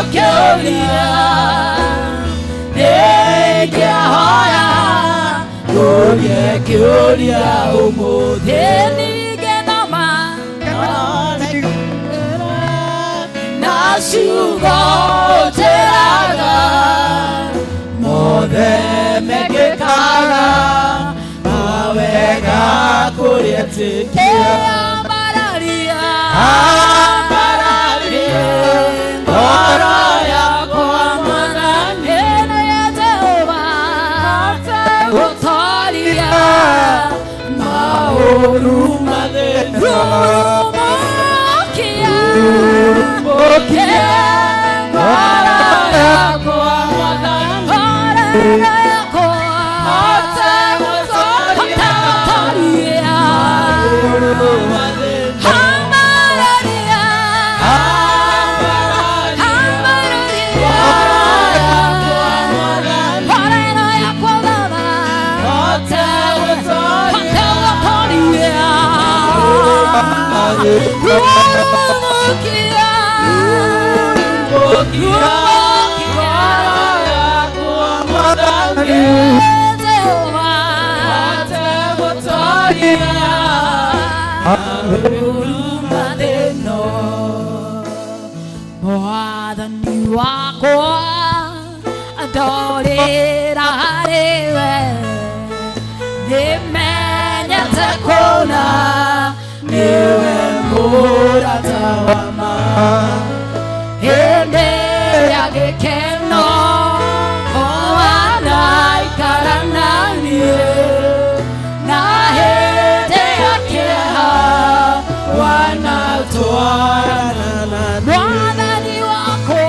Kĩũria nĩngĩahoya, ngũrie kĩũria ũmũthĩ. Ningĩ noma na ciugo njĩraga mothe mekĩkaga mawega kũrĩ etĩkia. Ambararia, ambararia ngoro yakwa Mwathani, ĩno ya Jehova gũtoria maũru mathĩna. Rurumũkia, ngoro yakwa Mwathani, ngoro yakwa hote gũtoria Ambararia, ambararia ngoro yakwa Baba, hote gũtoria. Rurumũkia, rurumũkia Jehova gũtoria mathĩna. Mwathani wakwa, ndorĩra harĩwe, nĩmenyete kũna nĩwe mũrata wa ma. Hĩndĩ ya gĩkeno wanaikara naniĩ, na hĩndĩ ya kĩeha wanatwarana. Mwathani wakwa,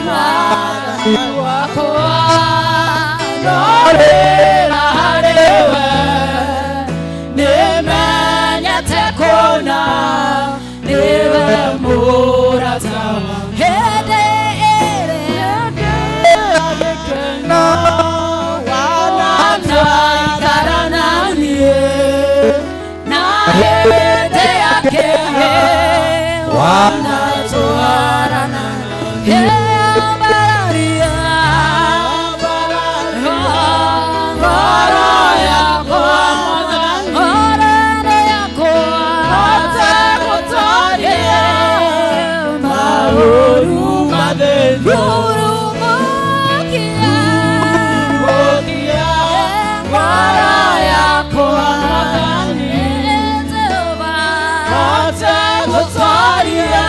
Mwathani wakwa, ndorĩra harĩwe, nĩmenyete kũna nĩwe mũrata wa hĩndĩ ĩrĩa gĩkeno wanaikara naniĩ, na hĩndĩ ya kĩeha wanatwarana. Ambararia ngoro yakwa, ngoro yakwa gũtoria maũru mathĩna. Rurumũkia ngoro yakwa, Jehova gũtoria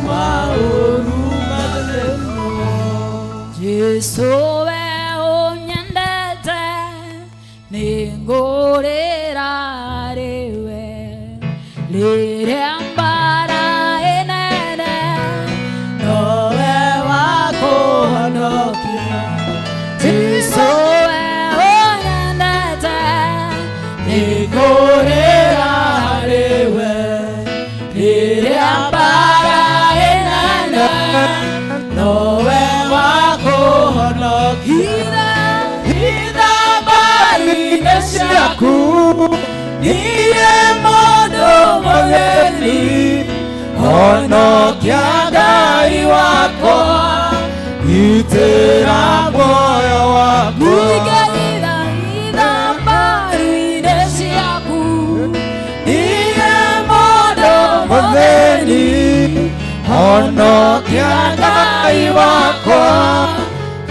maũru mathĩna. Jesu, we ũnyendete, nĩngũrĩra rĩwe rĩrĩa mbara ĩnene, nowe wakũhonokia. Jesu, we ũnyendete, nĩngũrĩra rĩwe rĩrĩa mbara ĩnene, nowe wakũhonokia. Ithambaru-inĩ ciaku niĩ mũndũ mũgeni, honokia Ngai wakwa, Gitĩra muoyo wakwa. Ithambaru-inĩ ciaku niĩ mũndũ Mũthĩni, honokia Ngai wakwa,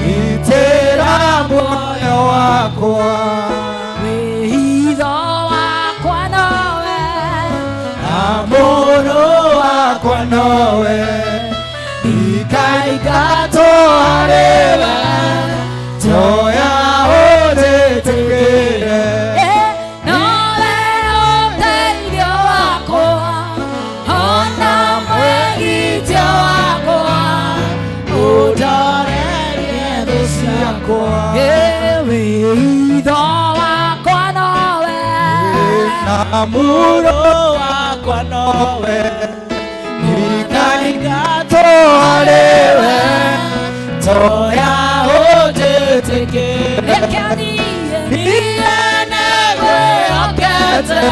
gitĩra muoyo wakwa. Wĩhitho wakwa nowe, na mũrũ wakwa nowe, ikaingatwo harĩwe, toya ũnjĩtĩkĩre. Nowe ũteithio wakwa, ona mwĩgitio wakwa, ũndorerie thũ ciakwa. Wĩhitho wakwa nowe, na mũrũ wakwa nowe, ikaingatwo harĩwe, toya ũnjĩtĩkĩre. Reke niĩ niĩ nĩngwĩhokete,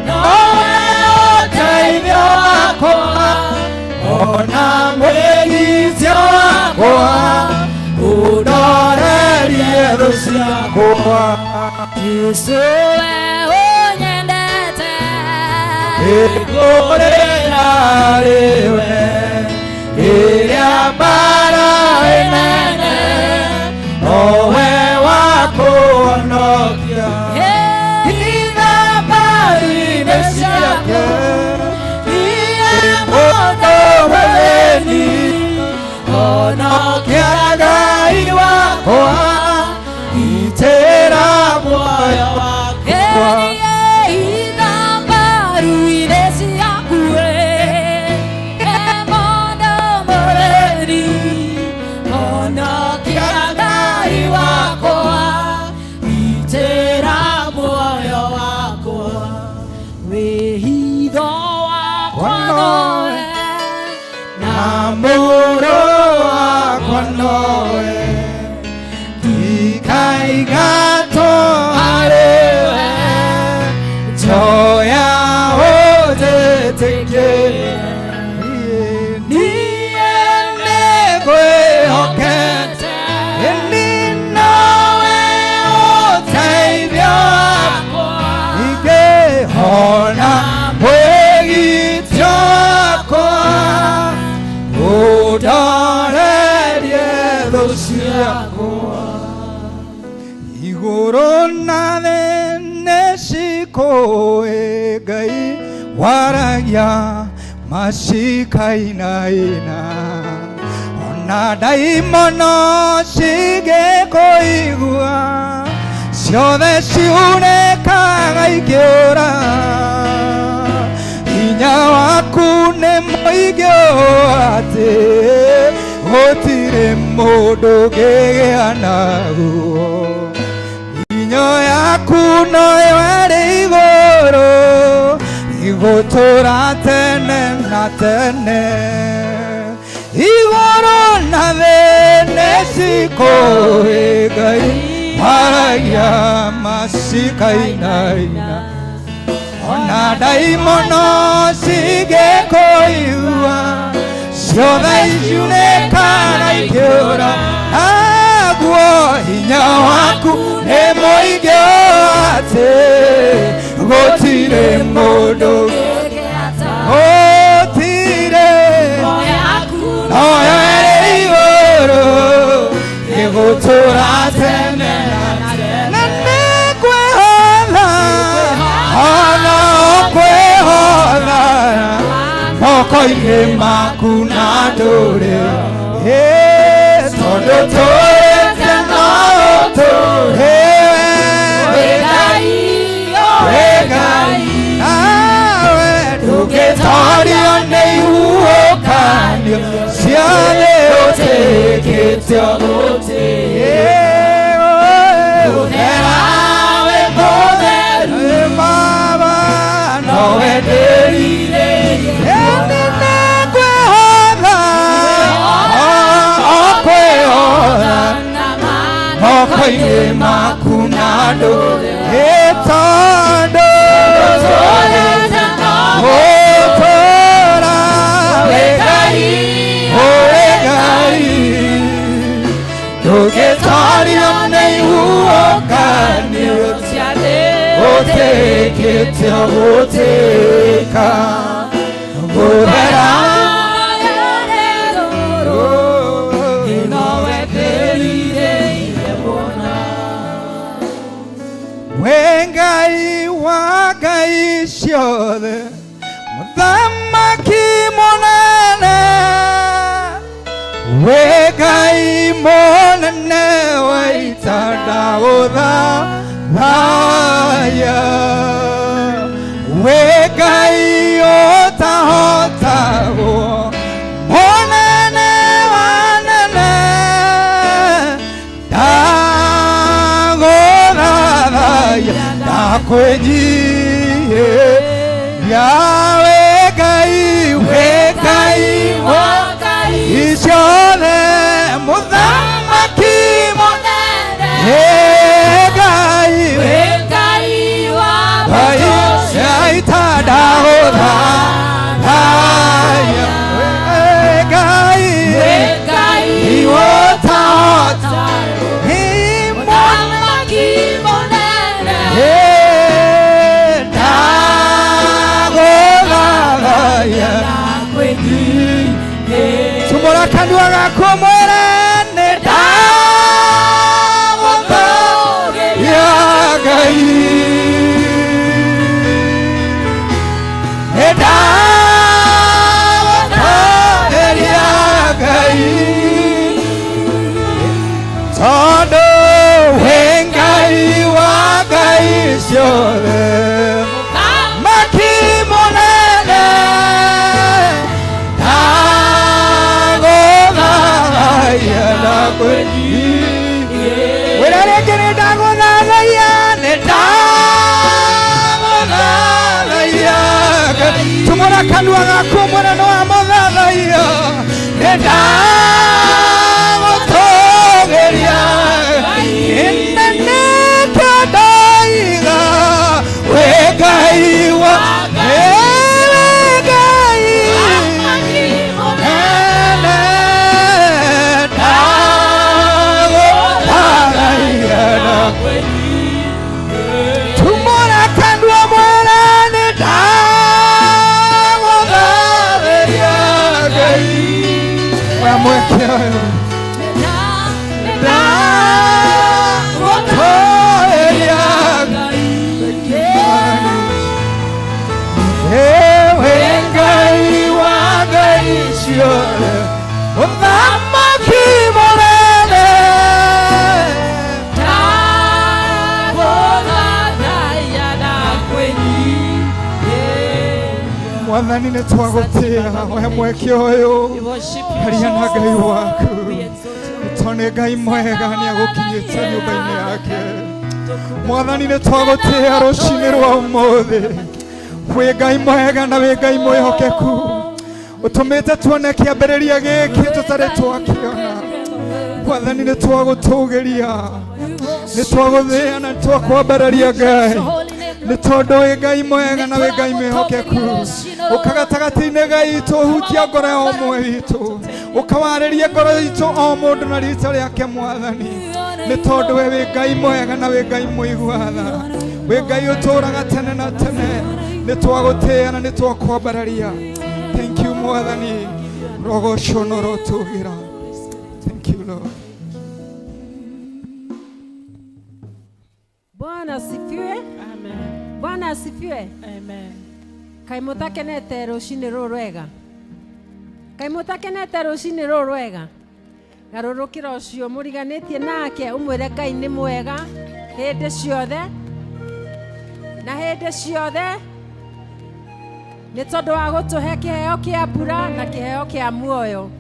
nowe ũteithio wakwa, ona mwĩgitio. Ũndorerie thũ ciakwa. Jesu we ũnyendete. Ĩkũrĩra rĩwe ĩrĩa mbara ĩnene, nowe wa kũhonokia. Ithambaru-inĩ ciake mũndũ mũthĩni, honokia Ngai wakwa, gitĩra muoyo wakwa. Na mũrũ wakwa nowe, ndikaingatwo harĩwe, njoya ũnjĩtĩkie. Niĩ nĩngwĩhokete, ĩni nowe ũteithio wakwa, ingĩhona mwĩgitio wakwa, ũndorerie thũ ciakwa. Igũrũ na thĩ nĩcikũĩ Ngai waragia macikainaina, ona ndaimono cingĩkũigua ciothe ciunĩkaga ikĩũra. Hinya waku nĩ mũingĩ ũũ atĩ gũtirĩ mũndũ ũngĩgĩa naguo. Hinya yaku noyo ĩrĩ igũrũ, igũtũra tene na tene. Igũrũ na thĩ nĩcikũĩ Ngai waragia macikainaina, ona ndaimono cingĩkũigua ciothe iciunĩkaga ikĩũra. Naguo hinya waku nĩ mũingĩ ũũ atĩ gũtirĩ mũndũ, gũtirĩ, noyo ĩrĩ igũrũ ĩgũtũra tene na tene. Na nĩngwĩhotha, ona kwĩhotha moko-inĩ maku na ndũrĩ, tondũ tũrĩte no ũtũrĩ we wĩ Ngai, nawe ndũngĩtorio nĩ ihuhũkanio ciothe ũtĩkĩte ũthera wĩ mũtheru Baba, nowe ndĩrirĩirie. Ĩndĩ nĩngwĩhotha, o kwĩhotha moko-inĩ maku na ndũrĩ, tondũ ũtũra wĩ Ngai, ũrĩ Ngai, ndũngĩtorio nĩ ihuhũkanio ũtĩkĩte gũtĩka gũthera. We Ngai wa ngai ciothe, mũthamaki mũnene, we Ngai mũnene wa ita, ndagũthathaya. We Ngai ũtahotagwo, mũnene wa nene, ndagũthathaya, ndakwĩnyihĩria. We Ngai, we Ngai wa ciothe, mũthamaki mũnene, Ngai Ngai ita, ndagũthathaya. We Ngai ũtahota Tumũra kanua gaku mwĩre nĩ ndagũtũũgĩria Ngai. Nĩ ndagũtũũgĩria Ngai. Tondũ wĩ Ngai wa ngai ciothe. Mũthamaki mũnene ndagũthathaiya na kwĩnyihia. Wĩra rĩngĩ nĩ ndagũthathaiya, nĩ ndagũthathaiya Ngai. Tumũra kanua gaku mwene nĩ wamũthathaiya. Nĩ ndagũtũũgĩria Inene kĩndaiga wĩ Ngai wa wĩ Ngai Nene ndagũthathaiya na Tumũra kanua mwĩre nĩ ndagũthathaiya Ngai. Wamweke ũyũ. Ndagũtũũgĩria Ngai. Ewe Ngai wa ngai ciothe, Mũthamaki mũnene. Ndagũthathaiya na kwĩnyihia. Mwathani nĩ twagũtĩĩa we mweke ũyũ haria na Ngai waku tondũ nĩ Ngai mwega nĩ agũkinyĩtie nyũmba-inĩ yake. Mwathani nĩ twagũtĩĩa rũcinĩ rwa ũmũthĩ wĩ Ngai mwega na wĩ Ngai mwĩhokeku ũtũmĩte tuone kĩambĩrĩria gĩkĩ tũtarĩ twakĩona. Mwathani nĩ twagũtũgĩria, nĩ twagũthĩa na nĩ twakwambararia Ngai nĩ tondũ wĩ Ngai mwega na wĩ Ngai mwĩhokeku. Ũka gatagatĩ-inĩ gaitũ, hutia ngoro ya ũmwe witũ, ũkawarĩrie ngoro itũ o mũndũ na rita rĩake. Mwathani, nĩ tondũ we wĩ Ngai mwega na wĩ Ngai mũigua tha, wĩ Ngai ũtũũraga tene na tene. Nĩ twagũtĩĩa na nĩ twakwambararia. Thank you, Mwathani, rogocwo na ũrotũgĩra. Thank you, Lord. Bwana asifiwe. Amen. Bwana asifiwe. Amen. Kaĩ mũtakenete rũcinĩ rũrũ rwega? Kaĩ mũtakenete rũcinĩ rũrũ rwega? Garũrũkĩra ũcio mũriganĩtie nake ũmwĩre Ngai nĩ mwega hĩndĩ ciothe na hĩndĩ ciothe nĩ tondũ wa gũtũhe kĩheo kĩa mbura na kĩheo kĩa muoyo.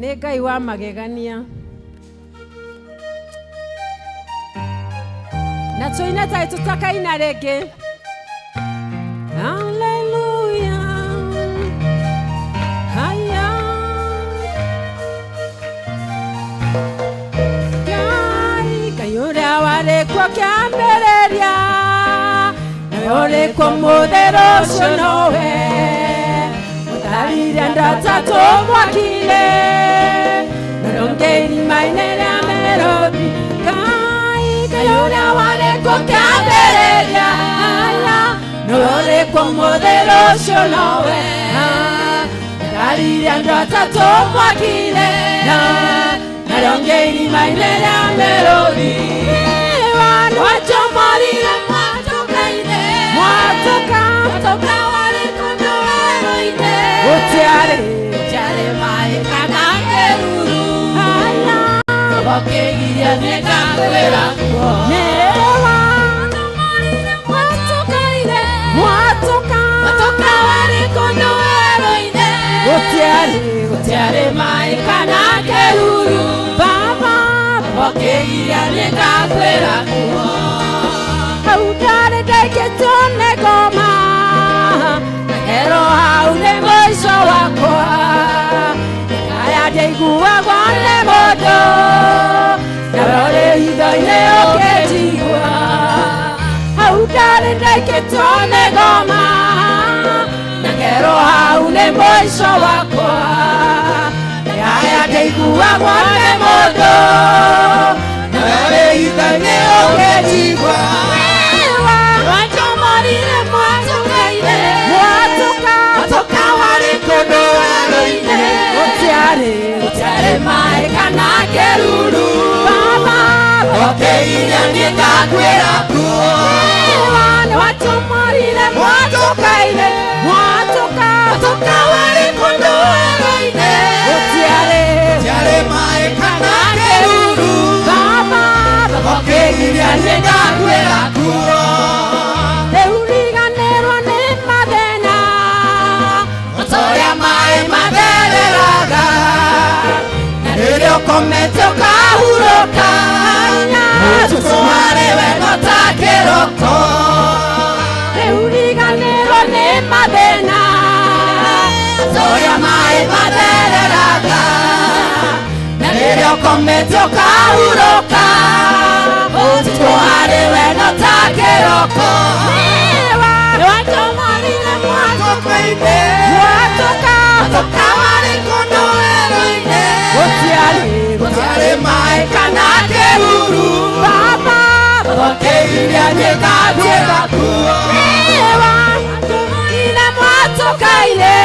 Nĩ Ngai wa magegania. Na tũine taĩ tũtakaina rĩngĩ. Haleluya. Haya. Ngai, Ngai ũrĩa warĩ kuo kĩambĩrĩria, nawe ũrĩ kuo mũthĩ rũciũ nowe. Ũtarire andũ atatũ mwaki-inĩ, na rũngĩ irima-inĩ rĩa mĩrũthi. Ngai, Ngai ũrĩa warĩ kuo kĩambĩrĩria, haya, nawe ũrĩ kuo mũthĩ rũciũ nowe. Ũtarire andũ atatũ mwaki-inĩ, na rũngĩ irima-inĩ rĩa mĩrũthi. Wachomorire mwatũka-inĩ, mwatũka, mwatũka warĩ kũndũ werũ-inĩ. Gũtiarĩ, gũtiarĩ maĩ kana kĩruru. Haya, ũkĩgiria nĩngakwĩra kuo. Nĩwa, mwatũka-inĩ, mwatũka, mwatũka warĩ kũndũ werũ-inĩ. Gũtiarĩ, gũtiarĩ maĩ kana kĩruru. Baba, ũkĩgiria nĩngakwĩra kuo. Hau ndarĩ ndaikĩtwo nĩ ngoma, ngero hau nĩ mũico wakwa. Aya ndiaiguagwo nĩ mũndũ, nawe ũrĩ hitho-inĩ ũkĩnjigua. Hau ndarĩ ndaikĩtwo nĩ ngoma, na ngero hau nĩ mũico wakwa. Aya ndiaiguagwo nĩ mũndũ, nawe ũrĩ hitho-inĩ ũkĩnjigua. Wachomorire mwatũka-inĩ. maĩ kana kĩruru. Baba, Okeiria niĩ ngakuĩra kuo. Nĩ watũmũrire mwatũkaine, mwatũka, Mwatũka warĩ kũndũ werũ-inĩ. Gũtiarĩ, Tiarĩ maĩ kana kĩruru. Baba, Okeiria niĩ ngakuĩra kuo. Rĩu riganĩrwo nĩ mathĩna. O ta ũrĩa maĩ mathereraga, na rĩrĩa ũkomete ũkahurũka, ũtukũ warĩ we no ta kĩroko. Rĩu riganĩrwo nĩ mathĩna. O ta ũrĩa maĩ mathereraga, na rĩrĩa ũkomete ũkahurũka, ũtukũ warĩ we no ta kĩroko. Nĩ watũmũrire Mwatũkaine. mwatũka, Mwatũka warĩ kũndũ werũ-inĩ. Gũtiarĩ, Gũtiarĩ maĩ kana kĩruru. Baba, Okeiria niĩ ngakuĩra kuo. Nĩwatũmũrire mwatũkaine,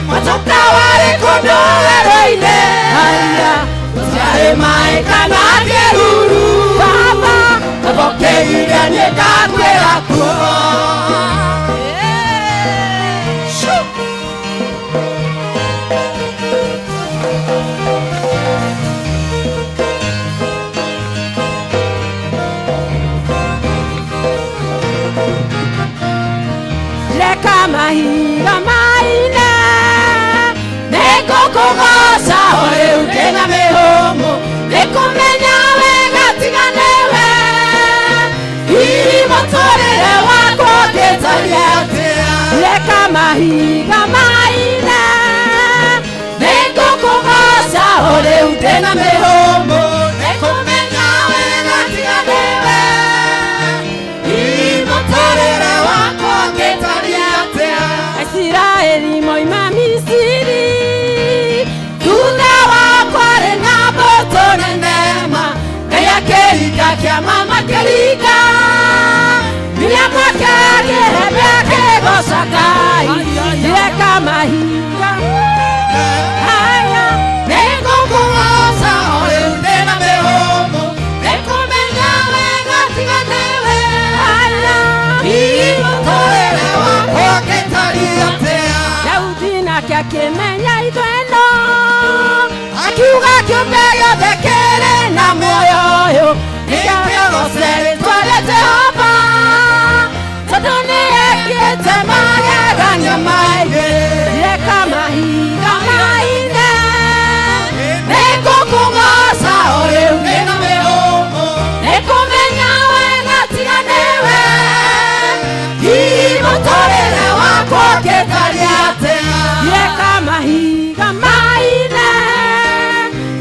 Mwatũka warĩ kũndũ werũ-inĩ. Haya, Gũtiarĩ maĩ kana kĩruru. Baba, Okeiria niĩ ngakuĩra kuo. Reka mahiga maine, Nĩngũkũgooca o rĩu ndĩna mĩhũmũ, nĩngũmenya wega tiga nĩwe. Hihi mũtũrĩre wakwa ũngĩtariĩ atĩa? Reka mahiga maine, Nĩngũkũgooca o rĩu ndĩna mĩhũmũ, nĩngũmenya wega tiga nĩwe. Hihi mũtũrĩre wakwa ũngĩtariĩ atĩa? Isiraeli moima Misiri, Thutha wakwa rĩ na mbũtũ nene ma, Ngai akĩringa kĩama makĩringa. Miriamu akĩhembe akĩgooca Ngai, reka mahiga haya, Nĩngũkũgooca o rĩu ndĩna mĩhũmũ, nĩngũmenya wega tiga nĩwe. Haya, Hihi mũtũrĩre wakwa ũngĩtariĩ atĩa? Daudi nake akĩmenya ithweno, Akiuga kĩũmbe gĩothe kĩrĩ na muoyo ũyũ, nĩkĩgooce rĩĩtwa rĩa Jehova, tondũ nĩekĩte magegania maingĩ. Reka mahiga maine, Nĩngũkũgooca o rĩu ndĩna mĩhũmũ, nĩngũmenya wega tiga nĩwe. Hihi mũtũrĩre wakwa ũngĩtariĩ atĩa? Reka mahiga maine,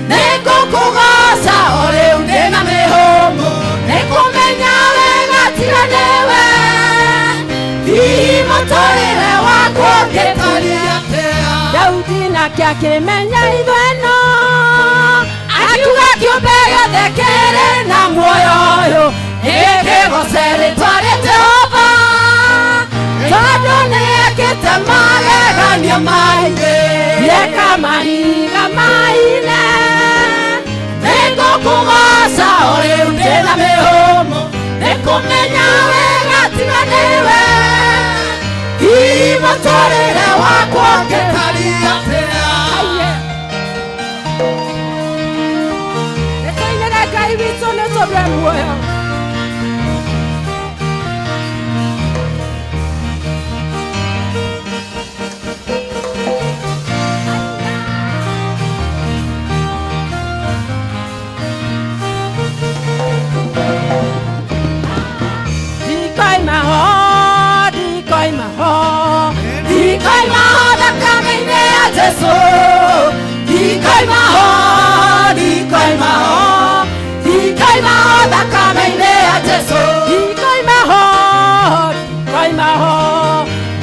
Nĩngũkũgooca o rĩu ndĩna mĩhũmũ, nĩngũmenya wega tiga nĩwe. Hihi mũtũrĩre wakwa ũngĩtariĩ atĩa? Daudi nake akĩmenya ithweno, Akiuga kĩũmbe gĩothe kĩrĩ na muoyo ũyũ, nĩkĩgooce rĩĩtwa rĩa Jehova, tondũ nĩekĩte magegania maingĩ. Reka mahiga maine, Nĩngũkũgooca o rĩu ndĩna mĩhũmũ, nĩngũmenya wega tiga nĩwe. Hihi mũtũrĩre wakwa ũngĩtariĩ atĩa? Nĩtũinĩre Ngai witũ nĩ tondũ e muoyo. Ndikoima ho, ndikoima ho, Ndikoima ho thakame-inĩ ya Jesũ. Ndikoima ho, ndikoima ho, ndikoima ho thakame-inĩ ya Jesũ. Ndikoima ho, ndikoima ho,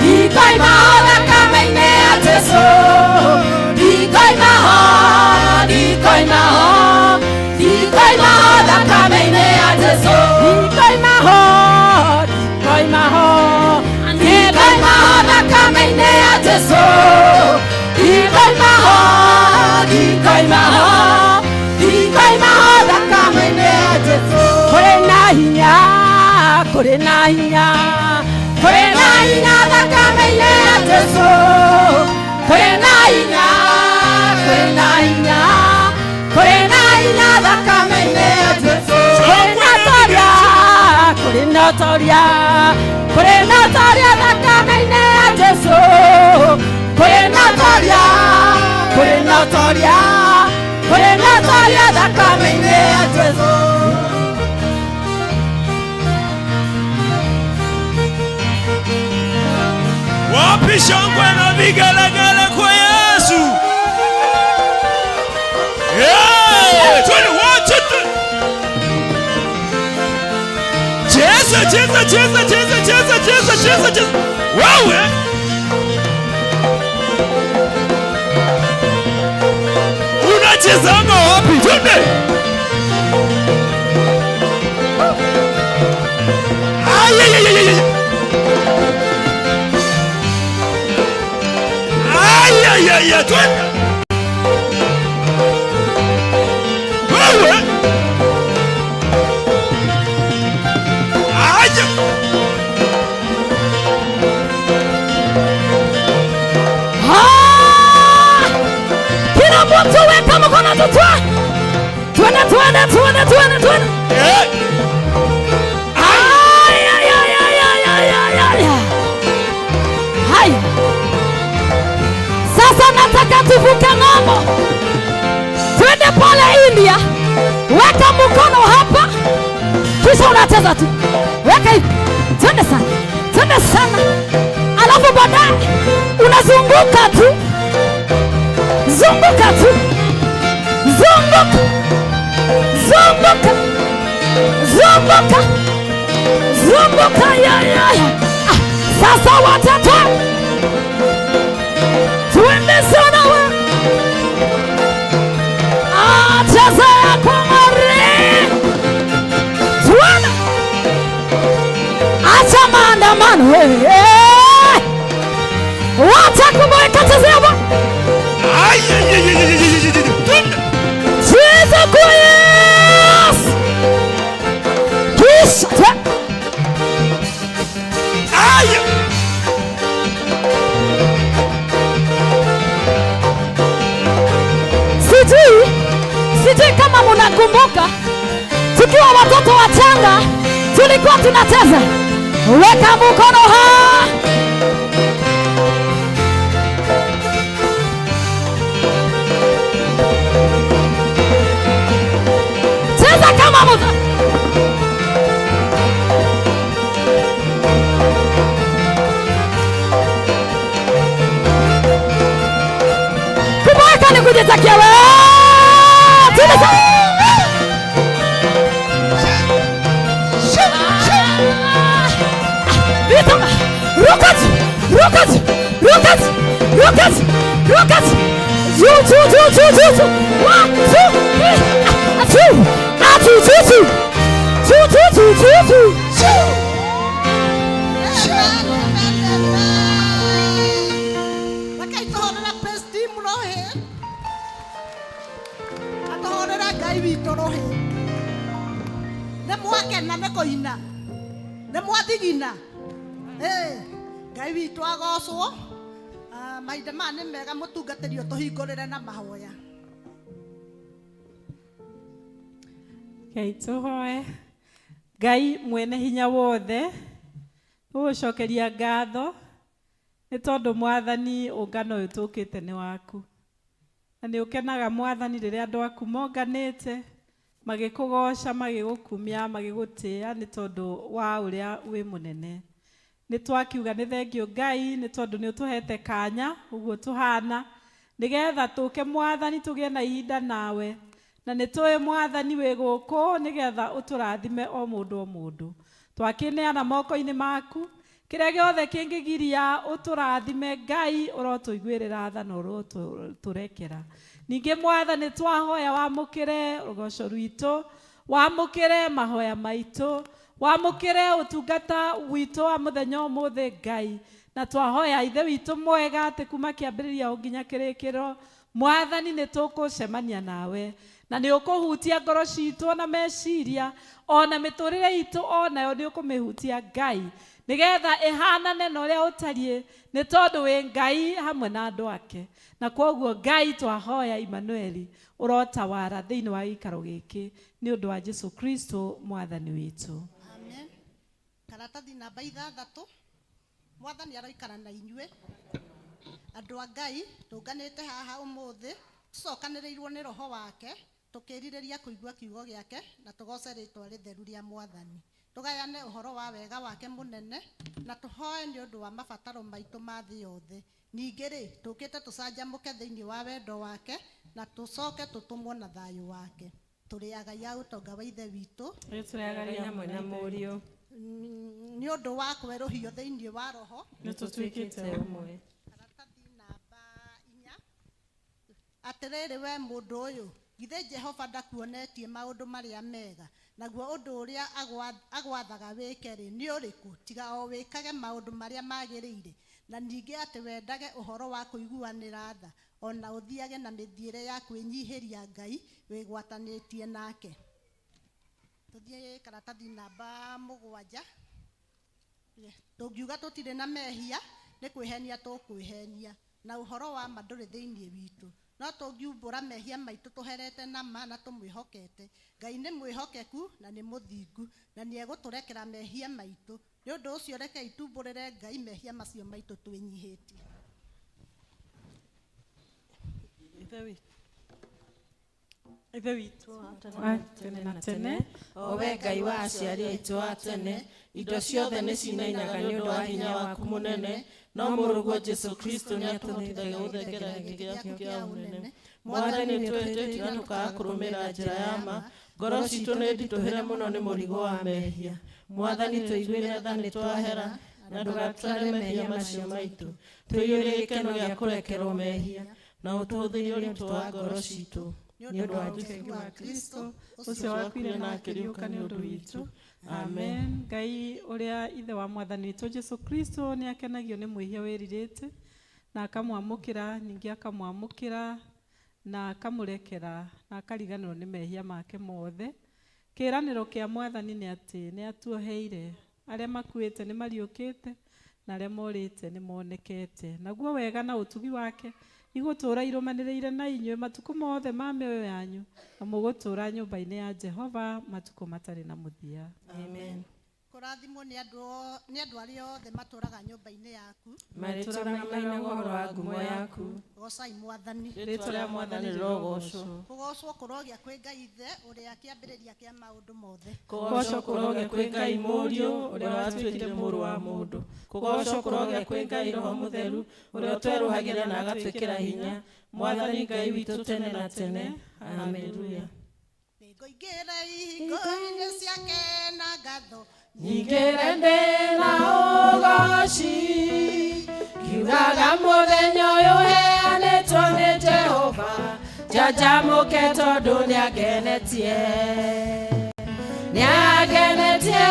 Ndikoima ho thakame-inĩ ya Jesũ. Ndikoima ho, ndikoima ho, ndikoima ho thakame-inĩ ya Jesũ. Ndikoima ho, ndikoima ho, Ndikoima ho thakame-inĩ ya Jesũ. Ndikoima ho, ndikoima Kũrĩ na hinya, kũrĩ na hinya thakame-inĩ ya Jesu. Kũrĩ na hinya, kũrĩ na hinya, kũrĩ na hinya thakame-inĩ ya Jesu. Kũrĩ na ũtoria, kũrĩ na ũtoria, kũrĩ na ũtoria thakame-inĩ ya Jesu. Kũrĩ na ũtoria, kũrĩ na ũtoria, kũrĩ na ũtoria thakame-inĩ ya Jesu. Wapi shangwe na vigelegele kwa Yesu? Yeah! Twende, one, two, three. Cheza, cheza, cheza, cheza, cheza, cheza, cheza, cheza. Wewe. Unachezanga wapi? Twende. Ay, ay, ay, ay, ay. Ay, ay, ay, ay, twende. Wewe. Ay. Ah! Kila mtu weka mkono tutwa. Twende, twende, twende, twende, twende. Eh. Ay, ay, ay, ay, ay, ay, ay, ay. Haya. Sasa nataka tuvuke ng'ambo. Twende pale India. Weka mkono hapa. Kisha unacheza tu. Weka hivi. Twende sana. Twende sana. Alafu baadaye unazunguka tu. Zunguka tu. Zunguka. Zunguka. Zunguka. Zunguka ya ya ya. Ah, sasa watatu. Twende sana we. Ah, cheza ya kwa mare. Twende. Acha maandamano wewe. Eh. Wacha kuboeka, chezea Bwana. Ay, ay, ay, ay, ay, ay, ay, ay. Twende. Cheza kwa Yesu. Kisha Ay. Sijui kama mnakumbuka tukiwa watoto wachanga tulikuwa tunacheza weka mkono ha. Cheza kama mtu. Kuboeka ni kujitakia wewe. Twende sana. Vita. Ruka juu, ruka juu, ruka juu, ruka juu, ruka juu. Juu, juu, juu, juu, juu, juu. One, two, three. Ah, two. Ah, two, two, two. Two, two, two, two, two. Rekei tũhũrĩre praise team rũhĩ na tũhũrĩre Ngai witũ rũhĩ. Nĩ mwakena nĩ kũina, nĩ mwathigina. Ĩ, Ngai witũ agocwo. Ah, mahinda maya nĩ mega mũtungatĩri ũtũhingũrĩre na mahoya. Ngai tũhoe. Ngai mwene hinya wothe, tũgũcokeria ngatho nĩ tondũ Mwathani ũngano ũyũ tũkĩte nĩ waku, na nĩ ũkenaga Mwathani rĩrĩa andũ aku monganĩte magĩkũgoca, magĩgũkumia, magĩgũtĩĩa nĩ tondũ wa ũrĩa wĩ mũnene. Nĩ twakiuga nĩ thengio Ngai nĩ tondũ nĩ ũtũhete kanya ũguo tũhana nĩgetha tũke Mwathani tũgĩe na ihinda nawe, na nĩ tũĩ Mwathani wĩ gũkũ nĩgetha ũtũrathime o mũndũ o mũndũ. Twakĩneana moko-inĩ maku kĩrĩa gĩothe kĩngĩgiria ũtũrathime Ngai, ũrotũiguĩrĩra tha na ũrotũrekera. Ningĩ Mwathani twahoya wamũkĩre rũgoco rwitũ, wamũkĩre mahoya maitũ, wamũkĩre ũtungata witũ wa mũthenya ũmũthĩ Ngai, na twahoya Ithe witũ mwega atĩ kuma kĩambĩrĩria o nginya kĩrĩkĩro Mwathani nĩ tũkũcemania nawe, Na nĩ ũkũhutia ngoro citũ ona meciria ona mĩtũrĩre itũ onayo nĩ ũkũmĩhutia Ngai nĩgetha ĩhanane na ũrĩa ũtariĩ nĩ tondũ wĩ Ngai hamwe na andũ ake. Na kwoguo Ngai twahoya Imanueli ũrotawara thĩinĩ wa gĩikaro gĩkĩ nĩ ũndũ wa Jesu Kristo mwathani witũ. Amen. Karatathi namba ithathatũ. Mwathani aroikara na inyuĩ. Andũ a Ngai tũnganĩte haha ũmũthĩ tũcokanĩrĩirwo nĩ roho wake tũkĩrirĩria kũigua kiugo gĩake na tũgoce rĩtwa rĩtheru rĩa mwathani. Tũgayane ũhoro wa wega wake mũnene na tũhoe nĩ ũndũ wa mabataro maitũ ma thĩ yothe. Ningĩ rĩ, tũkĩte tũcanjamũke thĩinĩ wa wendo wake na tũcoke tũtũmwo na thayũ wake. Tũrĩ agai a ũtonga wa ithe witũ hamwe na mũriũ nĩ ũndũ wa kwerũhio thĩinĩ wa roho. Nĩ tũtuĩkĩte ũmwe. Karatathi namba inya. Atĩrĩrĩ we mũndũ ũyũ, githĩ Jehova ndakuonetie maũndũ marĩa mega, naguo ũndũ ũrĩa agwathaga wĩke rĩ nĩ ũrĩkũ, tiga o wĩkage maũndũ marĩa magĩrĩire, na ningĩ atĩ wendage ũhoro wa kũiguanĩra tha, ona ũthiage na mĩthiĩre ya kwĩnyihĩria Ngai wĩgwatanĩtie nake. Tũthiĩ karatathi namba mũgwanja. Tũngiuga tũtirĩ na mehia nĩ kwĩhenia tũkwĩhenia, na ũhoro wa ma ndũrĩ thĩinĩ witũ. No tũngiumbũra mehia maitũ tũherete na ma na tũmwĩhokete, Ngai nĩ mwĩhokeku na nĩ mũthingu na nĩ egũtũrekera mehia maitũ. Nĩ ũndũ ũcio rekei tumbũrĩre Ngai mehia macio maitũ twĩnyihĩtie. Ithe witũ wa tene na tene, o we Ngai wa aciari aitũ a tene, indo ciothe nĩ cinainaga nĩ ũndũ wa hinya waku mũnene, no mũrũguo Jesu Kristo nĩ atũhotithagia gũthengera gĩtĩ gĩaku kĩa ũnene. Mwathani nĩ twĩhĩtĩtie na tũkaaga kũrũmĩrĩra njĩra ya ma, ngoro citũ nĩ nditũhĩre mũno nĩ mũrigo wa mehia. Mwathani tũiguĩre tha nĩ twahera, na ndũgatũtare mehia macio maitũ. Tũiyũrie gĩkeno gĩa kũrekerwo mehia, na ũtũhũthĩrie ũritũ wa ngoro citũ. Nĩ ũndũ wa Jesu wa Kristo ũcio wakuire na akĩriũka nĩ ũndũ witũ. Amen. Ngai ũrĩa ithe wa mwathani witũ Jesu Kristo nĩ akenagio nĩ mwĩhia wĩrirĩte na akamwamũkĩra, ningĩ akamwamũkĩra na akamũrekera na akariganĩrwo nĩ mehia make mothe. Kĩĩranĩro kĩa mwathani nĩ atĩ nĩ atuoheire, arĩa makuĩte nĩ mariũkĩte na arĩa morĩte nĩ monekete. Naguo wega na ũtugi wake igũtũũra irũmanĩrĩire na inyuĩ matukũ mothe ma mĩoyo yanyu, na mũgũtũũra nyũmba-inĩ ya Jehova matukũ matarĩ na mũthia. Amen. Kũrathimwo nĩ andũ arĩa othe matũũraga nyũmba-inĩ yaku. Marĩtũũraga mainaga ũhoro wa ngumo yaku. Goocai mwathani. Rĩĩtwa rĩa mwathani rĩrogoocwo. Kũgoocwo kũrogĩa kwĩ Ngai Ithe ũrĩa kĩambĩrĩria kĩa maũndũ mothe. Kũgoocwo kũrogĩa kwĩ Ngai Mũriũ ũrĩa watuĩkire mũrũ wa mũndũ. Kũgoocwo kũrogĩa kwĩ Ngai Roho Mũtheru ũrĩa ũtwerũhagĩra na agatwĩkĩra hinya. Mwathani Ngai witũ tene na tene. Haleluya. Nĩngũingĩra ihingo-inĩ ciake na ngatho, nyingĩre ndĩ na ũgoci, ngiugaga mũthenya ũyũ ũheanĩtwo nĩ Jehova, njanjamũke tondũ nĩangenetie. Nĩangenetie,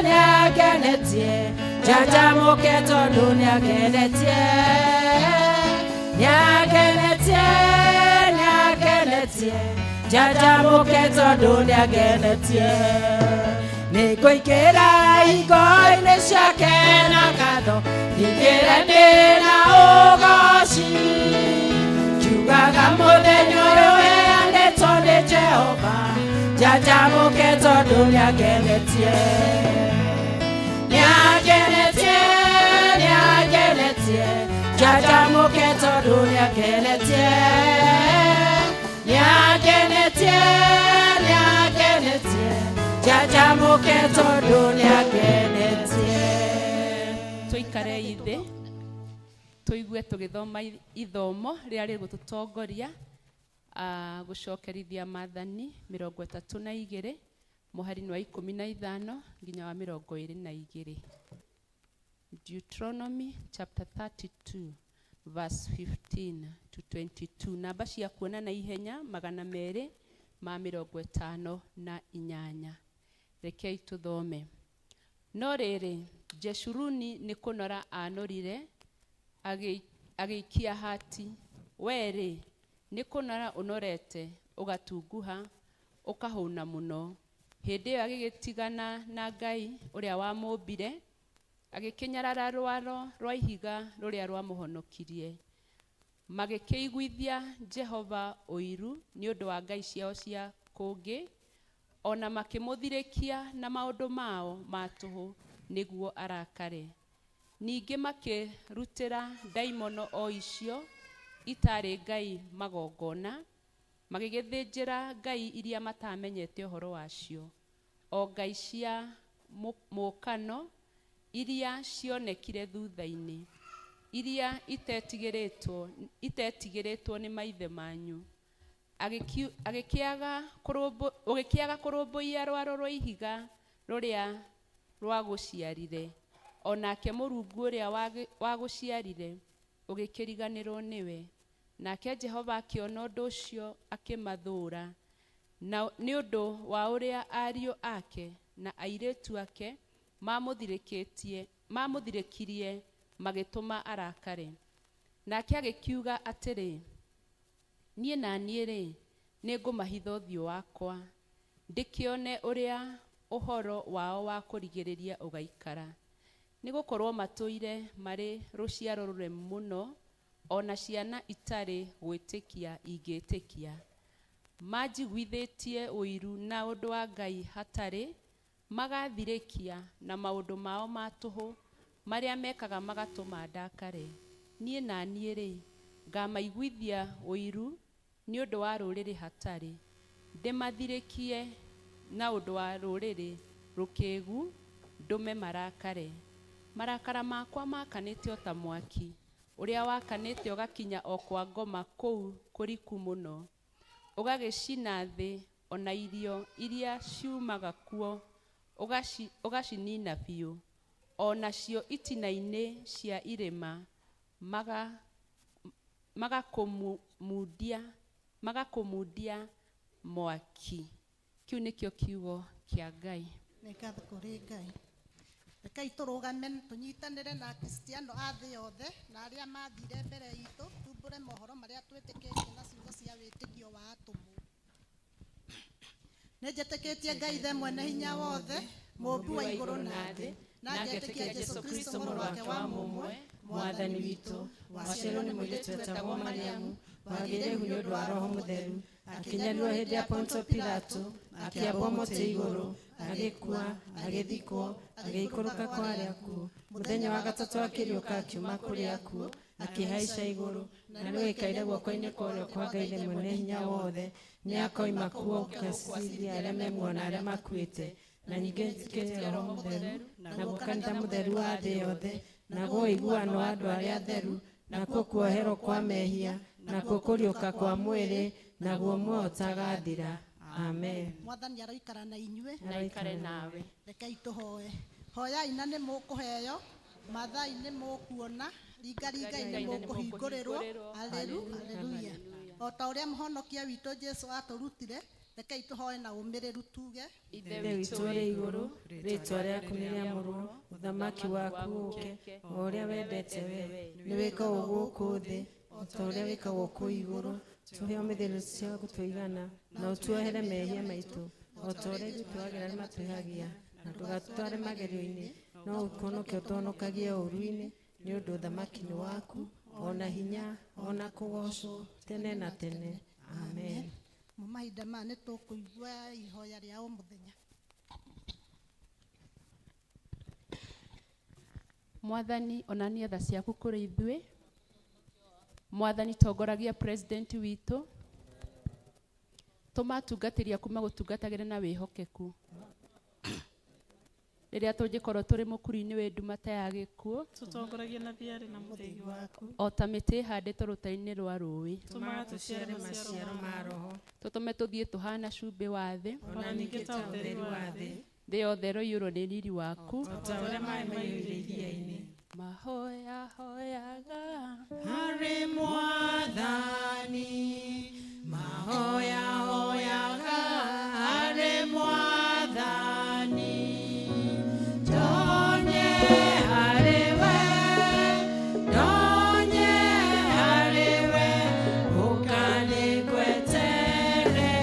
nĩangenetie, njanjamũke tondũ nĩangenetie. Nĩangenetie, nĩangenetie, njanjamũke tondũ nĩangenetie. Nĩngũingĩra ihingo-inĩ ciake na ngatho, nyingĩre ndĩ na ũgoci, ngiugaga mũthenya ũyũ ũheanĩtwo nĩ Jehova, njanjamũke tondũ nĩangenetie. Nĩangenetie, nĩangenetie, njanjamũke tondũ nĩangenetie. Nĩangenetie, nĩangenetie, njanjamũke tondũ nĩangenetie. Tũikare thĩ tũigue tũgĩthoma ithomo rĩrĩa rĩgũtũtongoria gũcokerithia maathani 32 mũhari-inĩ wa 15 nginya wa 22. Deuteronomy chapter 32 verse 15 to 22. Namba cia kuona na ihenya 258. Rekei tũthome. No rĩrĩ, Jeshuruni nĩ kũnora anorire agĩikia hati. We rĩ, nĩ kũnora ũnorete ũgatunguha, ũkahũna mũno. Hĩndĩ ĩyo agĩgĩtigana na Ngai ũrĩa wamũmbire, agĩkĩnyarara rwaro rwa ihiga rũrĩa rwamũhonokirie. Magĩkĩiguithia Jehova ũiru nĩ ũndũ wa ngai ciao cia kũngĩ, o na makĩmũthirĩkia na maũndũ mao ma tũhũ nĩguo arakare. Ningĩ makĩrutĩra ndaimono o icio itaarĩ ngai magongona, magĩgĩthĩnjĩra ngai iria mataamenyete ũhoro wacio, o ngai cia mũũkano iria cionekire thutha-inĩ, iria itetigĩrĩtwo, itetigĩrĩtwo nĩ maithe manyu. Agĩkĩaga ũgĩkĩaga kũrũmbũiya rwaro rwa ihiga rũrĩa rwagũciarire, o nake Mũrungu ũrĩa wagũciarire ũgĩkĩriganĩrwo nĩwe. Nake Jehova akĩona ũndũ ũcio akĩmathũũra, na nĩ ũndũ wa ũrĩa ariũ ake na airĩtu ake mamũthirĩkĩtie mamũthirĩkirie magĩtũma arakare. Nake agĩkiuga atĩrĩ, niĩ na niĩ-rĩ, nĩngũmahitha ũthiũ wakwa, ndĩkĩone ũrĩa ũhoro wao wa kũrigĩrĩria ũgaikara. Nĩ gũkorwo matũire marĩ rũciaro rũremu mũno, o na ciana itarĩ gwĩtĩkia ingĩtĩkia. Manjiguithĩtie ũiru na ũndũ wa Ngai hatarĩ, magathirĩkia na maũndũ mao ma tũhũ marĩa mekaga magatũma ndakare. Niĩ na niĩ-rĩ, ngamaiguithia ũiru nĩ ũndũ wa rũrĩrĩ hatarĩ, ndĩmathirĩkie na ũndũ wa rũrĩrĩ rũkĩgu, ndũme marakare. Marakara makwa makanĩte o ta mwaki, ũrĩa wakanĩte ũgakinya o kwa ngoma kũu kũriku mũno, ũgagĩcina thĩ o na irio iria ciumaga kuo ũgacinina biũ, o nacio itina-inĩ cia irĩma magakũmundia magakũmundia mwaki. Kĩu nĩkĩo kiugo kĩa Ngai. Nĩ ngatho kũrĩ Ngai. Rekei tũrũgame tũnyitanĩre na Akristiano a thĩ yothe na arĩa mathire mbere itũ, tumbũre mohoro marĩa twĩtĩkĩtie na ciugo cia wĩtĩkio wa atũmwo. Nĩ njĩtĩkĩtie Ngai Ithe mwene hinya wothe, mũũmbi wa igũrũ na thĩ, na ngetĩkia Jesũ Kristo mũrũ wake wa mũmwe, Mwathani witũ, waciarirwo nĩ mũirĩtu wetagwo Mariamu, wagĩire ihu nĩ ũndũ wa Roho Mũtheru, akĩnyarirwo hĩndĩ ya Pontio Pilato, akĩambwo mũtĩ igũrũ, agĩkua, agĩthikwo, agĩikũrũka kwa arĩa akuũ. Mũthenya wa gatatũ akĩriũka akiuma kũrĩ akuũ, akĩhaica igũrũ, na rĩu aikaire guoko-inĩ kwa ũrĩo kwa Ngai Ithe mwene hinya wothe. Nĩ akoima kuo gũgacirithia arĩa me muoyo na arĩa makuĩte. Na ningĩ njĩtĩkĩtie Roho Mũtheru, naguo kanitha mũtheru wa thĩ yothe, naguo ũiguano wa andũ arĩa atheru, nakuo kuoherwo kwa mehia, nakuo kũriũka kwa mwĩrĩ, naguo muoyo ũtagathira. Amen. Mwathani aroikara na inyuĩ. Na aikare nawe. Rekei tũhoe. Hoyai na nĩ mũkũheo, mathai nĩ mũkuona, ringaringai nĩ mũkũhingũrĩrwo. Haleluya. Haleluya. O ta ũrĩa mũhonokia witũ Jesũ atũrutire, rekei tũhoe na ũmĩrĩru tuge. Ithe witũ ũrĩ igũrũ, rĩĩtwa rĩaku nĩ rĩamũrwo, ũthamaki waku ũũke, o ũrĩa wendete we, nĩ wĩkagwo gũkũ thĩ, o ta ũrĩa wĩkagwo kũu igũrũ. Tũhe ũmũthĩ irio cia gũtũigana, na ũtuohere mehia maitũ, o ta ũrĩa ithuĩ tuohagĩra arĩa matwĩhagia, na ndũgatũtware magerio-inĩ, no ũtũhonokie ũtũhonokagie ũũru-inĩ, nĩ ũndũ ũthamaki nĩ waku, o na hinya, o na kũgoocwo, tene na tene. Amen. Mu mahinda maya nĩ tũkũigua ihoya rĩa o mũthenya. Mwathani onania tha ciaku kũrĩ ithuĩ. Mwathani tongoragia president witũ, tũma atungatĩri aku magũtungatagĩre na wĩhokeku. Rĩrĩa tũngĩkorwo tũrĩ mũkuru-inĩ wĩ nduma ta ya gĩkuũ, Tũtongoragie na thiarĩ na mũthĩgi waku. o ta mĩtĩ ĩhandĩtwo rũtare-inĩ rwa rũĩ, Tũmaga tũciare maciaro ma Roho. tũtũme tũthiĩ tũhana cumbĩ wa thĩ, O na ningĩ ta ũtheri wa thĩ. Thĩ yothe ĩroiyũrwo nĩ riri waku. O ta ũrĩa maĩ maiyũire iria-inĩ. Mahoya hoyaga Harĩ Mwathani, mahoya hoyaga harĩ Mwathani, ndonye harĩ we, ndonye harĩ we, ũka nĩngweterere.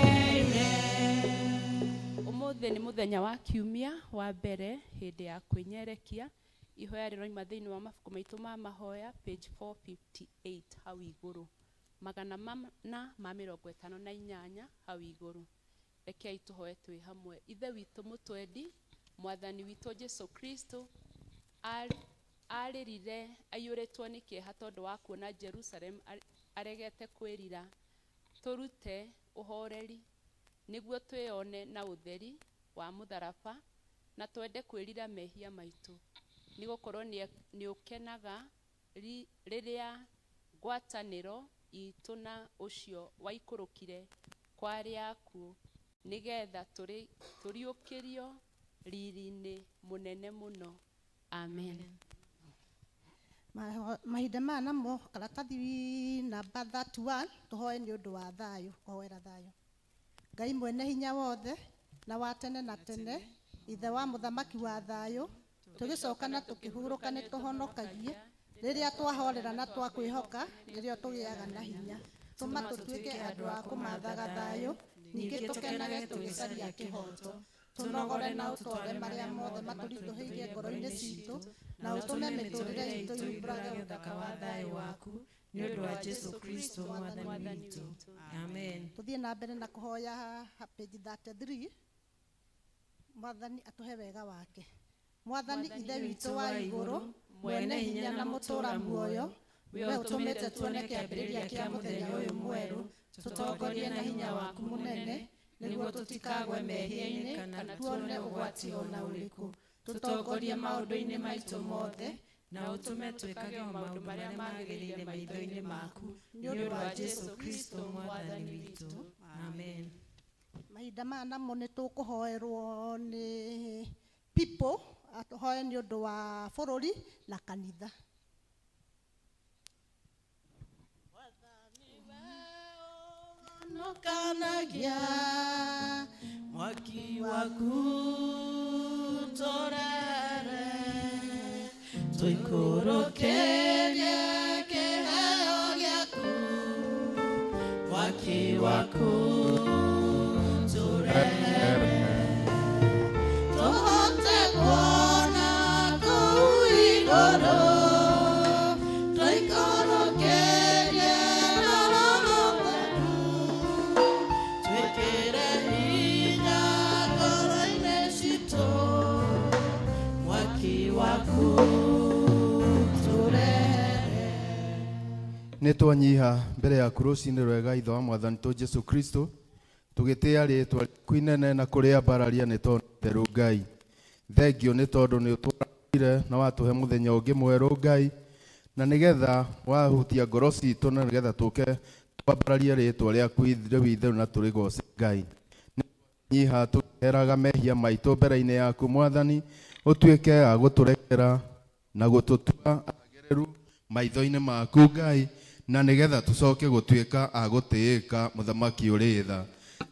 wa mbere hĩndĩ ya kwĩnyerekia. Ihoya rĩroima thĩinĩ wa mabuku maitũ ma mahoya page 458 hau igũrũ. 458 hau igũrũ. Rekei tũhoe twĩ hamwe. Ithe witũ mũtwendi, Mwathani witũ Jesu Kristo arĩrire aiyũrĩtwo nĩ kĩeha tondũ wa kuona Jerusalem aregete kwĩrira. Tũrute ũhoreri nĩguo twĩone na ũtheri wa mũtharaba na twende kwĩrira mehia maitũ, nĩgũkorwo nĩũkenaga rĩrĩa ngwatanĩro itũ na ũcio waikũrũkire kwa arĩa akuũ, nĩgetha tũriũkĩrio riri-inĩ mũnene mũno. Amen. Mahinda maya namo karatathi namba 31 tũhoe nĩ ũndũ wa thayũ, kũhoera thayũ. Ngai mwene hinya wothe na wa tene na tene, ithe wa mũthamaki wa thayũ, tũgĩcoka na tũkĩhurũka nĩ tũhonokagie, rĩrĩa twahorera na twakwĩhoka nĩrĩo tũgĩaga na hinya. Tũma tũtuĩke andũ a kũmathaga thayũ, ningĩ tũkenage tũgĩcaria kĩhooto. Tũnogore na ũtware marĩa mothe matũritũhĩirie ngoro-inĩ citũ, na ũtũme mĩtũrĩre itũ yumbũrage ũthaka wa thayũ waku, nĩ ũndũ wa Jesu Kristo mwathani witũ. Amen. Tũthiĩ na mbere na kũhoya page 33. Mwathani atũhe wega wake. Mwathani Ithe witũ wa igũrũ, mwene hinya na mũtũũra muoyo, we ũtũmĩte tuone kĩambĩrĩria kĩa mũthenya ũyũ mwerũ, tũtongorie na hinya waku mũnene, nĩguo tũtikagwe mehia-inĩ kana tuone ũgwati o na ũrĩkũ. Tũtongorie maũndũ-inĩ maitũ mothe, na ũtũme twĩkage o maũndũ marĩa magĩrĩire maitho-inĩ maku, nĩ ũndũ wa Jesu Kristo mwathani witũ. Amen. Mahinda maya namo nĩ tũkũhoerwo nĩ people, atũhoe nĩ ũndũ wa bũrũri na kanitha. Nokanagia mwaki waku torere, tũikũrũkĩrie kĩheo gĩaku, mwaki waku torere, tũhote kuona kũu igũrũ, tũikũrũkĩrie na Roho Mũtheru, twĩkĩre hinya ngoro-inĩ citũ, mwaki waku tũrehere. Nĩ twanyiha mbere yaku rũcinĩ rwega, Ithe wa Mwathani tũ Jesu Kristo, tũgĩtĩĩa rĩtwa rĩaku inene na kũrĩambararia nĩ tondũ theru Ngai. Thengio nĩ tondũ nĩ ũtũrathimire na watũhe mũthenya ũngĩ mwerũ Ngai, na nĩgetha wahutia ngoro citũ na nĩgetha tũke twambararie rĩtwa rĩaku rĩu itheru na tũrĩgoce Ngai. Nyiha tũkĩheraga mehia maitũ mbere-inĩ yaku Mwathani, ũtuĩke a gũtũrekera na gũtũtua agĩrĩru maitho-inĩ maku Ngai, na nĩgetha tũcoke gũtuĩka a gũtĩĩka mũthamaki ũrĩ tha.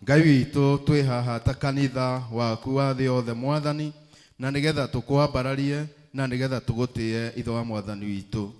Ngai witũ twĩ haha ta kanitha waku wa thĩ yothe Mwathani, na nĩgetha tũkwambararie na nĩgetha tũgũtĩe Ithe wa Mwathani witũ.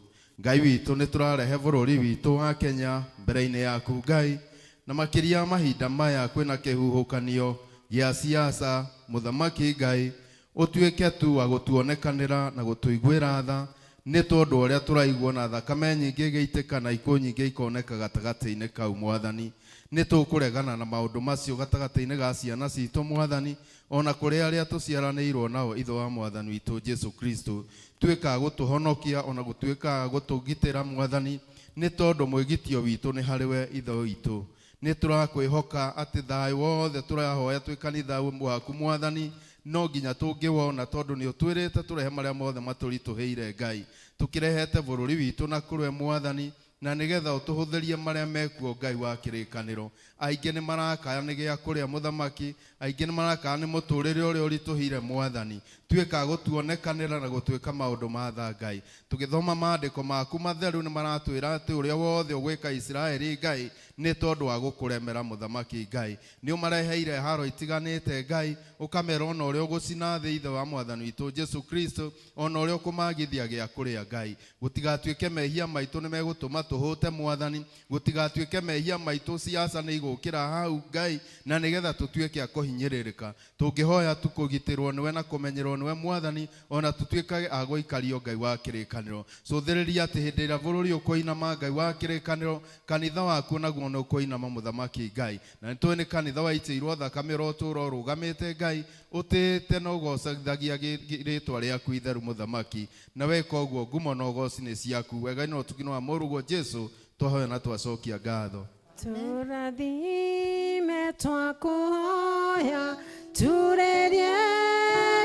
Ngai witũ nĩ tũrarehe bũrũri witũ wa Kenya mbere-inĩ yaku Ngai, na makĩria mahinda maya kwĩna kĩhuhũkanio gĩa siasa mũthamaki Ngai, ũtuĩke tu wa gũtuonekanĩra na gũtũiguĩra tha, nĩ tondũ ũrĩa tũraigua na thakame nyingĩ ĩgĩitĩka na ikuũ nyingĩ ikoneka gatagatĩ-inĩ kau Mwathani. Nĩ tũkũregana na maũndũ macio gatagatĩ-inĩ ga ciana citũ Mwathani, ona kũrĩ arĩa tũciaranĩirwo nao Ithe wa Mwathani witũ Jesu Kristo. Tuĩka gũtũhonokia ona gũtuĩka gũtũgitĩra Mwathani, nĩ tondũ mwĩgitio witũ nĩ harĩ we Ithe witũ. Nĩ tũrakwĩhoka atĩ thayũ wothe tũrahoya twĩ kanitha waku Mwathani, no nginya tũngĩwona tondũ nĩ ũtwĩrĩte tũrehe marĩa mothe matũritũhĩire Ngai. Tũkĩrehete bũrũri witũ na kũrĩ we Mwathani, na nĩgetha ũtũhũthĩrie marĩa mekuo Ngai wa kĩrĩkanĩro. Aingĩ nĩ marakaya nĩ gĩa kũrĩa mũthamaki, aingĩ nĩ marakaya nĩ mũtũrĩre ũrĩa ũritũhĩire Mwathani. Tuĩka gũtuonekanĩra na gũtuĩka maũndũ ma tha Ngai. Tũgĩthoma maandĩko maku matheru nĩ maratwĩra atĩ ũrĩa wothe ũgwĩka Isiraeli Ngai nĩ tondũ wa gũkũremera mũthamaki Ngai. Nĩ ũmareheire haro itiganĩte Ngai, ũkamera ona ũrĩa ũgũcina thĩ Ithe wa Mwathani witũ Jesu Kristo, ona ũrĩa ũkũmagithia gĩa kũrĩa Ngai. Gũtigatuĩke mehia maitũ nĩ megũtũma Tũhũte Mwathani, gũtigatuĩke mehia maitũ siasa nĩ igũkĩra hau Ngai, na nĩgetha tũtuĩke a kũhinyĩrĩrĩka. Tũngĩhoya tu kũgitĩrwo nĩwe na kũmenyerwo nĩwe Mwathani, ona tũtuĩkage a gũikario Ngai wa kĩrĩkanĩro. Cũthĩrĩria atĩ hĩndĩ ĩrĩa bũrũri ũkũinama Ngai wa kĩrĩkanĩro, kanitha waku naguo nĩ ũkũinama Mũthamaki Ngai. Na nĩ tũĩ nĩ kanitha waitĩirwo thakame ũrotũũra ũrũgamĩte Ngai, ũtĩĩte na ũgocithagia rĩtwa rĩaku itheru Mũthamaki. Na weka ũguo ngumo na ũgoci nĩ ciaku. Wega-inĩ na ũtugi-inĩ wa Mũrũguo Jesu, twahoya na twacokia ngatho. Tũrathime twakũhoya, turĩrie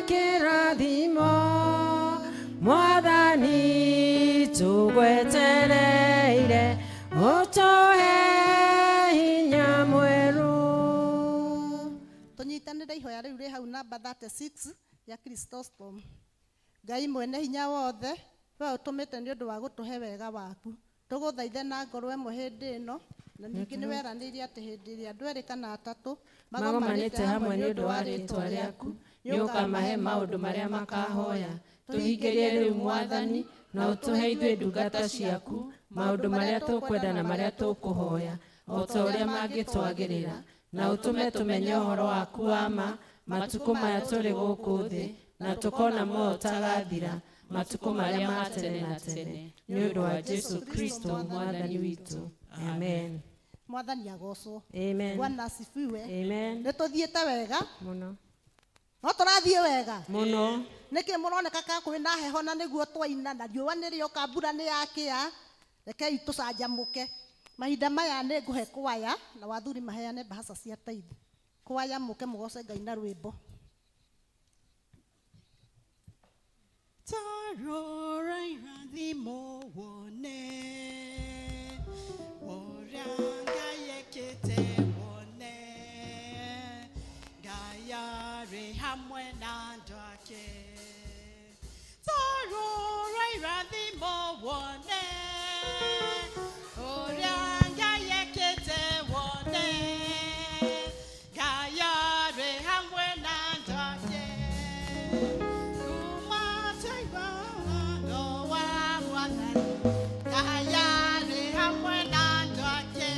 kĩrathimo, Mwathani tũgwetereire, ũtũhe hinya mwerũ. Tũnyitanĩre ihoya rĩu rĩ hau namba 36 ya Chrysostom. Ngai mwene hinya wothe, we ũtũmĩte nĩ ũndũ wa gũtũhe wega waku, tũgũthaithe na ngoro ĩmwe hĩndĩ ĩno, na ningĩ nĩ weranĩire atĩ hĩndĩ ĩrĩa andũ erĩ kana atatũ magomanĩte hamwe nĩ ũndũ wa rĩĩtwa rĩaku, nĩ ũkamahe maũndũ marĩa makahoya. Tũhingĩrie rĩu Mwathani, na ũtũhe ithuĩ ndungata ciaku maũndũ marĩa tũkwenda na marĩa tũkũhoya, o ta ũrĩa mangĩtwagĩrĩra, na ũtũme tũmenye ũhoro waku wa ma matukũ maya tũrĩ gũkũ thĩ, na tũkona muoyo ũtagathira matukũ marĩa ma tene na tene, nĩ ũndũ wa Jesu Kristo Mwathani witũ. Amen. Mwathani agocwo. Amen. Bwana asifiwe. Amen. Nĩ tũthiĩte wega Mũno. No tũrathiĩ wega Mũno. Nĩkĩ mũroneka ka kwĩna heho na nĩguo twaina, na riũa nĩ rĩoka, mbura nĩ yakĩa? Rekei tũcanjamũke. Mahinda maya nĩ ngũhe kwaya na wathuri maheane mbahaca cia tithe. Kwaya mũke mũgoce Ngai na rwĩmbo. Tarora irathimo wone, ũrĩa Ngai ekĩte wone, Ngai arĩ hamwe na andũ ake. Tarora irathimo wone, ũrĩa Ngai ekĩte wone, Ngai arĩ hamwe na andũ ake. Kuma taifa wa Mwathani, Ngai arĩ hamwe na andũ ake.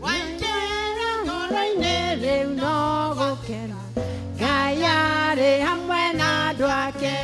Waingĩra ngoro-inĩ rĩu no gũkena, Ngai arĩ hamwe na andũ ake.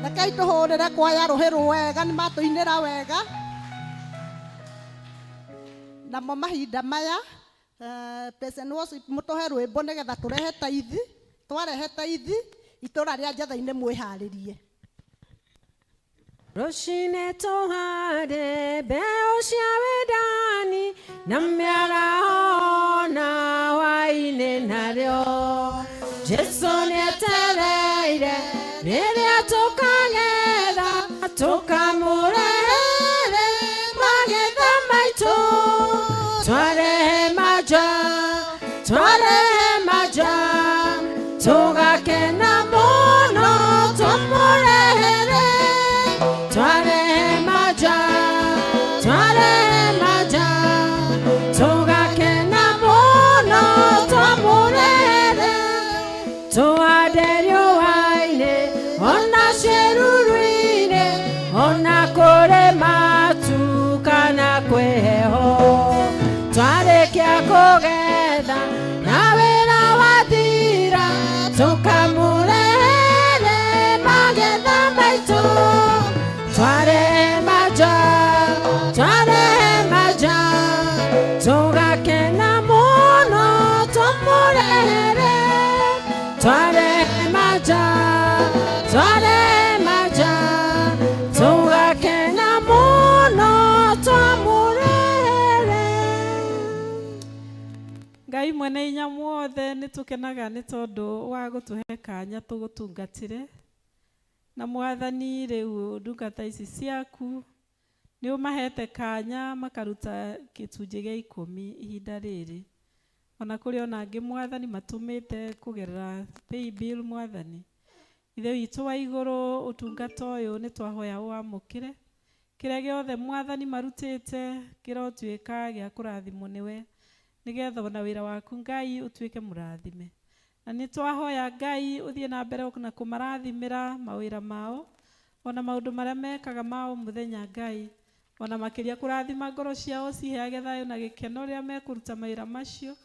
Rekei tũhũrĩre kwaya rũhĩ rwega nĩ matũinĩra wega. Namo mahinda maya praise and worship mũtũhe rwĩmbo nĩgetha tũrehe taithi, twarehe taithi itũra rĩa Njetha-inĩ mwĩharĩrie. Rũcinĩ tũhande mbeũ cia wendani na mĩaraho na hwaĩ-inĩ narĩo. Jesũ nĩetereire rĩrĩa tũkagetha tũkamũrehere magetha maitũ. Twarehe maja, twarehe maja, tũgakena mũno tũmũrehere. Twarehe maja, twarehe maja, tũgakena mũno tũmũrehere. Tũhande riũa-inĩ ona ciĩruru-inĩ ona kũrĩ matu kana kwĩ heho. Twarĩkia kũgetha na wĩra wathira tũkamũrehere magetha maitũ. Twarehe maja, twarehe maja, tũgakena mũno tũmũrehere. Twarehe maja, twarehe maja, tũgakena mũno tũmũrehere. Ngai mwene hinya mwothe nĩ tũkenaga nĩ tondũ wa gũtũhe kanya tũgũtungatĩre. Na mwathani rĩu ndungata ici ciaku nĩ ũmahete kanya makaruta gĩcunjĩ gĩa ikũmi ihinda rĩrĩ. Ona kũrĩ ona angĩ mwathani matũmĩte kũgerera paybill mwathani. Ithe witũ wa igũrũ ũtungata ũyũ nĩ twahoya ũwamũkĩre. Kĩrĩa gĩothe mwathani marutĩte kĩrotuĩka gĩa kũrathimwo nĩwe nĩgetha ona wĩra waku Ngai ũtuĩke mũrathime. Na nĩ twahoya Ngai ũthiĩ na mbere na kũmarathimĩra mawĩra mao ona maũndũ marĩa mekaga ma o mũthenya Ngai, ona makĩria kũrathima ngoro ciao ciheage thayũ na gĩkeno rĩrĩa mekũruta mawĩra macio.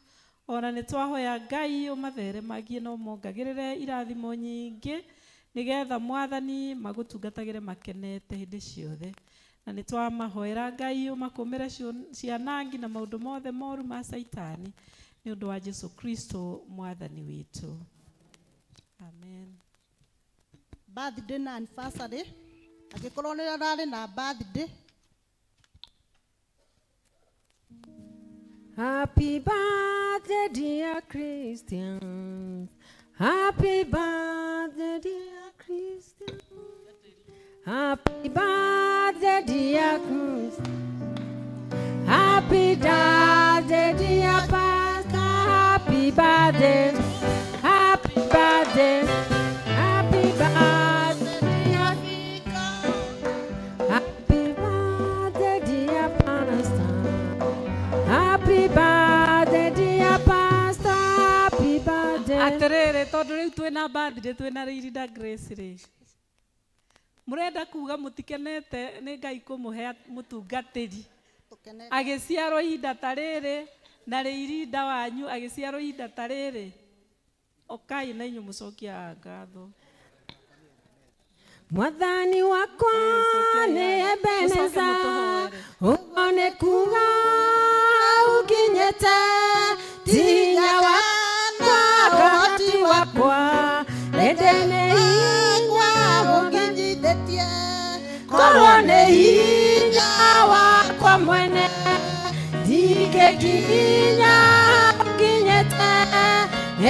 Ona nĩ twahoya Ngai ũmatheremagie na ũmongagĩrĩre irathimo nyingĩ nĩgetha mwathani magũtungatagĩre makenete hĩndĩ ciothe. Na nĩ twamahoera Ngai ũmakũmĩre cianangi na maũndũ mothe moru ma Caitani nĩ ũndũ wa Jesu Kristo mwathani witũ. Amen. Birthday na anniversary angĩkorwo nĩ ũrarĩ na birthday. Happy birthday, dear Christians. Happy birthday, dear Christians. Happy birthday, dear Christians. Happy birthday, dear Pastor. Happy birthday. Happy birthday. Happy birthday, dear Happy birthday, dear Pastor. Happy birthday, dear Pastor. Happy birthday. Atĩrĩrĩ tondũ rĩu twĩna birthday twĩna Rĩirinda Grace rĩ, mũrenda kuga mũtikenete nĩ Ngai kũmũhe mũtungatĩri agĩciarwo ihinda ta rĩrĩ na Rĩirinda wanyu agĩciarwo ihinda ta rĩrĩ. Okai na inyuĩ mũcokie ngatho. Mwathani wakwa nĩ Ebeneza, ũguo nĩ kuga ũkinyĩte ti hinya wakwa kana ti wakwa, ĩndĩ nĩ hinya ũnginyithĩtie. Korwo nĩ hinya wakwa mwene ndingĩkinya ũkinyĩte,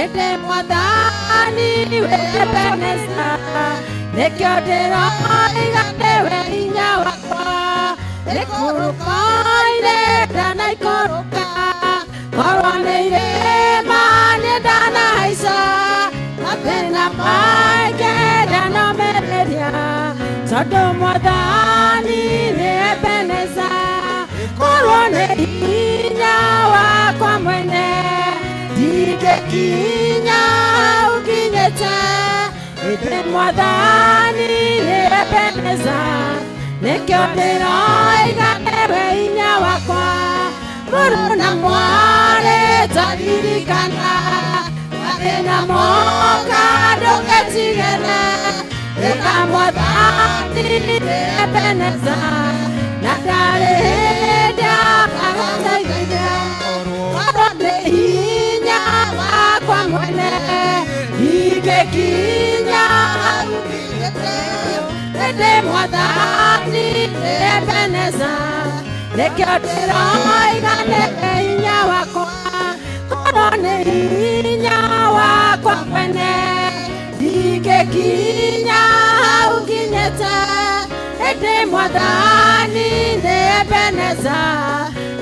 ĩndĩ mwathani wĩ Ebeneza, nĩkĩo ndĩroiga nĩwe hinya wakwa. Ikũrũka irĩ ndanaikũrũka, korwo nĩ irĩma niĩ ndanahaica, mathĩna maingĩ ndanomĩrĩria, tondũ mwathani nĩ Ebeneza. Korwo nĩ hinya wakwa mwene ndingĩkinya ũkinyĩte, ĩndĩ mwathani nĩ Ebeneza, nĩkĩo ndĩroiga nĩwe hinya wakwa. Mũrũ na mwarĩ taririkana, mathĩna moka ndũgetigĩre, Ĩra Mwathani nĩ Ebeneza, na ndarĩ hĩndĩ akagateithia. Korwo nĩ hinya wakwa mwene, ingĩkinya hau nginyĩte. Ĩndĩ Mwathani nĩ Ebeneza, nĩkĩo ndĩroiga nĩ hinya wakwa. Korwo nĩ hinya wakwa mwene, ndingĩkinya hau nginyĩte. Ĩndĩ Mwathani nĩ Ebeneza,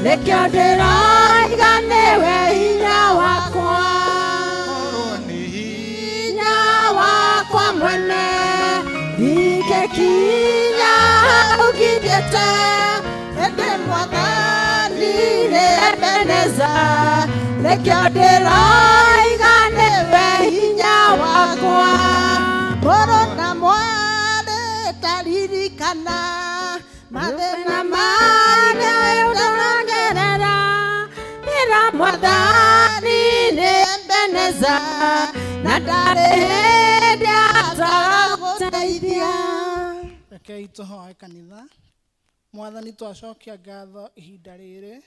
nĩkĩo ndĩroiga nĩwe hinya wakwa. Hinya wakwa mwene, ndingĩkinya hau nginyĩte. Ĩndĩ Mwathani nĩ Ebeneza, nĩkĩo ndĩroiga nĩwe hinya wakwa. Mũrũ na mwarĩ taririkana mathĩna marĩa ũragerera, ĩra Mwathani nĩ Ebeneza, na ndarĩ hĩndĩ atagũteithia. Rekei tũhoe kanitha. Mwathani, twacokia ngatho ihinda rĩrĩ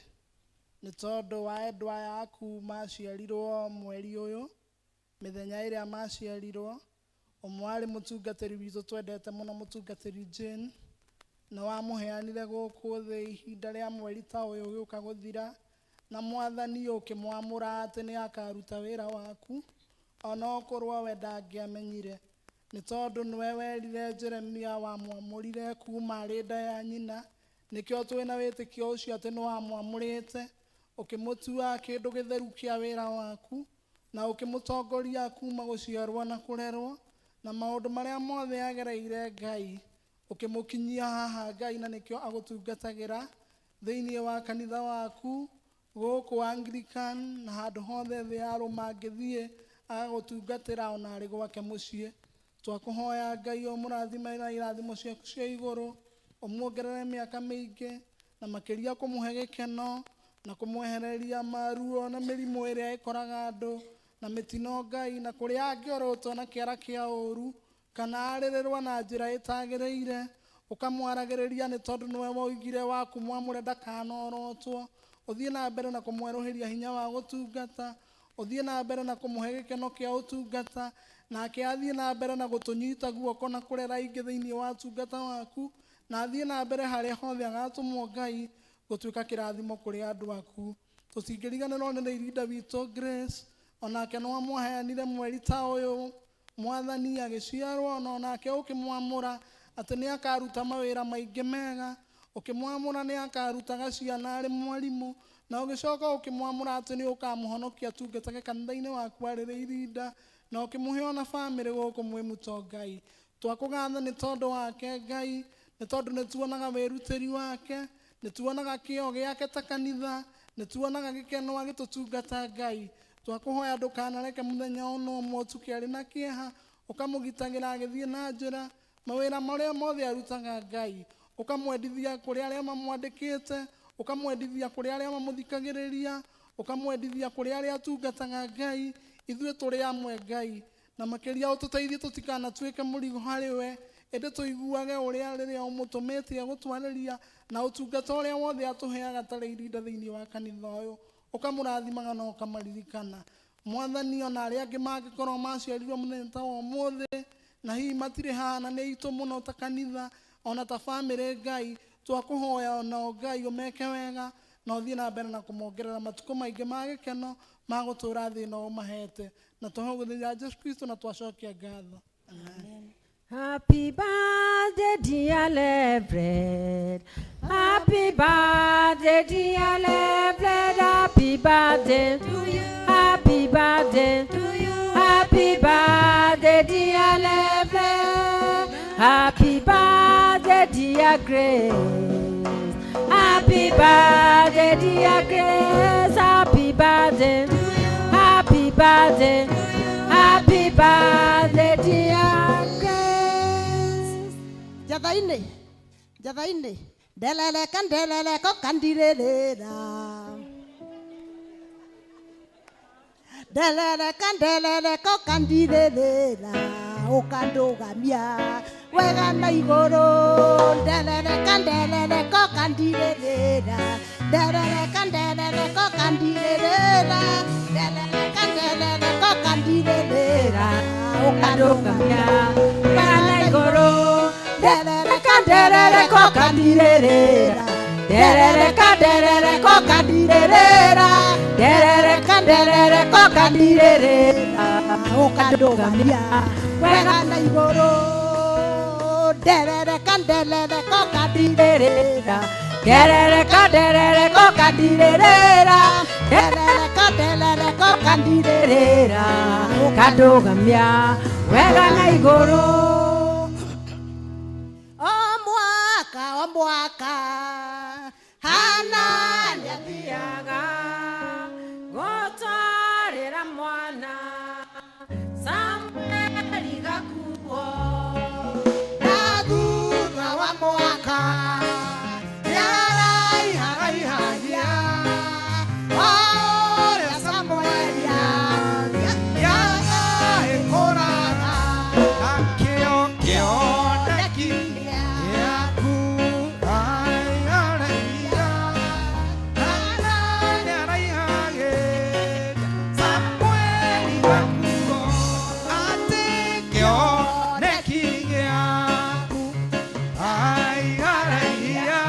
nĩ tondũ wa endwa aya aku maciarirwo mweri ũyũ, mĩthenya ĩrĩa maciarirwo. Ũmwe arĩ mũtungatĩri witũ twendete mũno, mũtungatĩri Jane, na wamũheanire gũkũ thĩ ihinda rĩa mweri ta ũyũ ũgĩũka gũthira, na Mwathani ũkĩmwamũra atĩ nĩ akaruta wĩra waku onokorwo we ndangĩamenyire, nĩ tondũ nĩwe werire Jeremia wamwamũrire kuma arĩ nda ya nyina. Nĩkĩo twĩna wĩtĩkio ũcio atĩ nĩ wamwamũrĩte, ũkĩmũtua kĩndũ gĩtheru kĩa wĩra waku, na ũkĩmũtongoria kuma gũciarwo na kũrerwo na maũndũ marĩa mothe agereire Ngai, ũkĩmũkinyia haha Ngai, na nĩkĩo agũtungatagĩra thĩinĩ wa kanitha waku gũkũ Anglican na handũ hothe thĩ ya rũma angĩthiĩ agagũtungatĩra ona arĩ gwake mũciĩ. Twakũhoya Ngai ũmũrathime na irathimo ciaku cia igũrũ, ũmuongerere mĩaka mĩingĩ na makĩria kũmũhe gĩkeno na kũmwehereria maruo na mĩrimũ ĩrĩa ĩkoraga andũ na mĩtino Ngai, na kũrĩa angĩorotwo na kĩara kĩa ũru kana arĩrĩrwo na njĩra ĩtagĩrĩire, ũkamwaragĩrĩria nĩ tondũ nĩwe woigire waku mwamũre ndakanorotwo. Ũthiĩ na mbere na kũmwerũhĩria hinya wa gũtungata, ũthiĩ na mbere na kũmũhe gĩkeno kĩa ũtungata, nake athiĩ na mbere na gũtũnyita guoko na kũrera ingĩ thĩinĩ wa ũtungata waku, na athiĩ na mbere harĩa hothe agatũmwo Ngai gũtuĩka kĩrathimo kũrĩ andũ aku. Tũtingĩriganĩrwo nĩ irinda witũ Grace, onake nĩ wamũheanire mweri ta ũyũ Mwathani agĩciarwo, na onake ũkĩmwamũra atĩ nĩ akaruta mawĩra maingĩ mega, ũkĩmwamũra nĩ akarutaga ciana arĩ mwarimũ, na ũgĩcoka ũkĩmwamũra atĩ nĩ ũkamũhonokia atungatage kanitha-inĩ waku arĩ irinda, na ũkĩmũhe ona bamĩrĩ gũkũ mwĩ mũto Ngai. Twakũgatha nĩ tondũ wake Ngai, nĩ tondũ nĩ tuonaga wĩrutĩri wake, nĩ tuonaga kĩo gĩake ta kanitha, nĩ tuonaga gĩkeno agĩtũtungata Ngai. Twakũhoya ndũkanareke mũthenya ona ũmwe ũtuke arĩ na kĩeha, ũkamũgitagĩra agĩthiĩ na njĩra mawĩra marĩa mothe arutaga Ngai, ũkamwendithia kũrĩ arĩa mamwandĩkĩte, ũkamwendithia kũrĩ arĩa mamũthikagĩrĩria, ũkamwendithia kũrĩ arĩa atungataga Ngai. Ithuĩ tũrĩ amwe Ngai, na makĩria ũtũteithie tũtikanatuĩke mũrigo harĩ we, ĩndĩ tũiguage ũrĩa rĩrĩa ũmũtũmĩte agũtwarĩria na ũtungata ũrĩa wothe atũheaga tarĩ irinda thĩinĩ wa kanitha ũyũ, ũkamũrathimaga na ũkamaririkana. Mwathani, ona arĩa angĩ mangĩkorwo maciarirwo mũthenya ta wa ũmũthĩ na hihi matirĩ haha na nĩ aitũ mũno ta kanitha ona ta bamĩrĩ Ngai, twakũhoya onao Ngai ũmeke wega na ũthiĩ na mbere na kũmongerera matukũ maingĩ ma gĩkeno ma gũtũũra thĩ ĩno ũmahete, na tũhũthĩra Jesu Kristo na twacokia ngatho. Amen. Happy birthday, dear Reverend. Happy birthday, dear Reverend. Happy birthday to you. Happy birthday to you. Happy birthday, dear Reverend. Happy birthday, dear Grace. Happy birthday, dear Grace. Happy birthday to you. Happy birthday to you. Happy birthday, dear Grace. Njatha-inĩ, njatha-inĩ, ndeleleka ndeleleka kandirĩrĩra, ndeleleka ndeleleka kandirĩrĩra. Ũkandũgamia wega na igũrũ. Nderereka nderereka ũkandirĩrĩra, nderereka nderereka ũkandirĩrĩra, nderereka nderereka ũkandirĩrĩra, ũkandũgamia wega na igũrũ. Nderereka nderereka ũkandirĩrĩra, nderereka nderereka ũkandirĩrĩra, nderereka nderereka ũkandirĩrĩra, ũkandũgamia wega na igũrũ. Nderereka nderereka ũkandirĩrĩra, nderereka nderereka ũkandirĩrĩra, nderereka nderereka ũkandirĩrĩra, ũkandũgamia wega na igũrũ. O mwaka o mwaka Hana nĩathiaga gũtwarĩra mwana Samueli gakuo. Na thutha wa mwaka nĩaraiharaihagia o ũrĩa Samueli ĩkũraga, nakĩo kĩoneki gĩaku araiha. Hana nĩaraihagĩria Samueli gakuo, atĩ kĩoneki gĩaku araihia.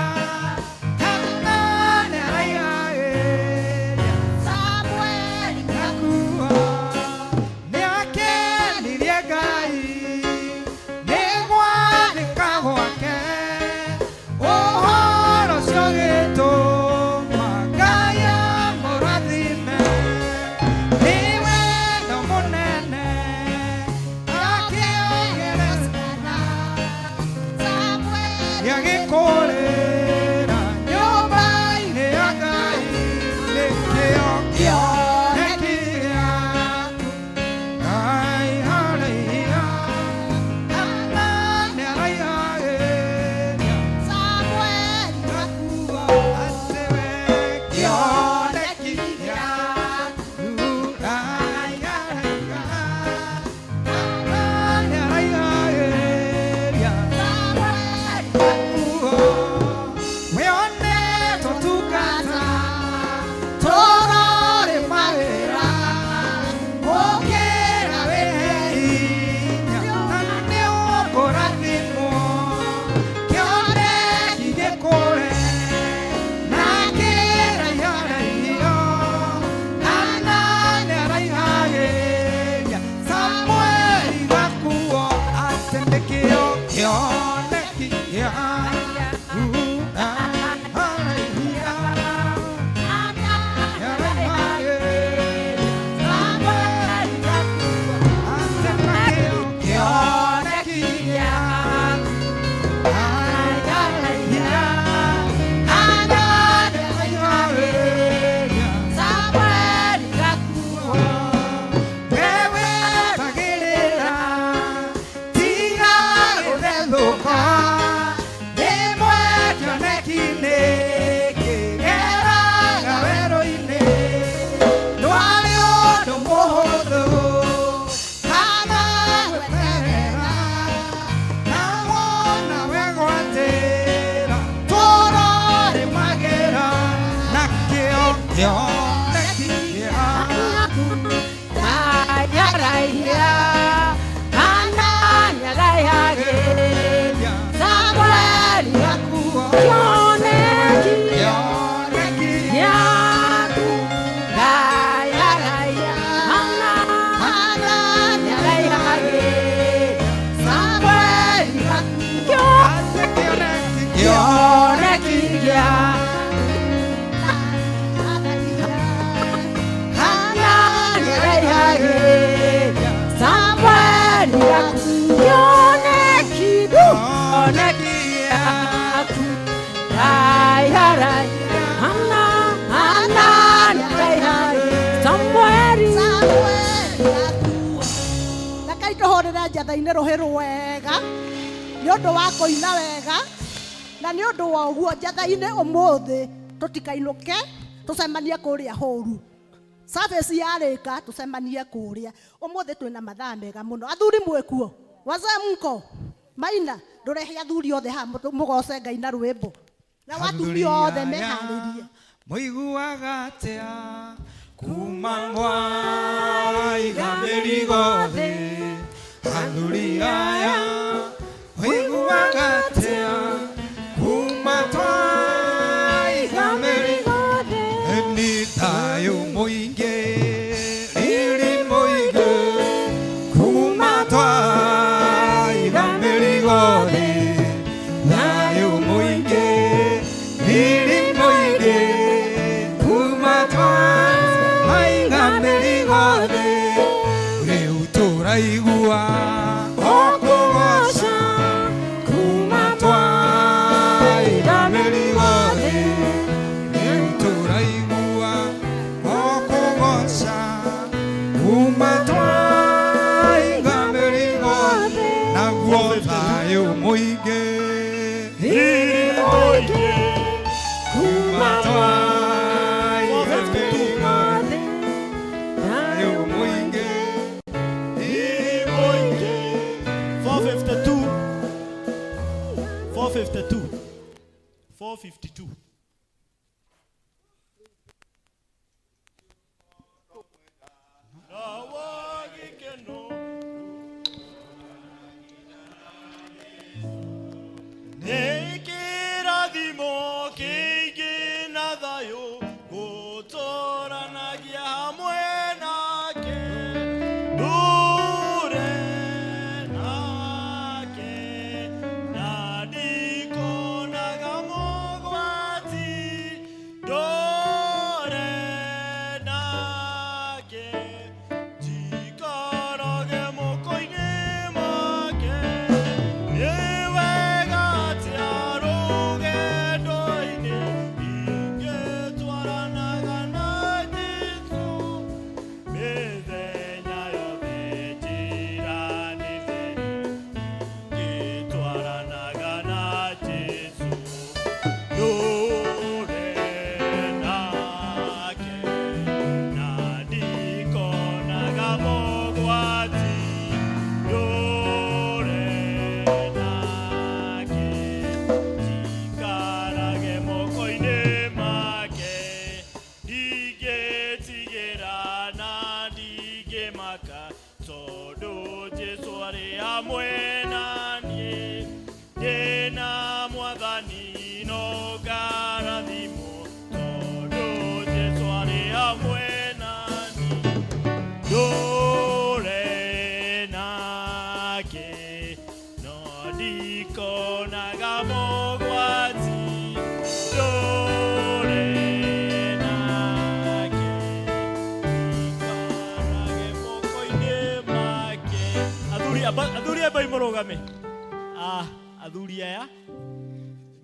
Hana nĩaraihagĩria Samueli gakuo. Nĩakenirie Ngai nĩ gwathĩka gwake, ũhoro ũcio ũgĩtũma Ngai amũrathime. Nĩ wendo mũnene akĩongerera, gĩagĩkũrĩra nyũmba-inĩ ya Ngai, nĩkĩo kĩoneki gĩaku. Ngai haraiha, Hana nĩaraihagĩria Samueli gakuo, atĩ we kĩoneki gĩaku. Ngai haraiha, Hana nĩaraihagĩria Samueli gakuo. Wĩonetwo tungata tũrorĩ mawĩra, ũkĩra wĩhe hinya na nĩũkũrathimwo. Kĩoneki gĩkũre na kĩraiharaihio, Hana nĩaraihagĩria Samueli gakuo, atĩ nĩkĩo kĩoneki gĩaku. Araihia, nĩaraihagĩria Samueli gakuo, atĩ nakĩo kĩoneki gĩaku. Araihia, Hana nĩaraihagĩria Samueli gakuo. Wewe tagĩrĩra, tiga gũthethũka, rĩmwe kĩoneki-inĩ kĩgeraga werũ-inĩ. Ndwarĩ ũndũ mũhũthũ Hana gweterera, na wona wegwatĩra tũrorĩmagĩra, nakĩo kĩoneki gĩaku. Nĩaraihia, Hana nĩaraihagĩria Samueli gakuo. Kĩoneki Kĩoneki gĩaku. Ngai araihia, Hana Hana nĩaraihagĩria Samueli gakuo. Kĩoneki Kĩoneki gĩaku. Hana nĩaraihagĩria Samueli gakuo. Kĩoneki kĩoneki gĩaku. Ngai araihia, Hana Hana nĩaraihagĩria Samueli. Samueli gakuo. Rekei tũhũrĩre njatha-inĩ rũhĩ rwega nĩ ũndũ wa kũina wega, na nĩ ũndũ wa ũguo njatha-inĩ ũmũthĩ tũtikainũke, tũcemanie kũrĩa hũru service yarĩka, tũcemanie kũrĩa. Ũmũthĩ twĩna mathaa mega mũno. Athuri mwĩkuo? Wazee mko maina ndũrehe athuri othe haha mũgoce Ngai na rwĩmbo na watumia othe meharĩrie. Mũiguaga atĩa kuma mwaiga mĩrigo thĩ? Athuri aya, mũiguaga atĩa kuma twaiga mĩrigo thĩ? Nĩ thayũ mũingĩ, riri mũingĩ, kuma twaiga mĩrigo thĩ. Thayũ mũingĩ, riri mũingĩ, kuma twaiga mĩrigo thĩ. Rĩu tũraigua o kũgoca kuma twaiga mĩrigo thĩ. Rĩu tũraigua o kũgoca kuma twaiga mĩrigo thĩ. Naguo thayũ mũingĩ, riri mũingĩ, kuma twaiga mĩrigo thĩ. Thayũ mũingĩ, riri mũingĩ. 452. 452. 452. Nĩkĩrathimo kĩingĩ na thayũ gũtũranagia hamwe nake, ndũre nake na ndikonaga mogwati, ndũre nake njikarage moko-inĩ make. Nĩ wega atĩa rũgendo-inĩ ingĩtwaranaga na Jesũ mĩthenya yothe, njĩra nĩ theri ingĩtwaranaga na Jesũ, ndũre nake na ndikonaga mogwati, ndũre nake njikarage moko-inĩ make, ndingĩtigĩra na ndingĩmaka tondũ Jesũ arĩ hamwe na niĩ. Ndĩna mwathani no ngarathimwo tondũ Jesũ arĩ hamwe na niĩ. Ndũre nake no ndikonaga mogwati, ndũre nake njikarage moko-inĩ make. Athuri athuri ambai mũrũgame. Ah, athuri aya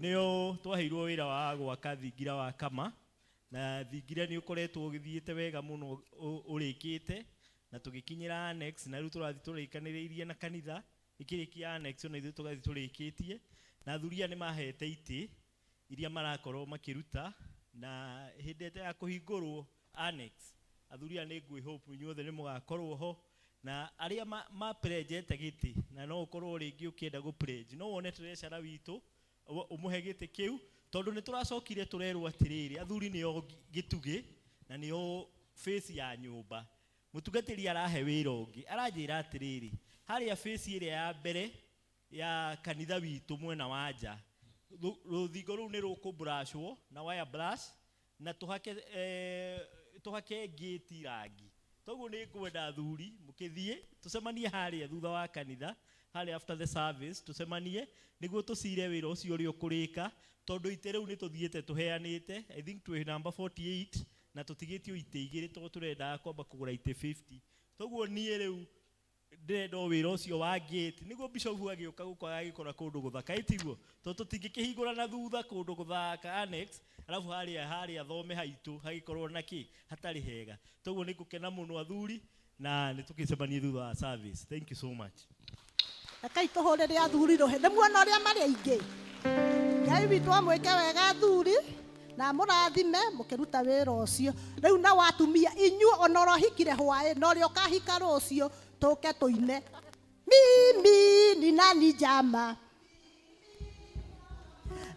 nĩo twaheirwo wĩra wa gwaka thingira wa Kama, na thingira nĩ ũkoretwo ũgĩthiĩte wega mũno ũrĩkĩte na tũgĩkinyĩra annex, na rĩu tũrathiĩ tũrĩkanĩrĩirie na kanitha ĩkĩrĩkia annex, ona ithuĩ tũgathiĩ tũrĩkĩtie. Na athuri aya nĩ mahete itĩ iria marakorwo makĩruta, na hĩndĩ ĩrĩa ya kũhingũrwo annex, athuri aya nĩ ngwĩhope inyuothe nĩ mũgakorwo ho, na arĩa maprenjete gĩtĩ, na no ũkorwo rĩngĩ ũkĩenda gũprenje, no wone treasurer witũ ũmũhe gĩtĩ kĩu, tondũ nĩ tũracokire tũrerwo atĩrĩrĩ, athuri nĩo gĩtugĩ na nĩo face ya nyũmba. Mũtungatĩri arahe wĩra ũngĩ, aranjĩra atĩrĩrĩ, harĩa face ĩrĩa ya mbere ya kanitha witũ mwena wa nja, rũthingo rũu nĩ rũkũmburacwo na wire brush na tũhake ngĩti rangi. Toguo nĩ ngwenda athuri mũkĩthiĩ tũcemanie harĩa thutha wa kanitha, harĩa after the service tũcemanie nĩguo tũcire wĩra ũcio ũrĩa ũkũrĩka, tondũ itĩ rĩu nĩ tũthiĩte tũheanĩte. I think twĩ number 48 na tũtigĩtio itĩ igĩrĩ tondũ tũrendaga kwamba kũgũra itĩ 50. Toguo niĩ rĩu ndĩrenda o wĩra ũcio wa gate nĩguo bishop agĩũka gũkũ agagĩkora kũndũ gũthaka, ĩtiguo? Tondũ tũtingĩkĩhingũra na thutha kũndũ gũthaka annex, alafu harĩa thome haitũ hagĩkorwo na kĩ hatarĩ hega. Toguo nĩ ngũkena mũno athuri, na nĩ tũgĩcemanie thutha wa service. Thank you so much. Rekei tũhũrĩre athuri rũhĩ, nĩ muona ũrĩa marĩ aingĩ. Ngai witũ amwĩke wega athuri na amũrathime mũkĩruta wĩra ũcio. Rĩu na watumia inyuĩ ona ũrohikire hwaĩ na ũrĩa ũkahika rũciũ tũke tũine. Mimi ni nani jama?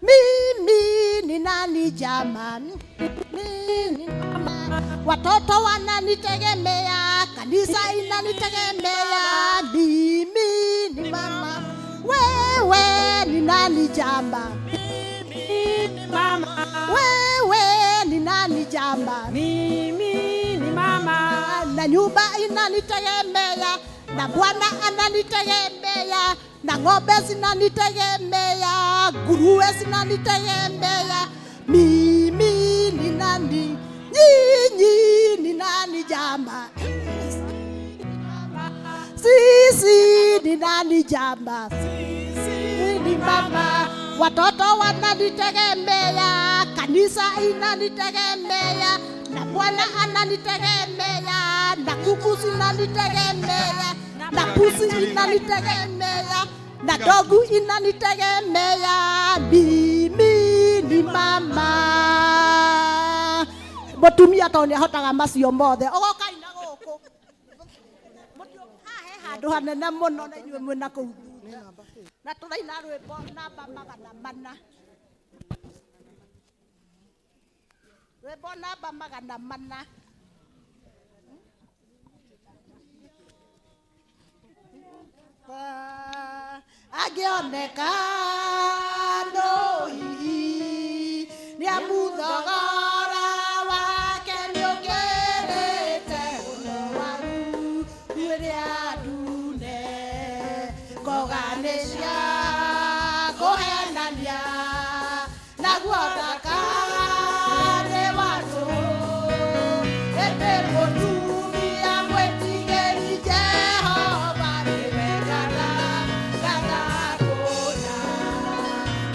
Mimi ni nani jama? Mimi ni mama. Watoto wananitegemea, kanisa inanitegemea. Mimi ni mama. Wewe ni nani jama? Mimi ni mama. Wewe ni nani jama? Mimi ni mama. Na nyumba inanitegemea, na bwana ananitegemea, na ng'ombe zinanitegemea, nguruwe zinanitegemea. Mimi ni nani? Nyinyi ni nani jama? Sisi ni nani jama? Sisi ni mama. Watoto wananitegemea, kanisa inanitegemea, na bwana ananitegemea, na kuku zinanitegemea, na pusi inanitegemea, na dogu inanitegemea. Mimi ni mama. Mũtumia tondũ nĩahotaga macio mothe. Ũgoka ina gũkũ. Haha he handũ hanene mũno na inyuĩ mwĩna kũu thutha. Na tũraina rwĩmbo namba 400. Rwĩmbo namba 400. Angĩoneka no hihi nĩamuthogora wake nĩũkĩrĩte ũnowaru rĩrĩa ndune ngoga nĩ cia kũhenania naguo thaka nĩ wa tũhũ ĩndĩ mũtumia mwĩtigĩri Jehova nĩwe ngatha kũna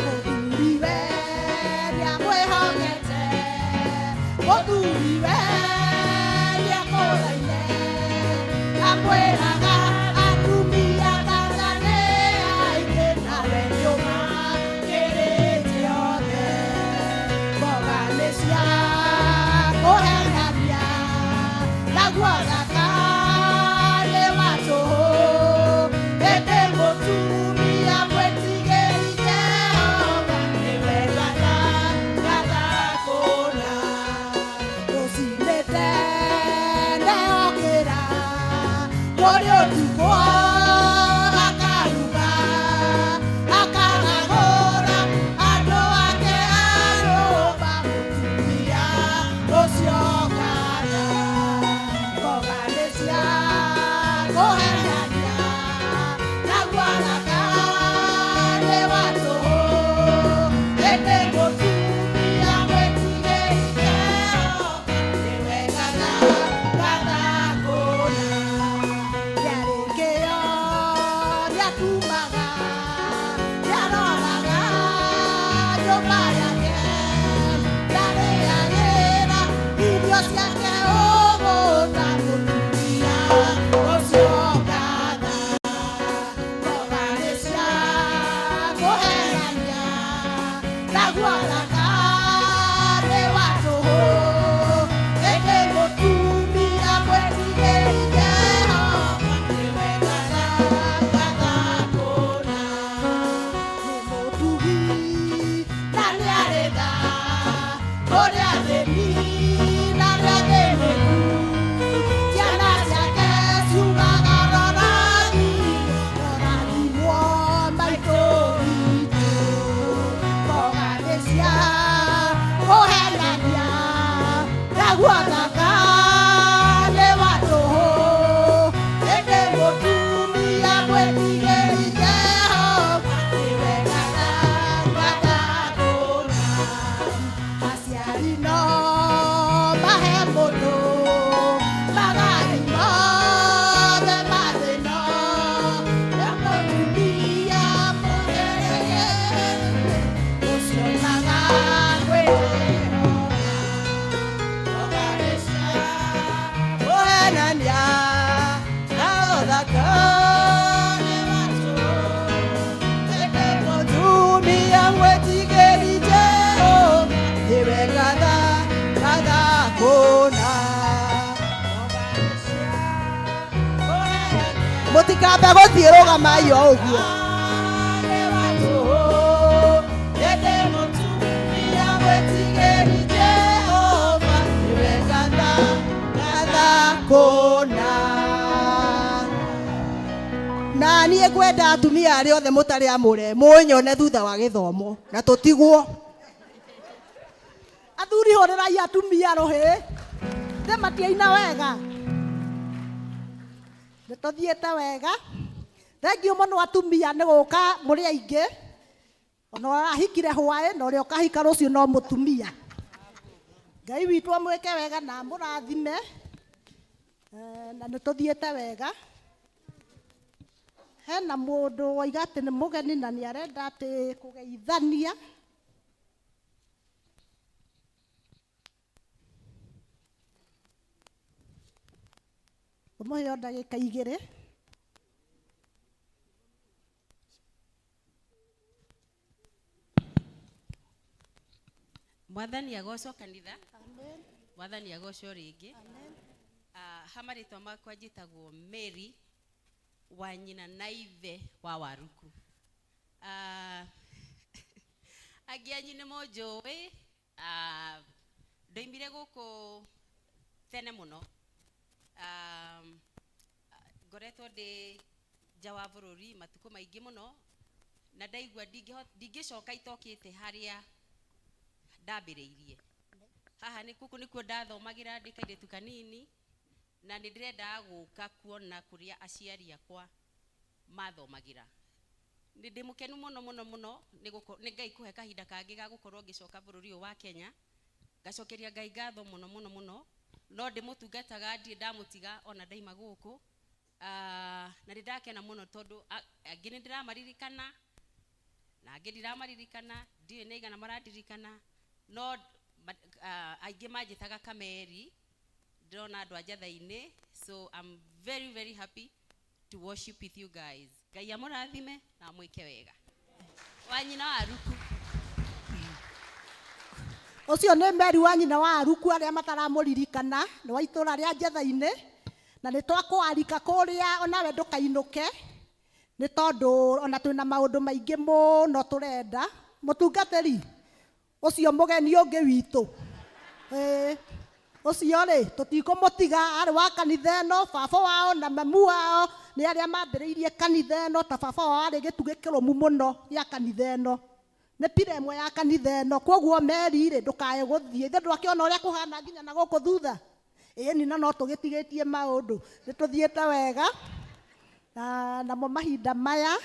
mũthuriwe nĩamwĩhokete mũthuriwe nĩakũraine amwĩraga atumia ngatha nĩ aingĩ nawe nĩũmakĩrĩte othe mboga nĩ cia kũhenania naguo thaka nĩ wa tũhũ ĩndĩ mũtumia mwĩtigĩri Jehova nĩwe ngatha kũna rũcinĩ tene okĩra kũrĩ ũtukũ akaruga akagagũra andũ ake a nyũmba mũtumia ũcio ngatha ngoga nĩ cia kũhenania naguo thaka nĩ wa tũhũ ĩndĩ mũtumia mwĩtigĩri Jehova nĩwe ngatha kũna nĩarĩ kĩo nĩatumaga nĩaroraga nyũmba yake ndarĩagĩra irio ciake ũgũta mũtumia ũcio ngatha mboga nĩ cia kũhenania naguo thaka nĩ wa tũhũ ĩndĩ mũtumia mwĩtigĩri Jehova nĩwe ngatha kũna nĩ mũtugi na nĩarĩ tha kũrĩ athĩni na arĩa athĩnĩku ciana ciake ciugaga roragi rorathimwo maitũ witũ mboga nĩ cia kũhenania naguo thaka nĩ wa tũhũ ĩndĩ mũtumia mwĩtigĩri Jehova nĩwe ngatha kũna aciari no mahe mũndũ magai mothe ma thĩno na mũtumia mũgeregere ũcio maga kwĩhoka mboga nĩ cia Mũtikambe gũthiĩ rũgamai o ũguo. Na niĩ ngwenda atumia arĩa othe mũtarĩ amũre mũnyone thutha wa gĩthomo na tũtigwo. Athuri hũrĩrai atumia rũhĩ, thĩ matiaina wega. Nĩ tũthiĩte wega. Thengiũ mũno atumia nĩ gũka mũrĩ aingĩ. Ona ũrahikire hwaĩ na ũrĩa ũkahika rũciũ no mũtumia. Ngai witũ amwĩke wega na amũrathime. Na nĩ tũthiĩte wega. Hena mũndũ waiga atĩ nĩ mũgeni na nĩ arenda atĩ kũgeithania. Tũmũhe o ndagĩka igĩrĩ. Mwathani agocwo kanitha. Mwathani agocwo rĩngĩ. Ha marĩtwa makwa njĩtagwo Mary wa nyina na ithe wa Waruku. Angĩ anyu nĩ mũnjũĩ, ndoimire gũkũ tene mũno. Ngoretwo ndĩ nja wa bũrũri matukũ maingĩ mũno, na ndaigua ndingĩcoka itokĩte harĩa ndambĩrĩirie. Haha nĩ gũkũ nĩkuo ndathomagĩra ndĩ kairĩtu kanini, na nĩ ndĩrendaga gũka kuona kũrĩa aciari akwa mathomagĩra. Nĩ ndĩ mũkenu mũno mũno mũno nĩ Ngai kũhe kahinda kangĩ ga gũkorwo ngĩcoka bũrũri ũyũ wa Kenya. Ngacokeria Ngai ngatho mũno mũno mũno, no ndĩmũtungataga ndirĩ ndamũtiga ona ndaima gũkũ. Na nĩ ndakena mũno tondũ angĩ nĩ ndĩramaririkana na angĩ ndiramaririkana, ndiũĩ nĩ aigana marandirikana, no aingĩ manjĩtaga Kameri, ndĩrona andũ a Njatha-inĩ, so I'm very very happy to worship with you guys. Ngai amũrathime na amwĩke wega. Wa nyina wa Ruku. Ũcio nĩ Mary wa nyina wa Ruku arĩa mataramũririkana, nĩ wa itũũra rĩa Njatha-inĩ, na nĩ twakũarika kũrĩa onawe ndũkainũke, nĩ tondũ ona twĩna maũndũ maingĩ mũno tũrenda. Mũtungatĩri ũcio mũgeni ũngĩ witũ, ũcio rĩ tũtikũmũtiga, arĩ wa kanitha ĩno, baba wao na mamu wao nĩ arĩa mambĩrĩirie kanitha ĩno, ta baba wao arĩ gĩtugĩ kĩrũmu mũno gĩa kanitha ĩno, nĩ pira ĩmwe ya kanitha ĩno. Koguo Mary rĩ ndũkae gũthiĩ, ithe ndwakĩona ũrĩa kũhana nginya na gũkũ thutha. Ĩni na no tũgĩtigĩtie maũndũ, nĩ tũthiĩte wega. Namo mahinda maya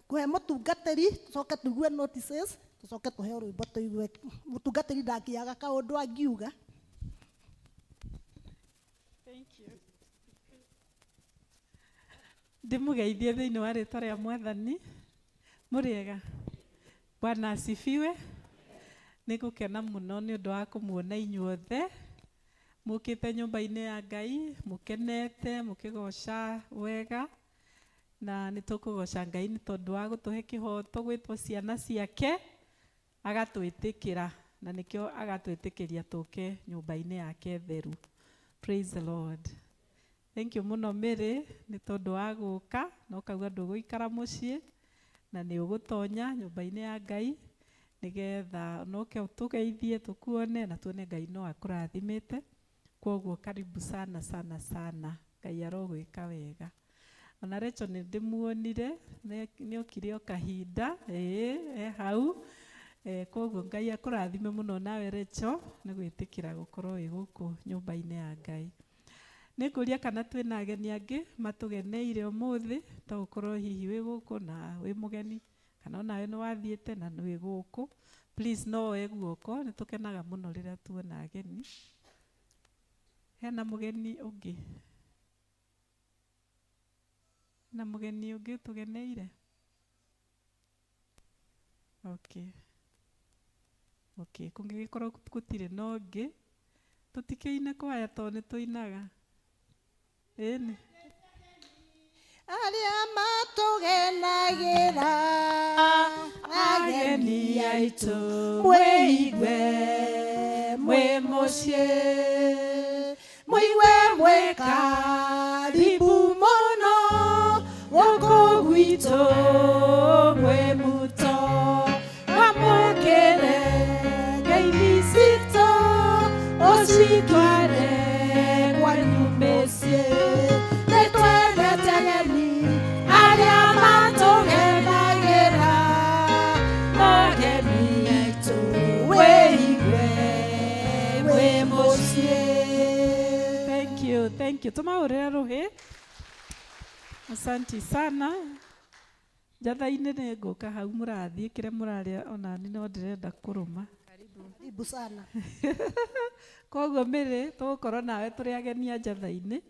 kũhe mũtungatĩri, tũcoke tũigue notices, tũcoke tũheo rwĩmbo tũigue. Mũtungatĩri ndangĩaga kaũndũ angiuga. Thank you. Ndĩmũgeithie thĩinĩ wa rĩtwa rĩa Mwathani. Mũrĩega? Bwana asifiwe. Nĩ ngũkena mũno nĩ ũndũ wa kũmuona inyuothe mũkĩte nyũmba-inĩ ya Ngai, mũkenete, mũkĩgoca wega, na nĩ tũkũgoca Ngai nĩ tondũ wa gũtũhe kĩhoto gwĩtwo ciana ciake, agatwĩtĩkĩra, na nĩkĩo agatwĩtĩkĩria tũke nyũmba-inĩ yake theru. Praise the Lord. Thank you mũno Mary nĩ tondũ wa gũka, na ũkauga ndũgũikara mũciĩ, na nĩ ũgũtonya nyũmba-inĩ ya Ngai, nĩgetha onoke ũtũgeithie, tũkuone, na tuone Ngai no akũrathimĩte. Kwoguo karibu sana sana sana, Ngai arogwĩka wega. Ona Rachel nĩ ndĩmuonire, nĩ okire o kahinda, ĩĩ, e hau. Kwoguo Ngai akũrathime mũno nawe Rachel, nĩ gwĩtĩkĩra gũkorwo wĩ gũkũ nyũmba-inĩ ya Ngai. Nĩ ngũria kana twĩna ageni angĩ matũgeneire ũmũthĩ, to ũkorwo hihi wĩ gũkũ na wĩ mũgeni, kana onawe nĩ wathiĩte na nĩ wĩ gũkũ. Please no woe guoko, nĩ tũkenaga mũno rĩrĩa tuona ageni. Hena mũgeni ũngĩ? Hena mũgeni ũngĩ ũtũgeneire? Okay. Okay, kũngĩgĩkorwo gũtirĩ na ũngĩ, tũtikĩine kwaya tondũ nĩ tũinaga. Ĩni. Arĩa matũgenagĩra, ageni aitũ, mwĩigue mwĩ mũciĩ, mũigue mwĩ karibu mũno. witũ mwĩ muto wamũkĩre ngeithi citũ ũcitware kwanyu mĩciĩ nĩ twendete ageni arĩa matũgenagĩra ageni aitũ wĩigue wĩ mũciĩ. Thank you, thank you. Tũmahũrĩre rũhĩ. Asanti sana. Njatha-inĩ nĩ ngũka hau mũrathiĩ kĩrĩa mũrarĩa onani no ndĩrenda kũrũma. Karibu sana. Koguo Mĩrĩ tũgũkorwo nawe tũrĩ ageni a njatha-inĩ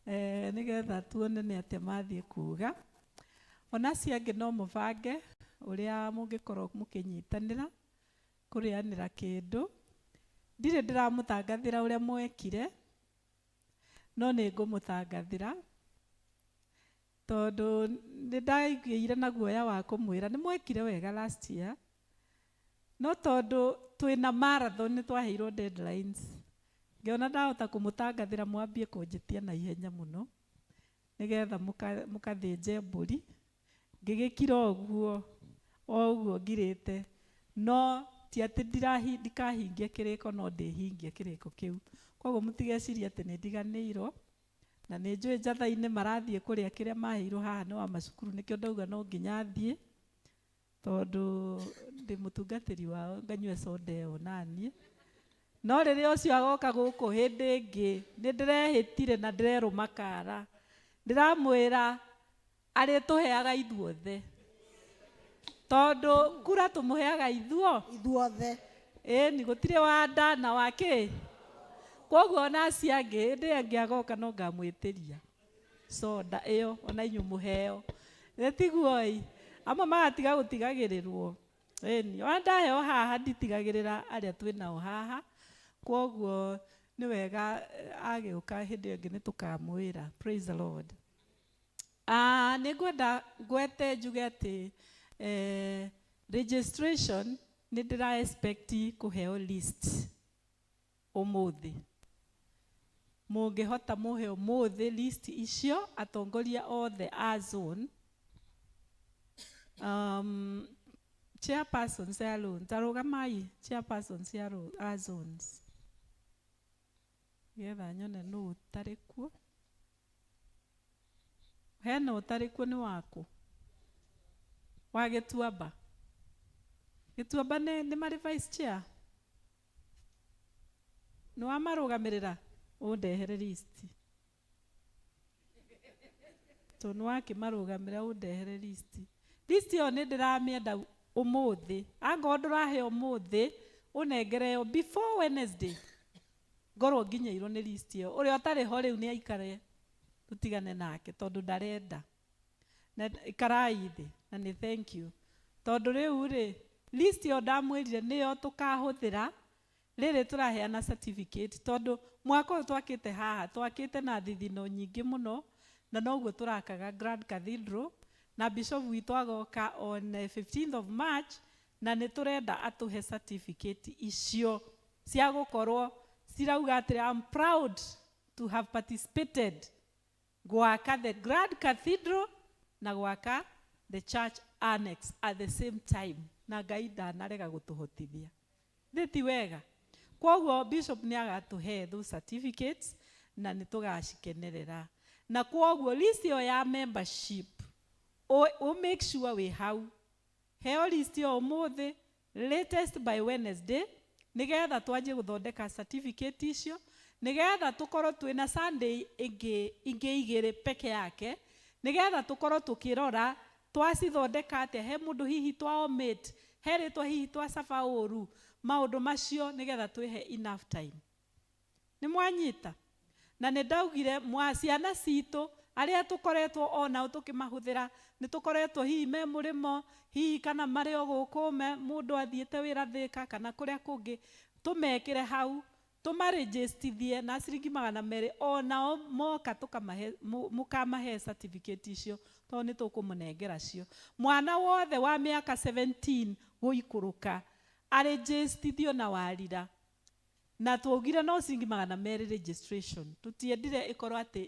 eh, nĩgetha tuone nĩ atĩa mathiĩ kuga. Ona acio angĩ no mũbange ũrĩa mũngĩkorwo mũkĩnyitanĩra kũrĩanĩra kĩndũ. Ndirĩ ndĩramũtangathĩra ũrĩa mwekire, no nĩ ngũmũtangathĩra tondũ nĩ ndaigĩire na guoya wa kũmwĩra nĩ mwekire wega last year, no tondũ twĩna marathon nĩ twaheirwo deadlines, ngĩona ndahota kũmũtangathĩra mwambie kũnjĩtia na ihenya mũno nĩgetha mũkathĩnje mbũri. Ngĩgĩkira ũguo o ũguo ngirĩte, no ti atĩ ndikahingia kĩrĩko, no ndĩhingia kĩrĩko kĩu. Koguo mũtigecirie atĩ nĩ ndiganĩirwo, na nĩ njũĩ njatha-inĩ marathiĩ kũrĩa kĩrĩa maheirwo haha nĩ wa macukuru, nĩkĩo ndauga no nginya thiĩ tondũ ndĩ mũtungatĩri wao nganyue soda ĩyo naniĩ. No rĩrĩa ũcio agoka gũkũ hĩndĩ ĩngĩ nĩ ndĩrehĩtire na ndĩrerũma kara, ndĩramwĩra arĩtũheaga ithuothe, tondũ kura tũmũheaga ithuothe. Ĩni gũtirĩ wa nda na wa kĩ. Koguo ona acio angĩ hĩndĩ ĩyo ĩngĩ agoka no ngamwĩtĩria soda ĩyo ona inyuĩ mũheo. Nĩ tiguo ĩ? Amwe magatiga gũtigagĩrĩrwo. Ĩni ona ndaheo haha nditigagĩrĩra arĩa twĩnao haha. Koguo nĩ wega agĩũka hĩndĩ ĩyo ĩngĩ nĩ tũkamwĩra. Praise the Lord. Nĩ ngwenda ngwete njuge atĩ registration nĩ ndĩra expect kũheo list ũmũthĩ. Mũngĩhota mũhe ũmũthĩ list icio atongoria othe a zone, chairpersons a zone, ta rũgamai chairpersons a zones nĩgetha nyone nũ ũtarĩ kuo. Hena ũtarĩ kuo nĩ wakũ? Wa Gĩtuamba. Gĩtuamba nĩ marĩ vice chair? Nĩ wamarũgamĩrĩra? Ũndehere list. Tondũ nĩ wakĩmarũgamĩrĩra ũndehere list. List ĩyo nĩ ndĩramĩenda ũmũthĩ. Angorwo ndũrahe ũmũthĩ, ũnengere yo before Wednesday. Ngorwo nginyĩirwo nĩ list ĩyo. Ũrĩa ũtarĩ ho rĩu nĩ aikare tũtigane nake tondũ ndarenda. Na ikarai thĩ na nĩ thank you. Tondũ rĩu rĩ, list ĩyo ndamwĩrire nĩyo tũkahũthĩra rĩrĩ tũraheana certificate, tondũ mwaka ũyũ twakĩte haha twakĩte na thithino nyingĩ mũno, na noguo tũrakaga Grand Cathedral, na bishop witũ agoka on 15th of March, na nĩ tũrenda atũhe certificate icio cia gũkorwo cirauga atĩrĩ, I'm proud to have participated gwaka the Grand Cathedral na gwaka the church annex at the same time, na Ngai ndanarega gũtũhotithia. Thĩ ti wega? Koguo bishop nĩ agatũhe those certificates na nĩ tũgacikenerera. Na koguo list ĩyo ya membership ũ make sure wĩ hau. Heo list ĩyo ũmũthĩ latest by Wednesday, nĩgetha twanjie gũthondeka certificate icio, nĩgetha tũkorwo twĩna Sunday ĩngĩ ingĩ igĩrĩ peke yake, nĩgetha tũkorwo tũkĩrora twacithondeka atĩa, he mũndũ hihi twa omit, he rĩtwa hihi twacaba ũru, maũndũ macio nĩgetha twĩhe enough time. Nĩ mwanyita? Na nĩ ndaugire mwa ciana citũ arĩa tũkoretwo onao tũkĩmahũthĩra, nĩ tũkoretwo hihi me mũrĩmo, hihi kana marĩ o gũkũ mũndũ athiĩte wĩra Thĩka kana kũrĩa kũngĩ, tũmekĩre hau, tũmarĩnjĩstithie na ciringi 200, onao moka tũkamahe, mũkamahe certificate icio, tondũ nĩ tũkũmũnengera cio. Mwana wothe wa mĩaka 17 gũikũrũka arĩnjĩstithio na warira. Na twaugire no ciringi 200 registration. Tũtiendire ĩkorwo atĩ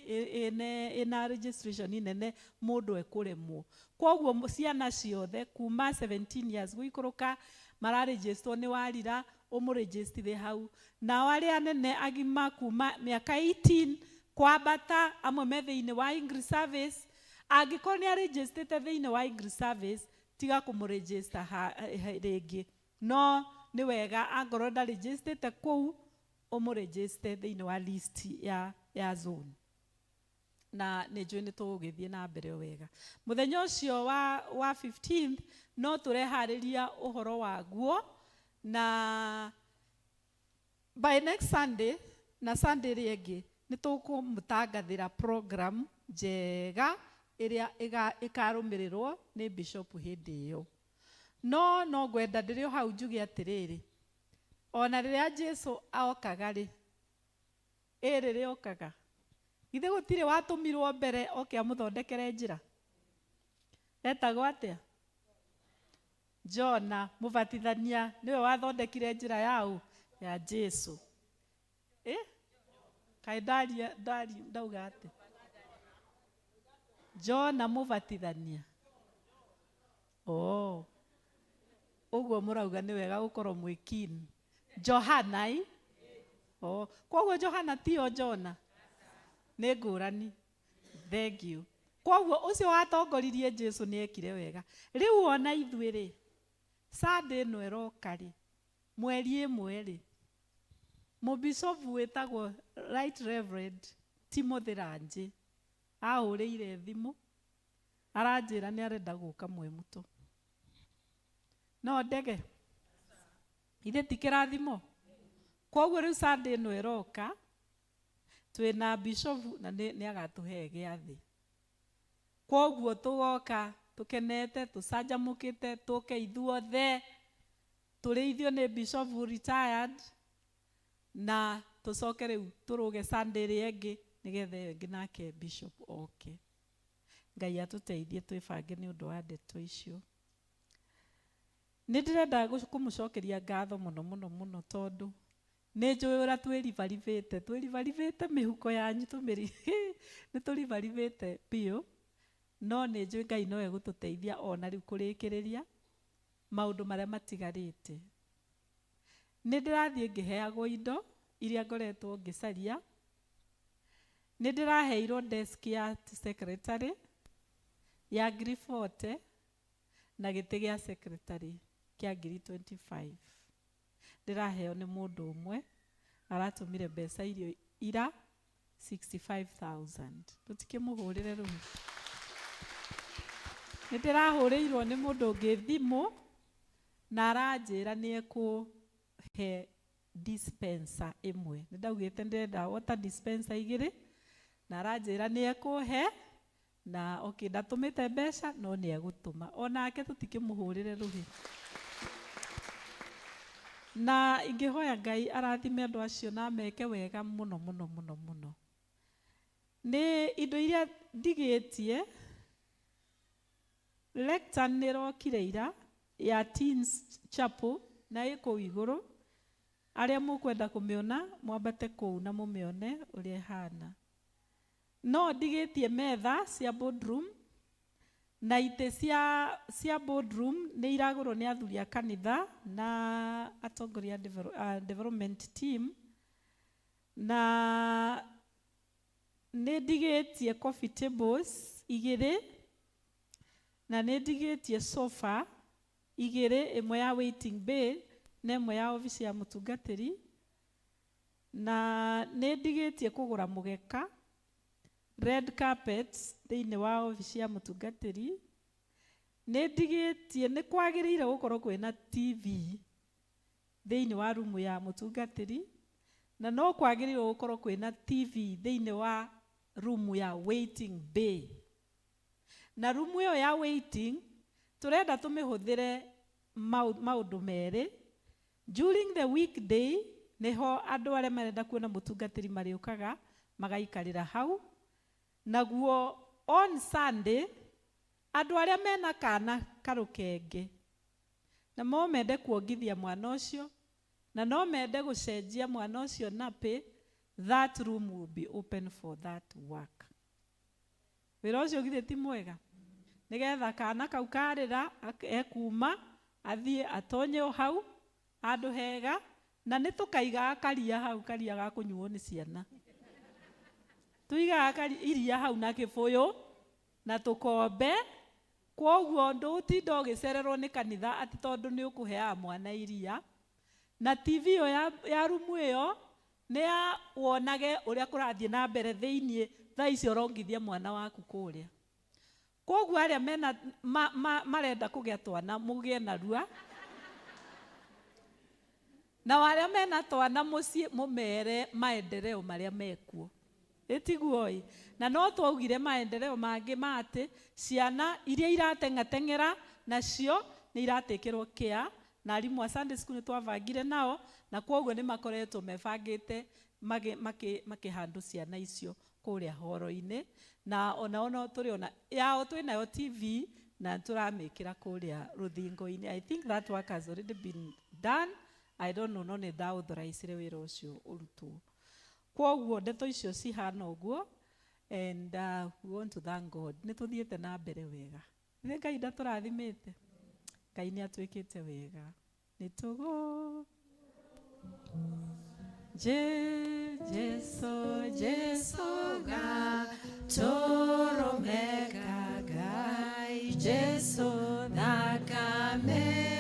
ĩna registration nene mũndũ ekũremwo. Koguo ciana ciothe kuma 17 years gũikũrũka mararegisterwo nĩ warira ũmũregistire hau. Nao arĩa anene agima kuma mĩaka 18 kwambata amwe me thĩinĩ wa English service, angĩkorwo nĩ aregistĩte thĩinĩ wa English service tiga kũmũregister rĩngĩ. No nĩ wega angorwo ndaregistĩte kũu ũmũregiste thĩinĩ wa list ya zone. Na nĩ njũĩ nĩ tũgũgĩthiĩ na mbere wega. Mũthenya ũcio wa 15th no tũreharĩria ũhoro waguo, na by next Sunday na Sunday ĩrĩa ĩngĩ nĩ tũkũmũtangathĩra program njega ĩrĩa ĩkarũmĩrĩrwo nĩ bishop hĩndĩ ĩyo. No ngwenda ndĩrĩ o hau njuge atĩrĩrĩ, ona rĩrĩa Jesu okaga rĩ, ĩ rĩrĩa okaga, githĩ gũtirĩ watũmirwo mbere oke amũthondekere njĩra? Etagwo atĩa? Jona mũbatithania nĩwe wathondekire njĩra yau ya Jesu. Kaĩ ndaria ndauga atĩa? Jona mũbatithania. Oh. Ũguo mũrauga nĩ wega gũkorwo mwĩ keen. Johana ĩ? Oh, koguo Johana tio Jona. Nĩ ngũrani. Thank you. Koguo ũcio watongoririe Jesu nĩ ekire wega. Rĩu ona ithuĩ rĩ, Sunday ĩno ĩroka rĩ, mweri ĩmwe rĩ, mũbicobu wĩtagwo Right Reverend Timothy Ranji ahũrĩire thimũ aranjĩra nĩ arenda gũka Mwemuto. No ndege ithe ti kĩrathimo. Koguo rĩu Sunday ĩno ĩroka twĩna bishofu na nĩ agatũhe gĩathĩ. Koguo tũgoka tũkenete tũcanjamũkĩte tũke ithuothe tũrĩithio nĩ bishofu retired na tũcoke rĩu tũrũge Sunday ĩrĩa ĩngĩ nĩgetha ĩyo ĩngĩ nake bishop oke. Ngai atũteithie twĩbange nĩ ũndũ wa ndeto icio. Nĩ ndĩrenda kũmũcokeria ngatho mũno mũno mũno tondũ nĩ njũĩ ũrĩa twĩribaribĩte, twĩribaribĩte mĩhuko yanyu nĩ tũribaribĩte biũ, no nĩ njũĩ Ngai no egũtũteithia ona rĩu kũrĩkĩrĩria maũndũ marĩa matigarĩte. Nĩ ndĩrathiĩ ngĩheagwo indo iria ngoretwo ngĩcaria. Nĩ ndĩraheirwo desk ya secretary ya ngiri 40 na gĩtĩ gĩa secretary kĩa ngiri 25. Ndĩraheo nĩ mũndũ ũmwe aratũmire mbeca irio ira 65,000. Tũtikĩmũhũrĩre rũhĩ. Nĩ ndĩrahũrĩirwo nĩ mũndũ ũngĩ thimũ na aranjĩra nĩ ekũhe dispenser ĩmwe. Nĩ ndaugĩte ndĩrenda water dispenser igĩrĩ na aranjĩra nĩ ekũhe na okay ndatũmĩte mbeca no nĩ egũtũma. Onake tũtikĩmũhũrĩre rũhĩ. Na ingĩhoya Ngai arathime andũ acio na meke wega mũno mũno mũno mũno. Nĩ indo iria ndigĩtie, lectern nĩ ĩrokire ira ya Teens Chapel na ĩ kũu igũrũ. Arĩa mũkwenda kũmĩona mwambate kũu na mũmĩone ũrĩa ĩhana. No ndigĩtie metha cia boardroom na itĩ cia boardroom nĩ iragũrwo nĩ athuri a kanitha na atongoria a development team. Na nĩ ndigĩtie coffee tables igĩrĩ na nĩ ndigĩtie sofa igĩrĩ, ĩmwe ya waiting bay na ĩmwe ya obici ya mũtungatĩri. Na nĩ ndigĩtie kũgũra mũgeka red carpet thĩinĩ wa obici ya mũtungatĩri. Nĩ ndigĩtie nĩ kwagĩrĩire gũkorwo kwĩna TV thĩinĩ wa rumu ya mũtungatĩri na no kwagĩrĩirwo gũkorwo kwĩna TV thĩinĩ wa rumu ya waiting bay. Na rumu ĩyo ya waiting tũrenda tũmĩhũthĩre maũndũ merĩ. During the weekday nĩho andũ arĩa marenda kuona mũtungatĩri marĩũkaga magaikarĩra hau. Naguo on Sunday andũ arĩa mena kana karũkenge na mo mende kuongithia mwana ũcio Na no mende gũcenjia mwana ũcio nappy, that room will be open for that work. Wĩra ũcio githĩ ti mwega? Nĩgetha kana kau karĩra ekuma athiĩ atonye o hau handũ hega, na nĩ tũkaigaga karia hau, karia ga kũnyuo nĩ ciana. Tũigaga iria hau na kĩbũyũ na tũkombe, kwoguo ndũgũtinda ũgĩcererwo nĩ kanitha atĩ tondũ nĩ ũkũheaga mwana iria. Na TV ĩyo ya rumu ĩyo nĩ ya wonage ũrĩa kũrathiĩ na mbere thĩiniĩ thaa icio ũrongithia mwana waku kũrĩa. Kwoguo arĩa mena marenda kũgĩa twana mũgĩe narua, na arĩa mena twana mũciĩ mũmere maendeleo marĩa mekuo. Ĩtiguo ĩ? Na no twaugire maendeleo mangĩ ma atĩ ciana iria irateng'ateng'era nacio nĩ iratĩkĩrwo care, na arimũ a Sunday school nĩ twabangire nao, na kwoguo nĩ makoretwo mebangĩte makĩhandũ ciana icio kũrĩa horo-inĩ, na onao no tũrĩ ona yao twĩnayo TV na tũramĩkĩra kũrĩa rũthingo-inĩ. I think that work has already been done. I don't know, no nĩ ndaauthorize wĩra ũcio ũrutwo. Kwoguo ndeto icio cihana ũguo, and we want to thank God. Nĩ tũthiĩte na mbere wega. Nĩ Ngai ndatũrathimĩte. Ngai nĩ atwĩkĩte wega. Nĩ tũgũ Jesu, Jesu ga tũrũmeka Ngai, Jesu thakame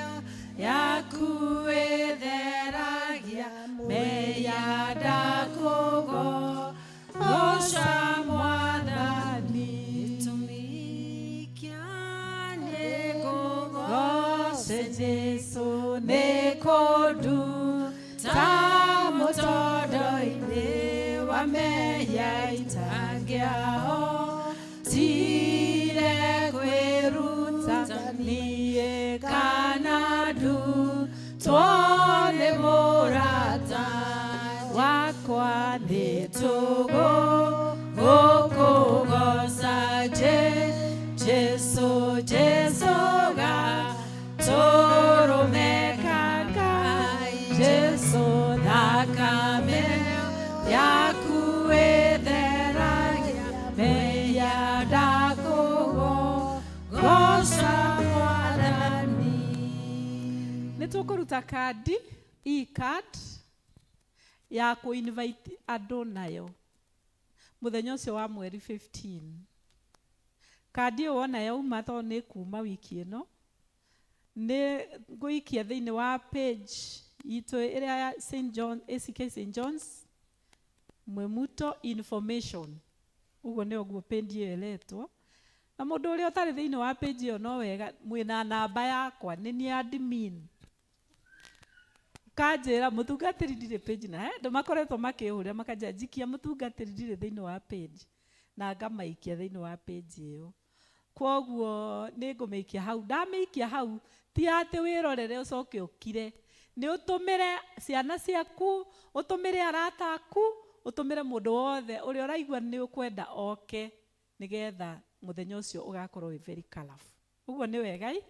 yaku ĩtheragia mehia ndakũgoca Mwathani. Gĩtũmi kĩa nĩngũgoce Jesu nĩ kũnduta mũtondo-inĩ wa mehia itangĩahotire kwĩruta niĩ kana ndutwo nĩ mũrata wakwa. Nĩ tũgũ gũkũgoca Jesu, Jesu ga tũrũmeka Ngai, Jesu thakame yaku ĩtheragia mehia ndakũgoca Mwathani. Nĩ tũkũruta kandi, e-card ya kũ-invite andũ nayo mũthenya ũcio wa mweri 15. Kandi ĩyo wona yauma, tondũ nĩ kuma wiki ĩno, nĩ ngũikia thĩinĩ wa page itũ ĩrĩa ya St John, ACK St John's Mwimuto information, ũguo nĩ ũguo page ĩyo ĩretwo. Na mũndũ ũrĩa ũtarĩ thĩinĩ wa page ĩyo, no wega mwĩna namba yakwa, nĩ niĩ admin, kanjĩra mũtungatĩri ndirĩ page, na andũ makoretwo makĩhũrĩra makanjĩra njikia mũtungatĩri ndirĩ thĩinĩ wa page, na ngamaikia thĩinĩ wa page ĩyo. Kwoguo nĩ ngũmĩikia hau. Ndamĩikia hau, ti atĩ wĩrorere ũcoke ũkire, nĩ ũtũmĩre ciana ciaku, ũtũmĩre arata aku, ũtũmĩre mũndũ wothe ũrĩa ũraigua nĩ ũkwenda oke, nĩgetha mũthenya ũcio ũgakorwo wĩ very colorful. Ũguo nĩ wegai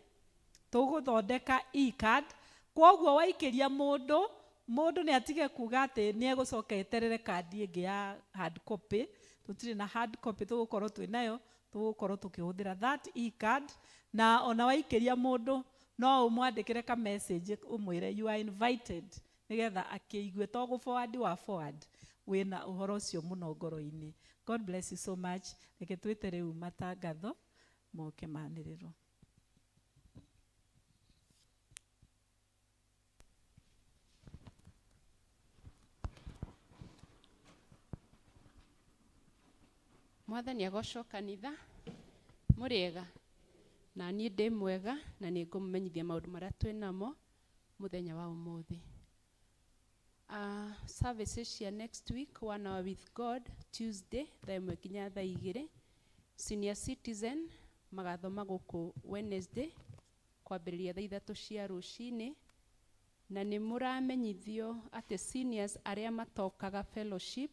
tũgũthondeka e-card. Kwoguo waikĩria mũndũ, mũndũ nĩ atige kuga atĩ nĩ egũcoka eterere kandi ĩngĩ ya hard copy. Tũtirĩ na hard copy tũgũkorwo twĩ nayo, tũgũkorwo tũkĩhũthĩra that e-card. Na ona waikĩria mũndũ, no ũmwandĩkĩre ka message ũmwĩre you are invited, nĩgetha akĩigue to gũ forward wa forward wĩna ũhoro ũcio mũno ngoro-inĩ. God bless you so much. Reke twĩte rĩu matangatho moke manĩrĩrwo. Mwathani agocwo. Kanitha mũrĩega? Na niĩ ndĩ mwega, na nĩ ngũmũmenyithia maũndũ marĩa twĩ namo mũthenya wa ũmũthĩ. Services cia next week: One Hour with God, Tuesday, thaa 1 nginya thaa 2. Senior citizen magathoma gũkũ Wednesday kwambĩrĩria thaa 3 cia rũcinĩ. Na nĩ mũramenyithio atĩ seniors arĩa matokaga fellowship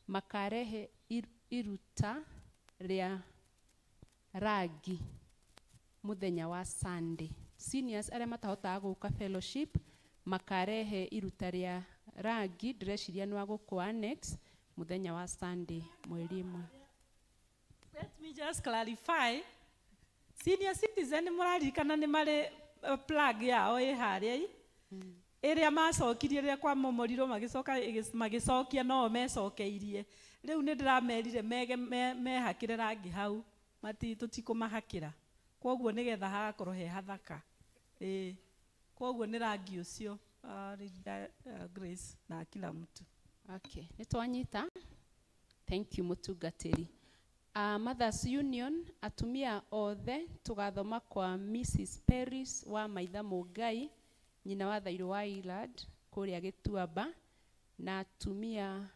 makarehe iruta rĩa rangi mũthenya wa Sunday. Seniors arĩa matahotaga gũka fellowship. Makarehe iruta rĩa rangi, ndĩreciria nĩ wa gũkũ annex mũthenya wa Sunday mweri ĩmwe. Let me just clarify. Senior citizen nĩ mũraririkana nĩ marĩ plug yao ĩ harĩa i ĩrĩa macokirie rĩrĩa kwamomorirwo magĩcoka magĩcokia no mecokeirie. Rĩu nĩ ndĩramerire mege mehakĩre rangi hau mati tũtikũmahakĩra, koguo nĩgetha hagakorwo he hathaka. Ĩĩ, koguo nĩ rangi ũcio, Linda, Grace na kila mtu. Okay, nĩ twanyita. Thank you mũtungatĩri. Mothers Union, atumia othe tũgathoma kwa Mrs. Paris wa Maitha Mũngai, nyina wa Thairũ wa Ilad kũrĩa Gĩtuamba, na atumia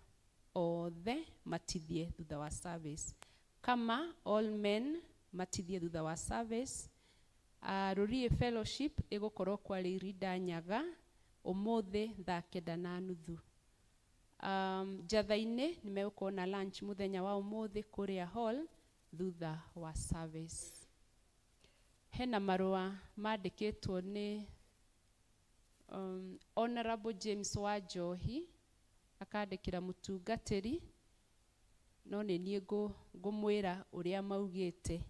othe matithie thutha wa service. Kama all men matithie thutha wa service. Rũriĩ Fellowship ĩgũkorwo kwa Rĩrinda Nyaga ũmũthĩ thaa 9:30. Njatha-inĩ nĩ megũkorwo na lunch mũthenya wa ũmũthĩ kũrĩa hall thutha wa service. Hena marũa mandĩkĩtwo nĩ Honorable James wa Njohi, akandĩkĩra mũtungatĩri, no nĩ niĩ ngũmwĩra ũrĩa maugĩte.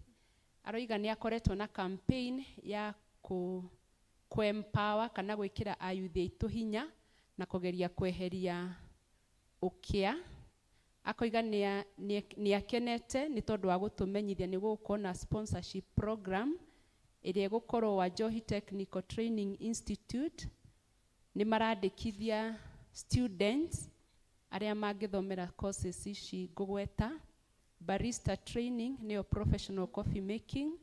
Aroiga nĩ akoretwo na campaign ya kũ empower kana gwĩkĩra ayuthi aitũ hinya na kũgeria kweheria ũkĩa. Akoiga nĩ akenete nĩ tondũ wa gũtũmenyithia nĩ gũgũkorwo na sponsorship program ĩrĩa ĩgũkorwo wa Njohi Technical Training Institute. Nĩ marandĩkithia students arĩa mangĩthomera courses ici ngũgweta: barista training nĩyo professional coffee making,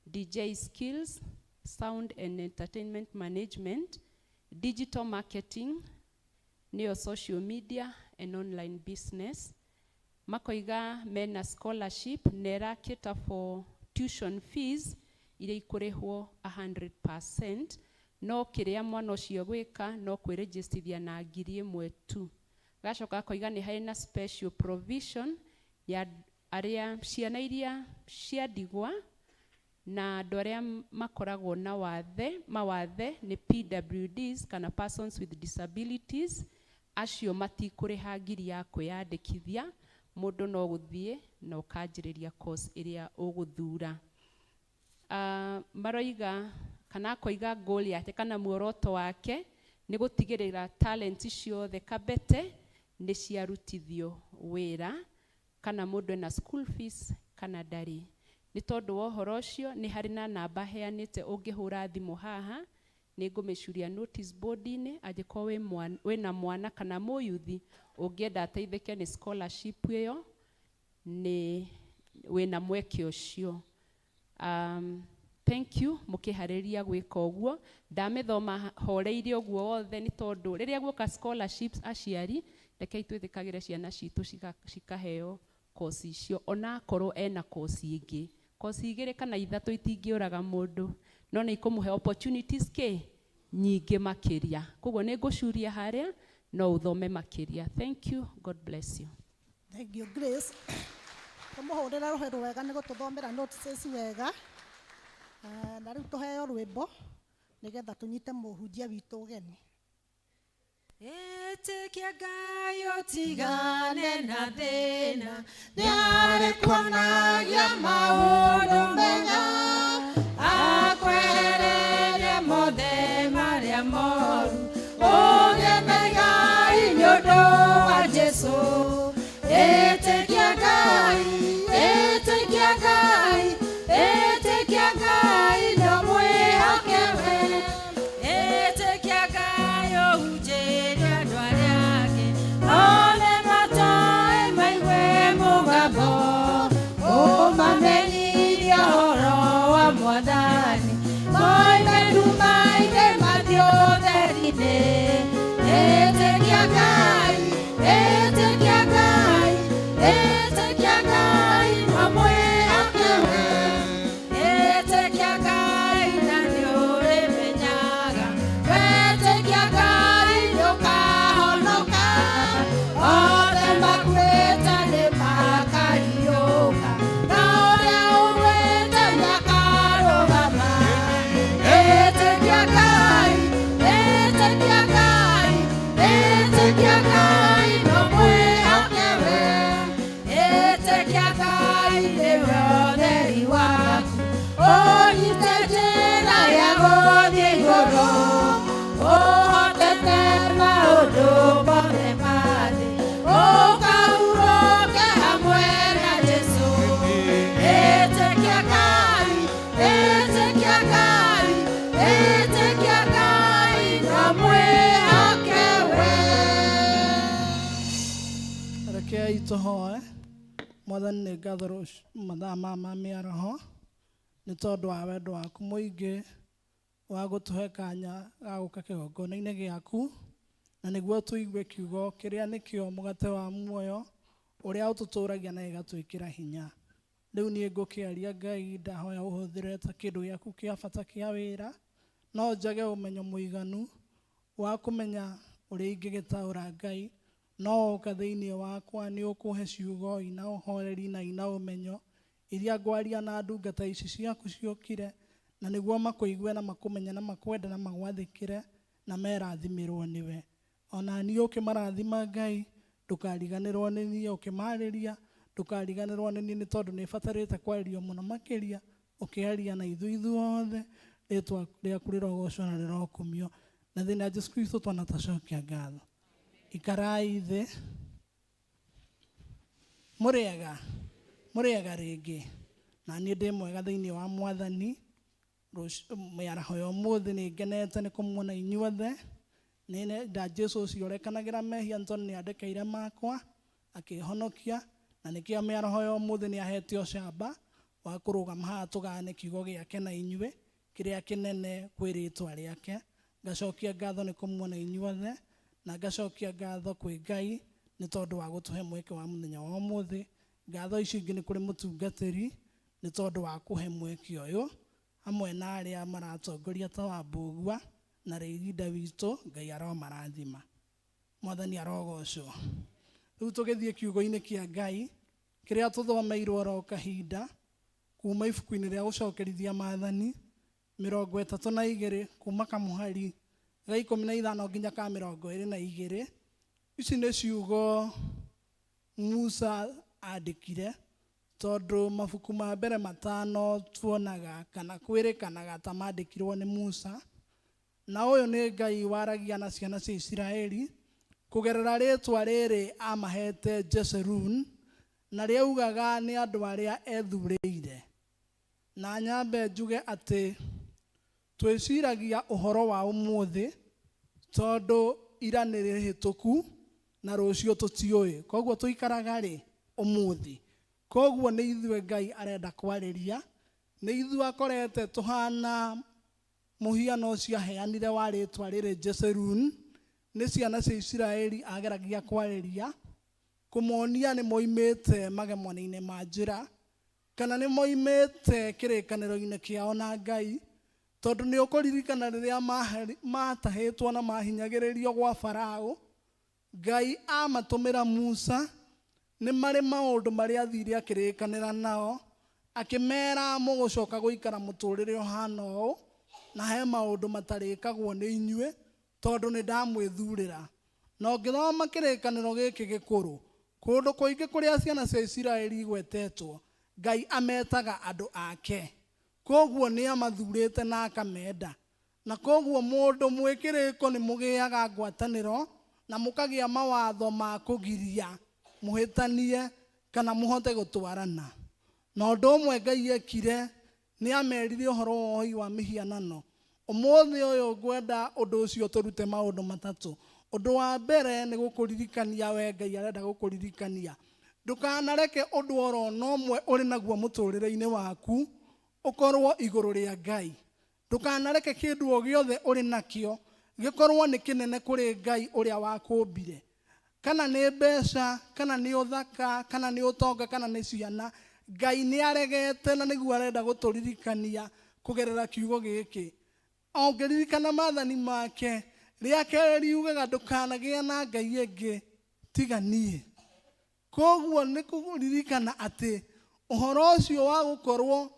DJ skills, sound and entertainment management, digital marketing nĩyo social media and online business. Makoiga mena scholarship na ĩrakĩta for tuition fees iria ikũrĩhwo 100%, no kĩrĩa mwana ũcio gwĩka no kwĩregistithia na 1,000 tu. Gacoka akoiga nĩ harĩ na special provision ya arĩa ciana iria cia ndigwa na andũ arĩa makoragwo na wathe, mawathe nĩ PWDs kana persons with disabilities, acio matikũrĩha ngiri ya kwĩyandĩkithia. Mũndũ no gũthiĩ na ũkanjĩrĩria course ĩrĩa ũgũthura. Maroiga kana akoiga goal yake kana muoroto wake nĩ gũtigĩrĩra talent ciothe Kabete nĩ ciarutithio wĩra, kana mũndũ ena school fees kana ndarĩ. Nĩ tondũ wa ũhoro ũcio nĩ harĩ na namba heanĩte ũngĩhũra thimũ haha, nĩ ngũmĩcuria notice board-inĩ, angĩkorwo wĩna mwana kana mũyuthi ũngĩenda ateithĩke nĩ scholarship ĩyo, nĩ wĩna mweke ũcio. Thank you mũkĩharĩria gwĩka ũguo. Ndamĩthoma horeirie ũguo wothe nĩ tondũ rĩrĩa guoka scholarships, aciari rekei twĩtĩkagĩre ciana citũ cikaheo kosi icio, onakorwo ena kosi ĩngĩ. Kosi igĩrĩ kana ithatũ itingĩũraga mũndũ, no nĩ ikũmũhe opportunities kĩ nyingĩ makĩria. Koguo nĩ ngũcuria harĩa no ũthome makĩria. Thank you, God bless you. Thank you, Grace. Tũmũhũrĩre rũhĩ rwega nĩ gũtũthomera notices wega. Na rĩu tũheo rwĩmbo nĩgetha tũnyite mũhunjia witũ ũgeni. Ĩtĩkia Ngai ũtigane na thĩna, nĩarĩkuonagia maũndũ mega, akwehererie mothe marĩa moru, ũgĩe na Ngai nĩ ũndũ wa Jesũ. Ĩtĩkia Ngai, ĩtĩkia Ngai, ĩtĩkia Ngai na mwĩhoke we. Ĩtĩkia Ngai ũhunjĩrie andũ arĩa angĩ, othe matoĩ maigue mũgambo, ũmamenyirie ũhoro wa Mwathani, moime nduma-inĩ mathiĩ ũtheri-inĩ. Ĩtĩkia Ngai, ĩtĩkia Ngai. Rekei tũhoe. Mwathani nĩ ngatho mathaa maya ma mĩaraho nĩ tondũ wa wendo waku mũingĩ wa gũtũhe kanya ga gũka kĩgongona-inĩ gĩaku, na nĩguo tũigue kiugo kĩrĩa nĩkĩo mũgate wa muoyo ũrĩa ũtũtũragia na gĩgatwĩkĩra hinya. Rĩu niĩ ngũkĩaria Ngai, ndahoya ũhũthĩre ta kĩndũ gĩaku kĩa bata kĩa wĩra, no njage ũmenyo mũiganu wa kũmenya ũrĩa ingĩgĩtaũra Ngai, no woka thĩinĩ wakwa nĩ ũkũhe ciugo ina ũhoreri na ina ũmenyo iria ngwaria na ndungata ici ciaku ciũkire, na nĩguo makũigue na makũmenye na makwende na magwathĩkĩre na merathimĩrwo nĩwe. Ona niĩ ũkĩmarathima Ngai, ndũkariganĩrwo nĩ niĩ, ũkĩmarĩria ndũkariganĩrwo nĩ niĩ, nĩ tondũ nĩ batarĩte kwarĩrio mũno makĩria ũkĩaria na ithuĩ ithuothe. Rĩtwa rĩaku rĩrogocwo na rĩrokumio, na thĩinĩ wa Jesu Kristo twanatacokia ngatho. Ikarai thĩ. Mũrĩega, mũrĩega rĩngĩ. Na niĩ ndĩ mwega thĩinĩ wa Mwathani. Mĩaraho ya ũmũthĩ nĩ ngenete nĩ kũmuona inyuothe. Nĩ nenda Jesu ũcio ũrekanagĩra mehia nĩ tondũ nĩ andekeire makwa akĩhonokia, na nĩkĩo mĩaraho ya ũmũthĩ nĩ ahete ũcamba wa kũrũgama haha tũgayane kiugo gĩake na inyuĩ kĩrĩa kĩnene kwĩ rĩtwa rĩake. Ngacokia ngatho nĩ kũmuona inyuothe, na ngacokia ngatho kwĩ Ngai nĩ tondũ wa gũtũhe mweke wa mũthenya wa ũmũthĩ. Ngatho ici ingĩ nĩ kũrĩ mũtungatĩri nĩ tondũ wa kũhe mweke ũyũ hamwe na arĩa maratongoria ta Wambũgua na Rĩirinda witũ. Ngai aromarathima. Mwathani arogocwo. Rĩu tũgĩthiĩ kiugo-inĩ kĩa Ngai kĩrĩa tũthomeirwo oro kahinda kuma ibuku-inĩ rĩa gũcokerithia maathani 32 kuma kamũhari ga 15 nginya ka 22. Ici nĩ ciugo Musa andĩkire, tondũ mabuku ma mbere matano tuonaga kana kwĩrĩkanaga ta mandĩkirwo nĩ Musa, na ũyũ nĩ Ngai waragia na ciana cia Isiraeli kũgerera rĩtwa rĩrĩ amahete Jeshurun, na rĩaugaga nĩ andũ arĩa ethurĩire. Na nyambe njuge atĩ twĩciragia ũhoro wa ũmũthĩ tondũ ira nĩ rĩhĩtũku na rũciũ tũtiũĩ, koguo tũikaraga rĩ ũmũthĩ. Koguo nĩ ithuĩ Ngai arenda kwarĩria, nĩ ithuĩ akorete tũhana mũhiano ũcio aheanire wa rĩtwa rĩrĩ Jeshurun, nĩ ciana cia Isiraeli ageragia kwarĩria, kũmonia nĩ moimĩte magemwana-inĩ ma njĩra, kana nĩ moimĩte kĩrĩkanĩro-inĩ kĩao na Ngai, tondũ nĩ ũkũririkana rĩrĩa maatahĩtwo na mahinyagĩrĩrio gwa Farao, Ngai amatũmĩra Musa, nĩ marĩ maũndũ marĩa athire akĩrĩkanĩra nao, akĩmera mũgũcoka gũikara mũtũrĩre ũhana ũũ, na he maũndũ matarĩkagwo nĩ inyuĩ, tondũ nĩ ndamwĩthurĩra. Na ũngĩthoma kĩrĩkanĩro gĩkĩ gĩkũrũ, kũndũ kũingĩ kũrĩa ciana cia Isiraeli igwetetwo, Ngai ametaga andũ ake. Koguo nĩ amathurĩte na akamenda. Na koguo mũndũ mwĩ kĩrĩko nĩ mũgĩaga ngwatanĩro na mũkagĩa mawatho ma kũgiria mũhĩtanie kana mũhote gũtwarana. Na ũndũ ũmwe Ngai ekire nĩ amerire ũhoro wa ũhoi wa mĩhianano. Ũmũthĩ ũyũ ngwenda ũndũ ũcio tũrute maũndũ matatũ. Ũndũ wa mbere nĩ gũkũririkania we Ngai arenda gũkũririkania. Ndũkanareke ũndũ oro na ũmwe ũrĩ naguo mũtũrĩre-inĩ waku ũkorwo igũrũ rĩa Ngai. Ndũkanareke kĩndũ o gĩothe ũrĩ nakĩo gĩkorwo nĩ kĩnene kũrĩ Ngai ũrĩa wakũmbire. Kana nĩ mbeca, kana nĩ ũthaka, kana nĩ ũtonga, kana nĩ ciana, Ngai nĩ aregete na nĩguo arenda gũtũririkania kũgerera kiugo gĩkĩ. O ũngĩririkana maathani make, rĩa kerĩ riugaga ndũkanagĩe na ngai ĩngĩ tiga niĩ. Kwoguo nĩ kũririkana atĩ ũhoro ũcio wa gũkorwo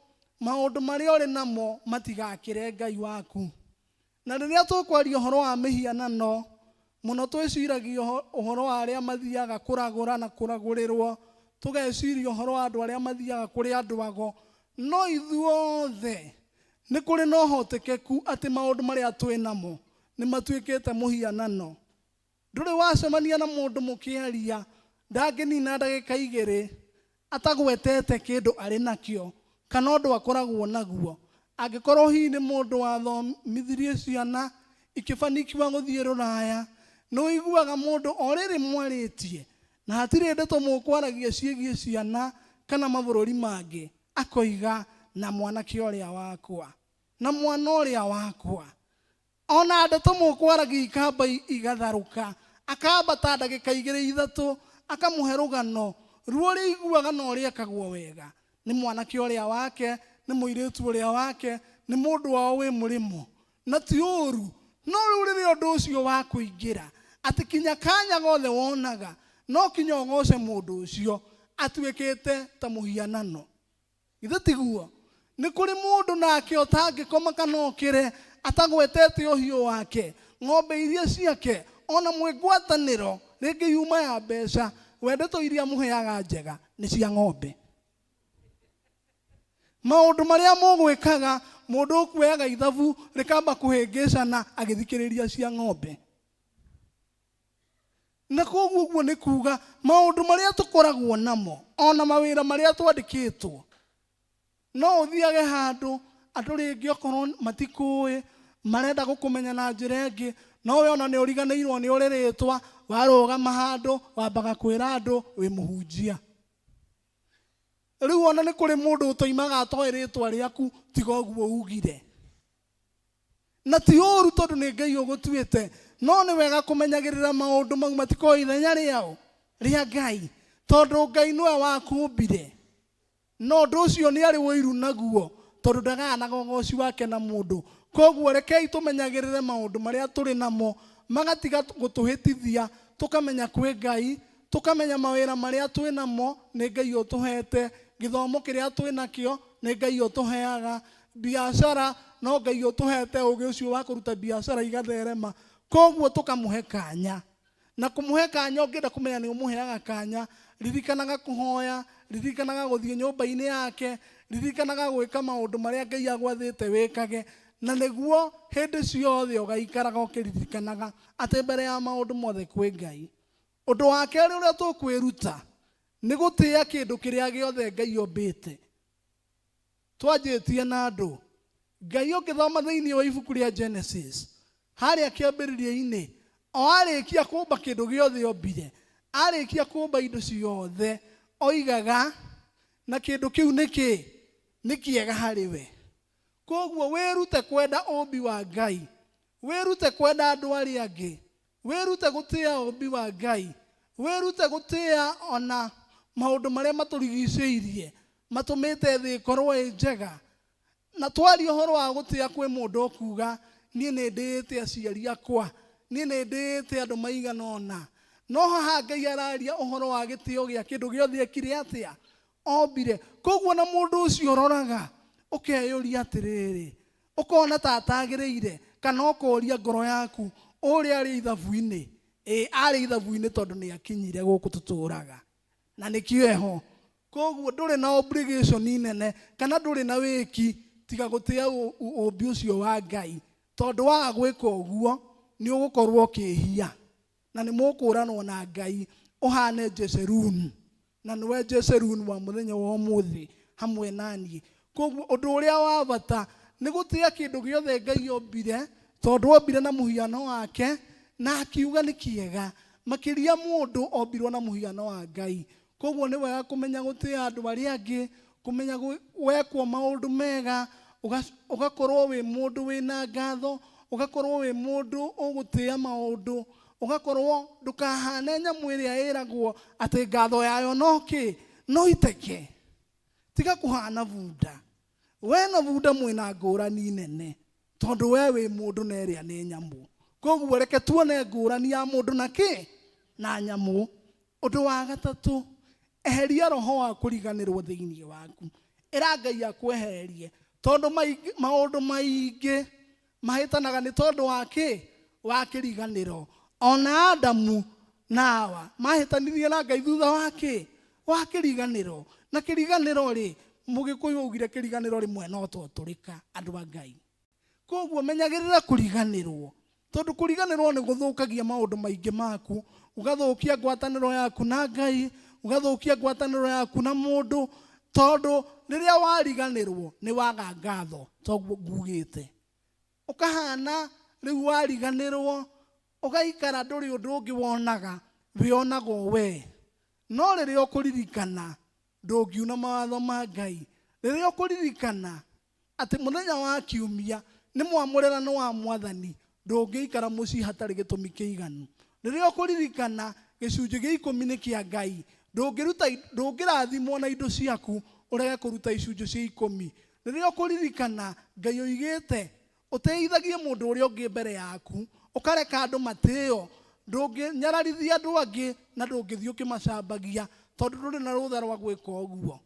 maũndũ marĩa ũrĩ namo matigakĩre Ngai waku. Na rĩrĩa tũkwaria ũhoro wa mĩhianano, mũno twĩciragia ũhoro wa arĩa mathiaga kũragũra na kũragũrĩrwo, tũgeciria ũhoro wa andũ arĩa mathiaga kũrĩ andũ ago. No ithuothe nĩ kũrĩ na ũhotekeku atĩ maũndũ marĩa twĩ namo nĩ matuĩkĩte mũhianano. Ndũrĩ wacemania na mũndũ mũkĩaria ndangĩnina ndagĩka igĩrĩ atagwetete kĩndũ arĩ nakĩo kana ũndũ akoragwo naguo. Angĩkorwo hihi nĩ mũndũ wathomithirie ciana ikĩbanikiwa gũthiĩ rũraya, nĩ ũiguaga mũndũ o rĩrĩ mwarĩtie Na hatirĩ ndeto mũkwaragia ciĩgiĩ ciana kana mabũrũri mangĩ, akoiga na mwanake ũrĩa wakwa, na mwana ũrĩa wakwa. Ona ndeto mũkwaragia ikamba igatharũka, akambata ndagĩka igĩrĩ ithatũ, akamũhe rũgano ruo ũrĩa aiguaga na ũrĩa ekagwo wega. Nĩ mwanake ũrĩa wake, nĩ mũirĩtu ũrĩa wake, nĩ mũndũ wao wĩ mũrĩmo. Na ti ũru, no rĩu rĩrĩa ũndũ ũcio wa kũingĩra, atĩ kinya kanya gothe wonaga, no kinya ũgoce mũndũ ũcio, atuĩkĩte ta mũhianano. Githĩ tiguo? Nĩ kũrĩ mũndũ nake ũtangĩkoma kana okĩre atagwetete ũhiũ wake, ng'ombe iria ciake, ona mwĩ ngwatanĩro, rĩngĩ yuma ya mbeca, we ndeto iria amũheaga njega nĩ cia ng'ombe. Maũndũ marĩa mũgwĩkaga, mũndũ ũkuoyaga ithabu rĩkamba kũhĩngĩcana agĩthikĩrĩria cia ng'ombe. Na koguo ũguo nĩ kuga maũndũ marĩa tũkoragwo namo, ona mawĩra marĩa twandĩkĩtwo, no ũthiage handũ andũ rĩngĩ okorwo matikũĩ, marenda gũkũmenya na njĩra ĩngĩ, no we ona nĩ ũriganĩirwo nĩ ũrĩ rĩtwa, warũgama handũ wambaga kwĩra andũ wĩ mũhunjia. Rĩu ona nĩ kũrĩ mũndũ ũtoimaga atoĩ rĩtwa rĩaku tiga ũguo ugire. Na ti ũru tondũ nĩ Ngai ũgũtuĩte, no nĩ wega kũmenyagĩrĩra maũndũ mau matikorwo ithenya rĩao rĩa Ngai, tondũ Ngai nĩwe wakũmbire. Na ũndũ ũcio nĩ arĩ ũiru naguo, tondũ ndagayanaga ũgoci wake na mũndũ. Koguo rekei tũmenyagĩrĩre maũndũ marĩa tũrĩ namo, magatiga gũtũhĩtithia, tũkamenya kwĩ Ngai, tũkamenya mawĩra marĩa twĩ namo nĩ Ngai ũtũhete, gĩthomo kĩrĩa twĩ nakĩo nĩ Ngai ũtũheaga, biacara no Ngai ũtũhete ũgĩ ũcio wa kũruta biacara igatherema. Koguo tũkamũhe kanya. Na kũmũhe kanya, ũngĩenda kũmenya nĩ ũmũheaga kanya, ririkanaga kũhoya, ririkanaga gũthiĩ nyũmba-inĩ yake, ririkanaga gwĩka maũndũ marĩa Ngai agwathĩte wĩkage, na nĩguo hĩndĩ ciothe ũgaikaraga ũkĩririkanaga atĩ mbere ya maũndũ mothe kwĩ Ngai. Ũndũ wa kerĩ ũrĩa tũkwĩruta nĩ gũtĩa kĩndũ kĩrĩa gĩothe Ngai ombĩte. Twanjĩtie na andũ. Ngai ũngĩthoma thĩinĩ wa ibuku rĩa Genesis, harĩa kĩambĩrĩria-inĩ, o arĩkia kũmba kĩndũ gĩothe ombire, arĩkia kũmba indo ciothe, oigaga, na kĩndũ kĩu nĩ kĩ? Nĩ kĩega harĩ we. Koguo wĩrute kwenda ũmbi wa Ngai, wĩrute kwenda andũ arĩa angĩ, wĩrute gũtĩa ũmbi wa Ngai, wĩrute gũtĩa ona maũndũ marĩa matũrigicĩirie, matũmĩte thĩ ĩkorwo ĩ njega. Na twaria ũhoro wa gũtĩa kwĩ mũndũ ũkuga, niĩ nĩ ndĩĩte aciari akwa, niĩ nĩ ndĩĩte andũ maigana ũna. No haha Ngai araria ũhoro wa gĩtĩo gĩa kĩndũ gĩothe ekire atĩa? Ombire. Koguo na mũndũ ũcio ũroraga, ũkeyũria atĩrĩrĩ, ũkona ta atagĩrĩire, kana ũkoria ngoro yaku, ũrĩa arĩ ithabu-inĩ? Ĩĩ, arĩ ithabu-inĩ tondũ nĩ akinyire gũkũ tũtũraga. Na nĩkĩo eho. Koguo ndũrĩ na obligation nene, kana ndũrĩ na wĩki, tiga gũtĩa ũmbi ũcio wa Ngai. Tondũ waga gwĩka ũguo, nĩ ũgũkorwo ũkĩhia. Na nĩ mũkũranwo na Ngai ũhane Jeshurun. Na nĩwe Jeshurun wa mũthenya wa ũmũthĩ hamwe na niĩ. Koguo ũndũ ũrĩa wa bata nĩ gũtĩa kĩndũ gĩothe Ngai ombire, tondũ ombire na mũhiano wake, na akiuga nĩ kĩega. Makĩria mũndũ ombirwo na mũhiano wa Ngai. Koguo nĩ wega kũmenya gũtĩa andũ arĩa angĩ, kũmenya wekwo maũndũ mega, ũgakorwo wĩ mũndũ wĩna ngatho, ũgakorwo wĩ mũndũ ũgũtĩa maũndũ, ũgakorwo ndũkahane nyamũ ĩrĩa ĩragwo atĩ ngatho yayo no kĩ? No iteke. Tiga kũhana bunda. We na bunda mwĩna ngũrani nene, tondũ we wĩ mũndũ na ĩrĩa nĩ nyamũ. Koguo reke tuone ngũrani ya mũndũ na kĩ? Na nyamũ. Ũndũ wa gatatũ, eheria roho wa kũriganĩrwo thĩinĩ waku. Ĩra Ngai akwehererie, tondũ maũndũ maingĩ mahĩtanaga nĩ tondũ wa kĩ? Wa kĩriganĩro. Ona Adamu na Hawa mahĩtanirie na Ngai thutha wa kĩ? Wa kĩriganĩro. Na kĩriganĩro rĩ, Mũgĩkũyũ augire kĩriganĩro rĩmwe no tũtũrĩka, andũ a Ngai. Koguo menyagĩrĩra kũriganĩrwo, tondũ kũriganĩrwo nĩ gũthũkagia maũndũ maingĩ maku, ũgathũkia ngwatanĩro yaku na Ngai, ũgathũkia ngwatanĩro yaku na mũndũ, tondũ rĩrĩa wariganĩrwo nĩ waga ngatho, toguo ngugĩte. Ũkahana rĩu wariganĩrwo, ũgaikara ndũrĩ ũndũ ũngĩ wonaga, wĩonaga o we. No rĩrĩa ũkũririkana ndũngiuna mawatho ma Ngai, rĩrĩa ũkũririkana atĩ mũthenya wa kiumia nĩ mwamũrĩrano wa mwathani, ndũngĩikara mũciĩ hatarĩ gĩtũmi kĩiganu. Rĩrĩa ũkũririkana gĩcunjĩ gĩa ikũmi nĩ kĩa Ngai, ndũngĩruta ndũngĩrathimwo na indo ciaku ũrege kũruta icunjĩ cia ikũmi. Rĩrĩa ũkũririkana Ngai oigĩte ũteithagie mũndũ ũrĩa ũngĩ mbere yaku, ũkareka andũ matĩo, ndũngĩnyararithia andũ angĩ na ndũngĩthiĩ ũkĩmacambagia tondũ ndũrĩ na rũtha rwa gwĩka ũguo.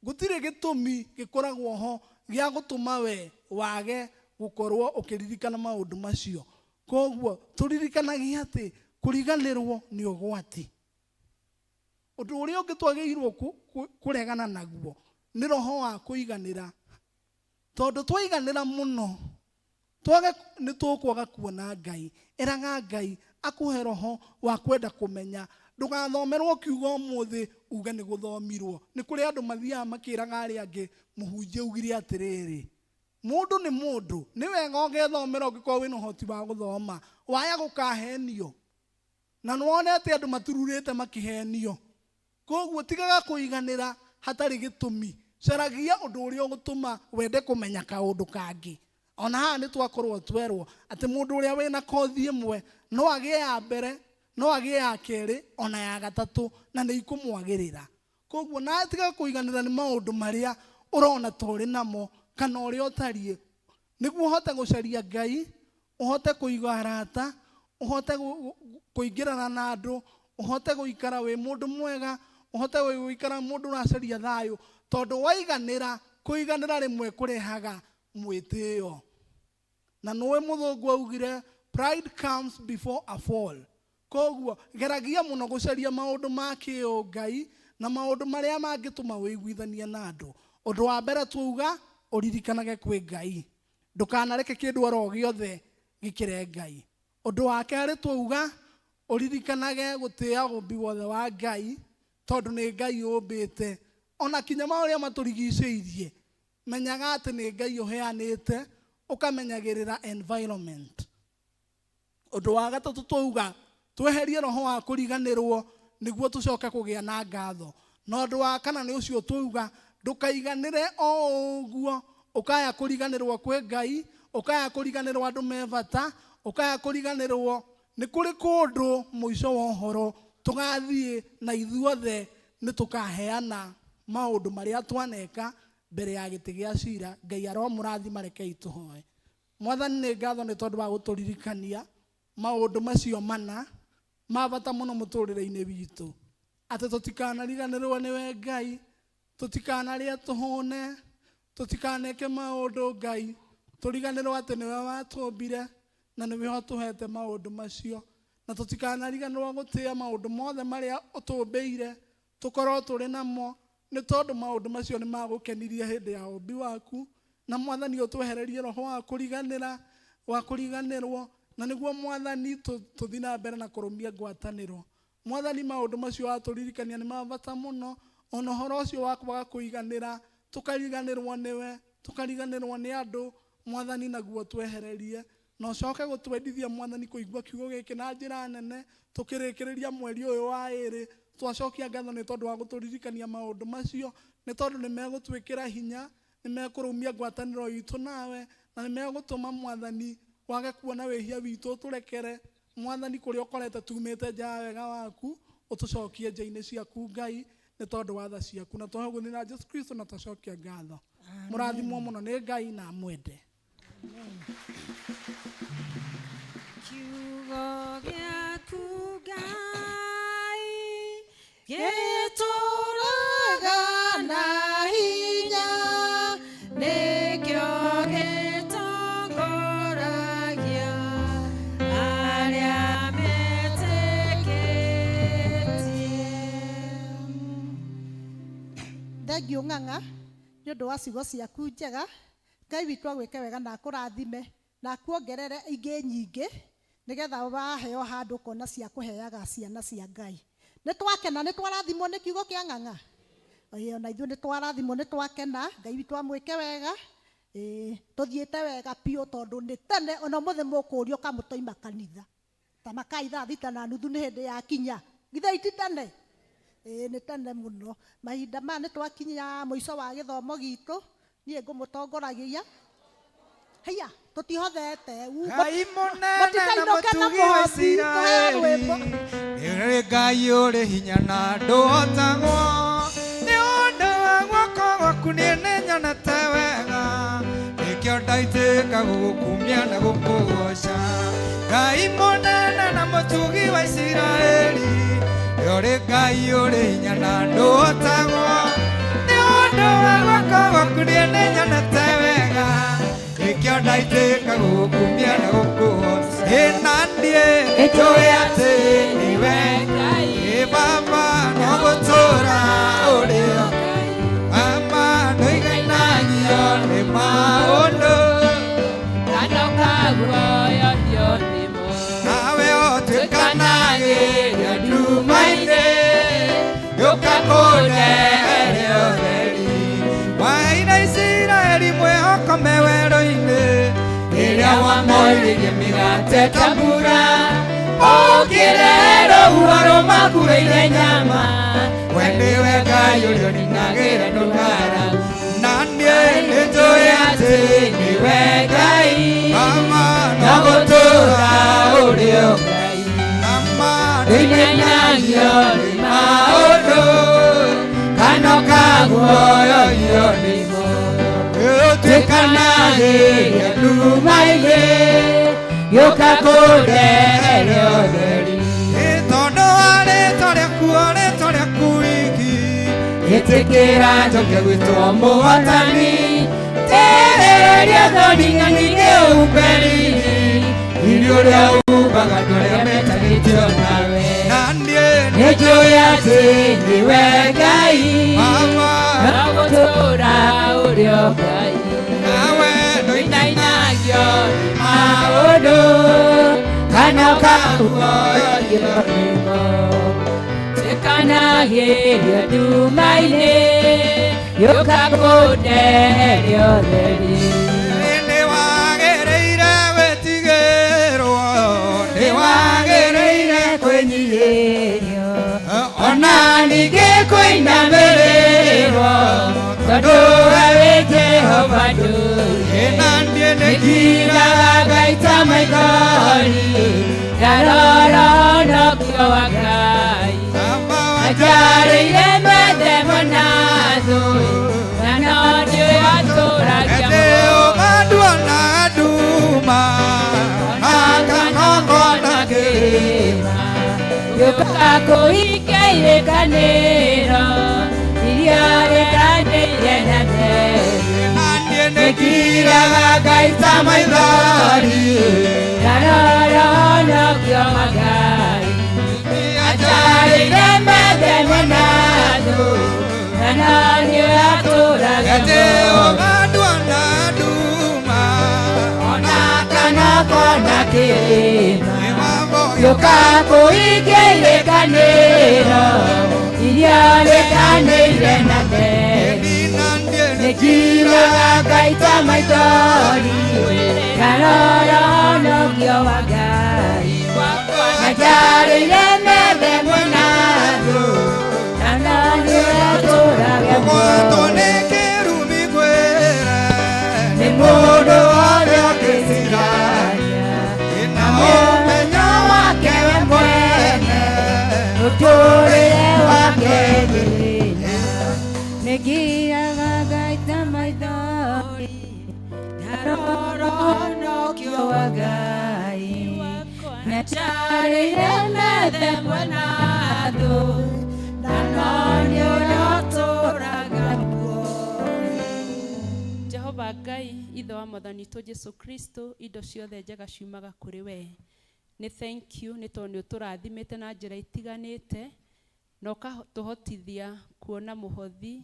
Gũtirĩ gĩtũmi gĩkoragwo ho gĩa gũtũma we wage gũkorwo ũkĩririkana maũndũ macio. Koguo tũririkanagie atĩ kũriganĩrwo nĩ ũgwati. Ũndũ ũrĩa ũngĩ twagĩrĩirwo kũregana naguo nĩ roho wa kũiganĩra, tondũ twaiganĩra mũno twage nĩ tũkwaga kuona Ngai. Ĩraga Ngai akũhe roho wa kwenda kũmenya. Ndũgathomerwo kiugo ũmũthĩ uge nĩ gũthomirwo. Nĩ kũrĩ andũ mathiaga makĩraga arĩa angĩ mũhunjia augire atĩrĩrĩ. Mũndũ nĩ mũndũ, nĩ wega ũgethomera ũngĩkorwo wĩna ũhoti wa gũthoma, waya gũkahenio. Na nĩwonete andũ matururĩte makĩhenio. Koguo tigaga kũiganĩra hatarĩ gĩtũmi, caragia ũndũ ũrĩa ũgũtũma wende kũmenya kaũndũ kangĩ. Ona haha nĩ twakorwo twerwo atĩ mũndũ ũrĩa wĩna kothi ĩmwe no agĩe ya mbere, no agĩe ya kerĩ ona ya gatatũ, na nĩ ikũmwagĩrĩra. Koguo nawe tiga kũiganĩra nĩ maũndũ marĩa ũrona ta ũrĩ namo kana ũrĩa ũtariĩ, nĩguo ũhote gũcaria Ngai, ũhote kũiga arata, ũhote kũingĩrana na andũ, ũhote gũikara wĩ mũndũ mwega, ũhote gũikara mũndũ ũracaria thayũ, tondũ waiganĩra, kũiganĩra rĩmwe kũrehaga mwĩtĩo. Na nĩũĩ mũthũngũ augire pride comes before a fall. Koguo geragia mũno gũcaria maũndũ ma kĩũngai na maũndũ marĩa mangĩtũma wĩiguithanie na andũ. Ũndũ wa mbere twauga ũririkanage kwĩ Ngai, ndũkanareke kĩndũ oro gĩothe gĩkĩre Ngai. Ũndũ wa kerĩ twauga ũririkanage gũtĩa ũmbi wothe wa Ngai, tondũ nĩ Ngai ũmbĩte. Ona kinya marĩa matũrigicĩirie, menyaga atĩ nĩ Ngai ũheanĩte, ũkamenyagĩrĩra environment. Ũndũ wa gatatũ twauga tweherie roho wa kũriganĩrwo nĩguo tũcoke kũgĩa na ngatho. Na ũndũ wa kana nĩ ũcio twauga ndũkaiganĩre o ũguo, ũkaya kũriganĩrwo kwĩ Ngai, ũkaya kũriganĩrwo andũ me bata, ũkaya kũriganĩrwo nĩ kũrĩ kũndũ mũico wa ũhoro tũgathiĩ na ithuothe nĩ tũkaheana maũndũ marĩa twaneka mbere ya gĩtĩ gĩa cira. Ngai aromũrathima, rekei tũhoe. Mwathani nĩ ngatho nĩ tondũ wa gũtũririkania maũndũ macio mana ma bata mũno mũtũrĩre-inĩ witũ, atĩ tũtikanariganĩrwo nĩwe Ngai, tũtikanarĩe tũhũne, tũtikaneke maũndũ Ngai tũriganĩrwo atĩ nĩwe watũmbire na nĩwe ũtũhete maũndũ macio, na tũtikanariganĩrwo gũtĩa maũndũ mothe marĩa ũtũmbĩire tũkorwo tũrĩ namo, nĩ tondũ maũndũ macio nĩ magũkenirie hĩndĩ ya ũmbi waku. Na mwathani ũtwehererie roho wa kũriganĩra, wa kũriganĩrwo, na nĩguo mwathani tũthiĩ na mbere na kũrũmia ngwatanĩro. Mwathani maũndũ macio watũririkania nĩ ma bata mũno, ona ũhoro ũcio wa kwaga kũiganĩra, tũkariganĩrwo nĩwe, tũkariganĩrwo nĩ andũ, mwathani naguo twehererie. Na ũcoke gũtwendithia mwathani kũigua kiugo gĩkĩ na njĩra nene, tũkĩrĩkĩrĩria mweri ũyũ wa ĩrĩ, twacokia ngatho nĩ tondũ wa gũtũririkania maũndũ macio, nĩ tondũ nĩ megũtwĩkĩra hinya, nĩ mekũrũmia ngwatanĩro itũ nawe, na nĩ megũtũma mwathani wage kuona wĩhia witũ ũtũrekere. Mwathani kũrĩa ũkorete tumĩte nja ya wega waku, ũtũcokie nja-inĩ ciaku Ngai, nĩ tondũ wa tha ciaku. Na twahe ũguo na Jesu Kristo, na twacokia ngatho. Mũrathimwo mũno nĩ Ngai na amwende. Kiugo gĩaku Ngai gĩtũũraga na hinya, nĩkĩo gĩtongoragia arĩa metĩkĩtie. Thengiũ ng'ang'a nĩ ũndũ wa ciugo ciaku njega. Ngai witũ agwĩke wega na akũrathime na akuongerere ingĩ nyingĩ, nĩgetha waheo handũ ũkona cia kũheaga ciana cia Ngai. Nĩ twakena, nĩ twarathimwo nĩ kiugo kĩa ng'ang'a. Ĩĩ, ona ithuĩ nĩ twarathimwo, nĩ twakena. Ngai witũ amwĩke wega. Ĩĩ, tũthiĩte wega biũ tondũ nĩ tene ona ũmũthĩ mũkũũrio kamũtoima kanitha. Ta makai thaa 6:30 nĩ hĩndĩ ya kinya. Githĩ iti tene? Ĩĩ nĩ tene mũno. Mahinda maya nĩ twakinya mũico wa gĩthomo gitũ, niĩ ngũmũtongoragia. Haiya, tũtihothete. U, Ngai mũnene na mũtikainũke na mũtugi wa mũhothi, tũheo Isiraeli rwĩmbo. nĩ Ngai ũrĩ hinya na ndũhotagwo nĩ ũndũ wa guoko gwaku niĩ nĩnyonete wega nĩkĩo ndaitĩka gũgũkumia na gũkũgoca Ngai mũnene na mũtugi wa Isiraeli nĩ ũrĩ Ngai ũrĩ hinya na ndũhotagwo nĩ ũndũ wa guoko gwaku niĩ nĩnyonete wega nĩkĩo ndaitĩka gũgũkumia na gũkũgoca ĩ na niĩ nĩnjũĩ atĩ nĩwe ĩ baba no gũtũũra ũrĩ o mama ndũigainagio nĩ maũndũ nawe ũtuĩkanagĩria nduma-inĩ gĩũka kũndehere ũtheri waheire Isiraeli mwĩhoko me werũ-inĩ rĩrĩa wamoiririe mĩgate ta mbura ũkĩrehe rũhuho rũmakuĩire nyama we nĩwe Ngai ũrĩa ũninagĩra ndũng'ara na niĩ nĩnjũĩ atĩ nĩwe Ngai mama no gũtũũra ũrĩ o Ngai mama ndũinainagio nĩ maũndũ kana ũkaguoyohio nĩmo ũtuĩkanagĩria nduma-inĩ gĩũka kũndehere ũtheri Ĩ tondũ wa rĩtwa rĩaku o rĩtwa rĩaku wiki ĩtĩkĩra njoke gwĩtwo mũhotani tĩrĩria thoni na ningĩ ũmbe riri riri ũrĩa umbaga andũ arĩa metanĩtio nawe na niĩ nĩnjũĩ atĩ nĩwe Ngai mama No gũtũũra ũrĩ o Ngai nawe ndũinainagio nĩ maũndũ kana ũkaguoyohio nĩmo Tuĩkanagĩrio nduma-inĩ gĩũka kũndehere ũtheri Nĩ wagĩrĩire gwĩtigĩrwo nĩ wagĩrĩire kwĩnyihĩrio ona ningĩ kũinamĩrĩrwo tondũ we wĩ Jehova ndũire na niĩ nĩngiraga ngaita maithori ndarora ũhonokio wa Ngai ajarĩire methemo na thũ na no nĩwe atũragia Ete ũgandua na nduma akanongona kĩrĩma gĩũkaga kũhingia irĩkanĩro iria rĩkanĩire na tene na niĩ nĩngiraga ngaita maithori ndarora ũhonokio wa Ngai ajarĩire methemo na thũ na no nĩwe atũragia Ete ũgandua na nduma ona kana kona kĩrĩma gĩũka kũhingia irĩkanĩro iria rĩkanĩire na tene nĩngiraga ngaita maithori ndarora ũhonokio wa Ngai na njarĩire methemo na thũ na no nĩwe atũragia Ũgwatwo nĩ kĩrumi ngwĩre nĩ mũndũ ũrĩa ũngĩciragia na ũmenyo wake we mwene mũtũũrĩre wake thĩna nĩngiraga ngaita maithori ndarora ũhonokio wa Ngai na njarĩire methemo na thũ na no nĩ ũrĩa ũtũũraga Jehova Ngai ithe wa mwathani witũ Jesu Kristo indo ciothe njega ciumaga kũrĩ we nĩ thank you nĩ tondũ nĩ ũtũrathimĩte na njĩra itiganĩte na ũkatũhotithia kuona mũhothi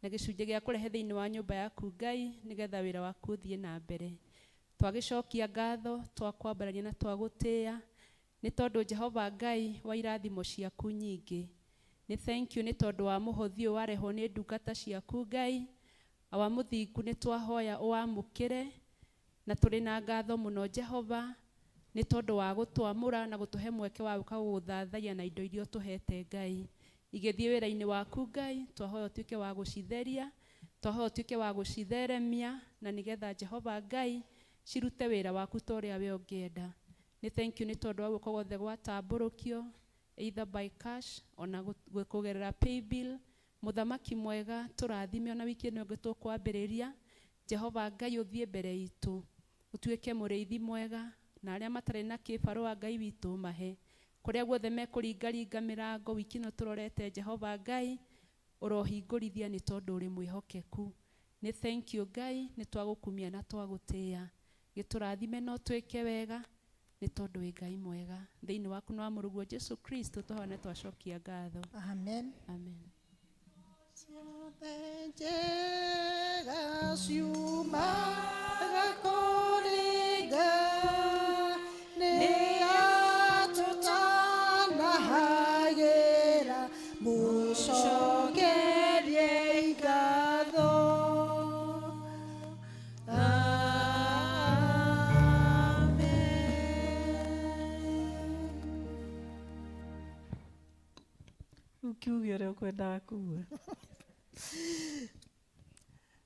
na gĩcunjĩ gĩa kũrehe thĩinĩ wa nyũmba yaku Ngai nĩgetha wĩra waku ũthiĩ na mbere twagĩcokia ngatho twakwambarania na twagũtĩĩa nĩ tondũ Jehova Ngai wa irathimo ciaku nyingĩ nĩ thank you nĩ tondũ wa mũhothi ũyũ warehwo nĩ ndungata ciaku Ngai awa mũthingu nĩ twahoya ũwamũkĩre na tũrĩ na ngatho mũno Jehova nĩ tondũ wa gũtwamũra na gũtũhe mweke wa gũka gũgũthathaiya na indo iria ũtũhete Ngai. Igĩthiĩ wĩra-inĩ waku Ngai, twahoya ũtuĩke wa gũcitheria, twahoya ũtuĩke wa gũcitheremia, na nĩgetha Jehova Ngai cirute wĩra waku ta ũrĩa we ũngĩenda. Nĩ thank you nĩ tondũ wa guoko guothe gwatambũrũkio, either by cash ona kũgerera paybill. Mũthamaki mwega, tũrathime ona wiki ĩno ĩngĩ tũkwambĩrĩria. Jehova Ngai ũthiĩ mbere itũ, ũtuĩke mũrĩithi mwega, na arĩa matarĩ na kĩbarũa Ngai witũ mahe. Kũrĩa guothe mekũringaringa mĩrango wiki ĩno tũrorete Jehova Ngai, ũrohingũrithia nĩ tondũ ũrĩ mwĩhokeku. Nĩ thank you Ngai, nĩ twagũkumia na twagũtĩĩa. Gĩtũrathime na ũtwĩke wega, nĩ tondũ wĩ Ngai mwega. Thĩinĩ waku na wa mũrũguo Jesu Kristo twahoya na twacokia ngatho. Amen. Amen. Ciothe njega ciumaga kũrĩ Ngai, nĩ atũtanahagĩra, mũcokeriei ngatho. Amen. Rĩu kiuge ũrĩa ũkwendaga kuga.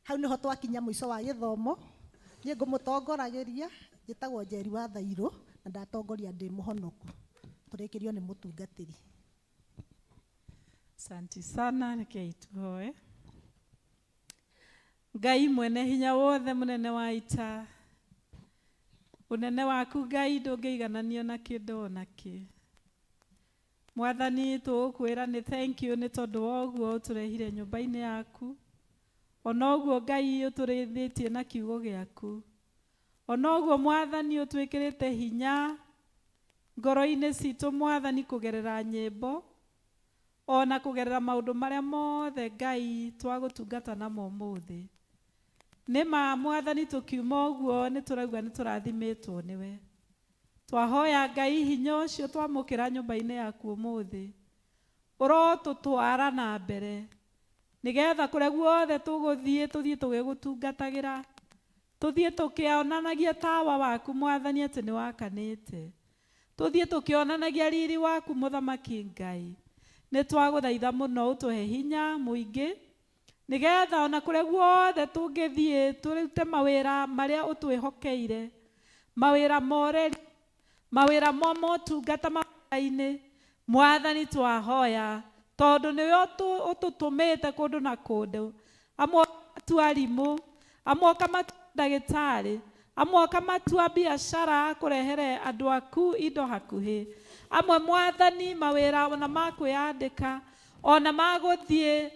Hau nĩho twakinya mũico wa gĩthomo. Niĩ ngũmũtongoragĩria, njĩtagwo Njeri wa Thairũ, na ndatongoria ndĩ mũhonoku. Tũrĩkĩrio nĩ mũtungatĩri. Asante sana, rekei tuhoe. Ngai mwene hinya wothe, mũnene wa ita, ũnene waku Ngai ndũngĩigananio na kĩndũ ona kĩ. Mwathani, tũgũkwĩra nĩ thank you nĩ tondũ wa ũguo ũtũrehire nyũmba-inĩ yaku, ona ũguo Ngai ũtũrĩithĩtie na kiugo gĩaku, ona ũguo Mwathani ũtwĩkĩrĩte hinya ngoro-inĩ citũ Mwathani kũgerera nyĩmbo ona kũgerera maũndũ marĩa mothe Ngai twagũtungata namo ũmũthĩ. Nĩ ma Mwathani, tũkiuma ũguo nĩ tũraigua nĩ tũrathimĩtwo nĩwe. Twahoya Ngai hinya ũcio twamũkĩra nyũmba-inĩ yaku ũmũthĩ ũrotũtwara na mbere, nĩgetha kũrĩa guothe tũgũthiĩ tũthiĩ tũgĩgũtungatagĩra, tũthiĩ tũkĩonanagia tawa waku Mwathani atĩ nĩ wakanĩte, tũthiĩ tũkĩonanagia riri waku Mũthamaki Ngai. Nĩ twagũthaitha mũno ũtũhe hinya mũingĩ, nĩgetha ona kũrĩa guothe tũngĩthiĩ tũrute mawĩra marĩa ũtwĩhokeire, mawĩra moreri, mawĩra ma motungata mawĩra-inĩ. Mwathani, twahoya tondũ nĩwe ũtũtũmĩte kũndũ na kũndũ, amwe ũkamatua arimũ, amwe ũkamatua ndagĩtarĩ, amwe ũkamatua biacara kũrehere andũ aku indo hakuhĩ, amwe Mwathani mawĩra ona ma kwĩyandĩka, ona ma gũthiĩ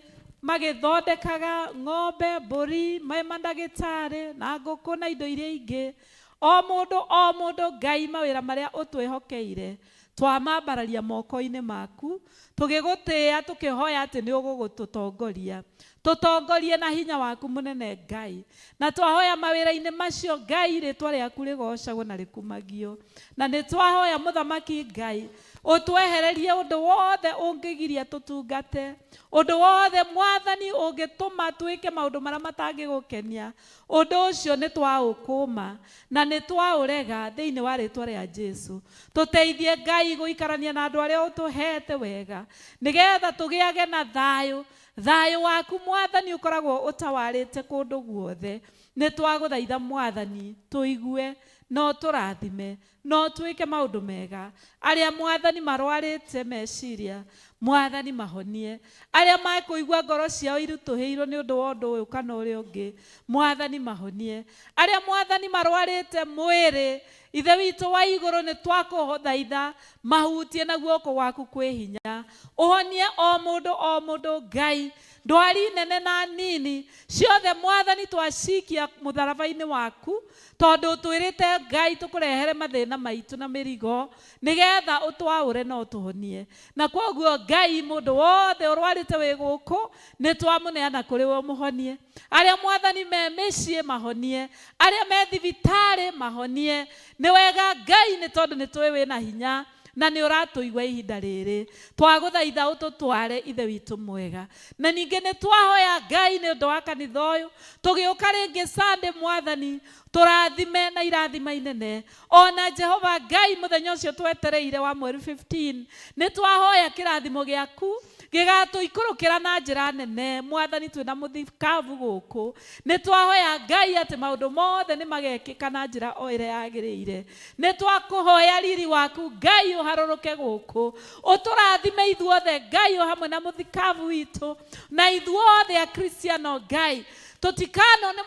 magĩthondekaga ng'ombe, mbũri, me mandagĩtarĩ na ngũkũ na indo iria ingĩ. O mũndũ o mũndũ Ngai mawĩra marĩa ũtwĩhokeire twamambararia moko-inĩ maku, tũgĩgũtĩĩa tũkĩhoya atĩ nĩ ũgũgũtũtongoria, tũtongorie na hinya waku mũnene Ngai. Na twahoya mawĩra-inĩ macio Ngai rĩtwa rĩaku rĩgocagwo na rĩkumagio. Na nĩ twahoya Mũthamaki Ngai ũtwehererie ũndũ wothe ũngĩgiria tũtungate, ũndũ wothe Mwathani ũngĩtũma twĩke maũndũ marĩa matangĩgũkenia, ũndũ ũcio nĩ twaũkũma na nĩ twaũrega thĩinĩ wa rĩtwa rĩa Jesu. Tũteithie Ngai gũikarania na andũ arĩa ũtũhete wega, nĩgetha tũgĩage na thayũ. Thayũ waku Mwathani ũkoragwo ũtawarĩte kũndũ guothe. Nĩ twagũthaitha Mwathani tũigue no tũrathime, no twĩke maũndũ mega. Arĩa Mwathani marwarĩte meciria, Mwathani mahonie. Arĩa makũigua ngoro ciao irutũhĩirwo nĩ ũndũ wa ũndũ ũyũ kana ũrĩa ũngĩ, Mwathani mahonie. Arĩa Mwathani marwarĩte mwĩrĩ, Ithe witũ wa igũrũ nĩ twakũthaitha mahutie na guoko gwaku kwĩ hinya, ũhonie o mũndũ o mũndũ Ngai, ndwari nene na nini ciothe Mwathani twacikia mũtharaba-inĩ waku, tondũ ũtwĩrĩte Ngai tũkũrehere mathĩna maitũ na mĩrigo nĩgetha ũtwaũre na ũtũhonie. Na kwoguo Ngai mũndũ wothe ũrwarĩte wĩ gũkũ nĩ twamũneana kũrĩ we ũmũhonie. Arĩa Mwathani me mĩciĩ mahonie, arĩa me thibitarĩ mahonie. Nĩ wega Ngai nĩ tondũ nĩ tũĩ wĩna hinya na nĩ ũratũigua ihinda rĩrĩ. Twagũthaitha ũtũtware Ithe witũ mwega. Na ningĩ nĩ twahoya Ngai nĩ ũndũ wa kanitha ũyũ, tũgĩũka rĩngĩ Sunday Mwathani tũrathime na irathima inene. Ona Jehova Ngai mũthenya ũcio twetereire wa mweri 15 nĩ twahoya kĩrathimo gĩaku Gĩgatũikũrũkĩra na njĩra nene mwathani twĩna mũthikabu gũkũ. Nĩ twahoya Ngai atĩ maũndũ mothe nĩ magekĩka na njĩra o ĩrĩa yagĩrĩire. Nĩ twakũhoya riri waku Ngai ũharũrũke gũkũ. Ũtũrathime ithuothe Ngai o hamwe na mũthikabu witũ na ithuothe akristiano Ngai. Tũtikanone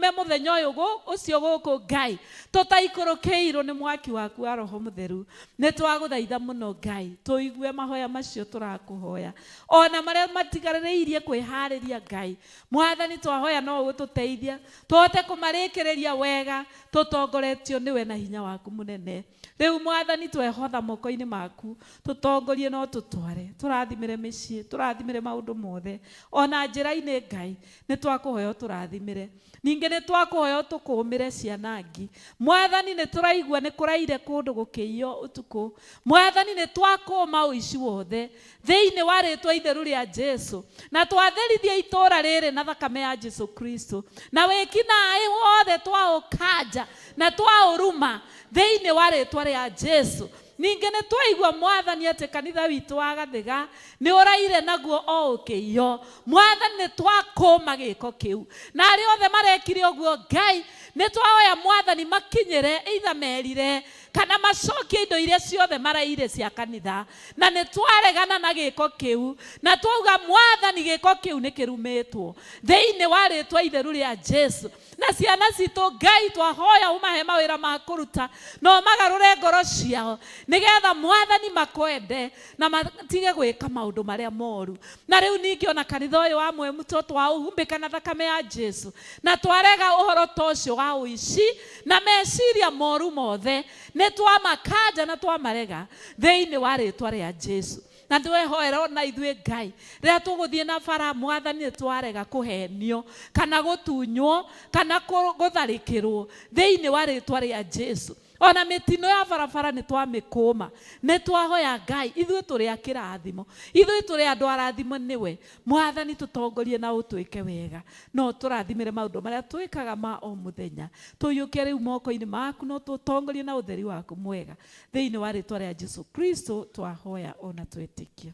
me mũthenya ũyũ ũcio gũkũ Ngai tũtaikũrũkĩirwo nĩ mwaki waku wa Roho Mũtheru. Nĩ twagũthaitha mũno Ngai tũigue mahoya macio tũrakũhoya ona marĩa matigarĩrĩirie kwĩharĩria Ngai. Mwathani twahoya no ũgũtũteithia tũhote kũmarĩkĩrĩria wega tũtongoretio nĩwe na hinya waku mũnene. Rĩu mwathani twehotha moko-inĩ maku tũtongorie no tũtware tũrathimĩre mĩciĩ tũrathimĩre maũndũ mothe ona njĩra-inĩ Ngai nĩ twakũhoya ũtũrathimĩre. Ningĩ nĩ twakũhoya ũtũkũmĩre ciana ngi. Mwathani nĩ tũraigua nĩ kũraire kũndũ gũkĩiywo ũtukũ. Mwathani nĩ twakũma ũici wothe thĩinĩ wa rĩtwa itheru rĩa Jesu na twatherithia itũũra rĩrĩ na thakame ya Jesu Kristo na wĩkinaĩ wothe twaũkanja na twaũruma thĩinĩ wa rĩtwa rĩa Jesu. Ningĩ nĩ twaigua mwathani atĩ kanitha witũ wa Gathiga nĩ ũraire naguo o ũkĩiywo. Mwathani nĩ twakũma gĩko kĩu na arĩa othe marekire ũguo Ngai nĩ twahoya mwathani makinyĩre either merire kana macokie indo iria ciothe maraire cia kanitha na nĩ twaregana na gĩko kĩu na twauga mwathani gĩko kĩu nĩ kĩrumĩtwo thĩinĩ wa rĩtwa itheru rĩa Jesu. Na ciana citũ Ngai twahoya ũmahe mawĩra ma kũruta na ũmagarũre ngoro ciao nĩgetha mwathani makwende na matige gwĩka maũndũ marĩa moru. Na rĩu ningĩ ona kanitha ũyũ wa Mwemuto twaũhumbĩka na thakame ya Jesu na twarega ũhoro ta ũcio wa ũici na meciria moru mothe nĩ twamakanja na twamarega thĩinĩ wa rĩtwa rĩa Jesu. Na twehoera ona ithuĩ Ngai rĩrĩa tũgũthiĩ na bara mwathani nĩ twarega kũhenio kana gũtunywo kana gũtharĩkĩrwo thĩinĩ wa rĩtwa rĩa Jesu. Ona mĩtino ya barabara nĩ twamĩkũma. Nĩ twahoya Ngai ithuĩ tũrĩ a kĩrathimo ithuĩ tũrĩ andũ arathimo nĩwe. Mwathani tũtongorie na ũtwĩke wega no tũrathimĩre maũndũ marĩa twĩkaga ma o mũthenya. Tũiyũkie rĩu moko-inĩ maku no tũtongorie na ũtheri waku mwega thĩinĩ wa rĩtwa rĩa Jesu Kristo twahoya ona twĩtĩkia.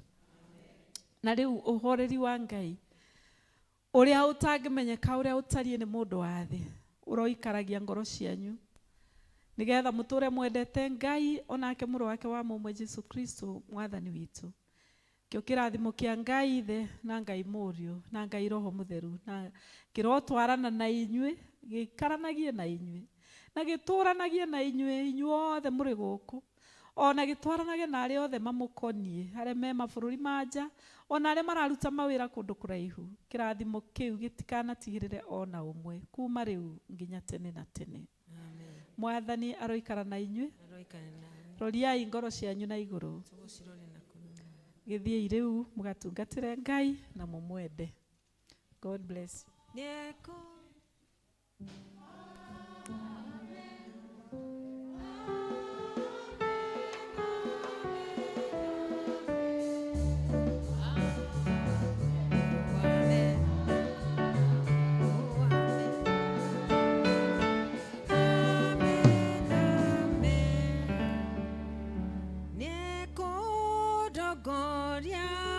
Na rĩu ũhoreri wa Ngai ũrĩa ũtangĩmenyeka ũrĩa ũtariĩ nĩ mũndũ wa thĩ ũroikaragia ngoro cianyu nĩgetha mũtũre mwendete Ngai onake mũrũ wake wa mũmwe Jesu Kristo mwathani witũ. Kĩo kĩrathimo kĩa Ngai Ithe na Ngai Mũriũ na Ngai Roho Mũtheru na kĩrotwarana na inyuĩ gĩikaranagie na inyuĩ na gĩtũranagie na inyuĩ inyuothe mũrĩ gũkũ ona gĩtwaranage na arĩa othe mamũkoniĩ arĩa me mabũrũri ma nja ona arĩa mararuta mawĩra kũndũ kũraihu. Kĩrathimo kĩu gĩtikanatigĩrĩre ona ũmwe kuma rĩu nginya tene na tene. Mwathani aroikara na inyuĩ. Roriai ngoro cianyu na igũrũ. Gĩthiĩi rĩu mũgatungatĩre Ngai na mũmwende. God bless you. Nĩekũndongoria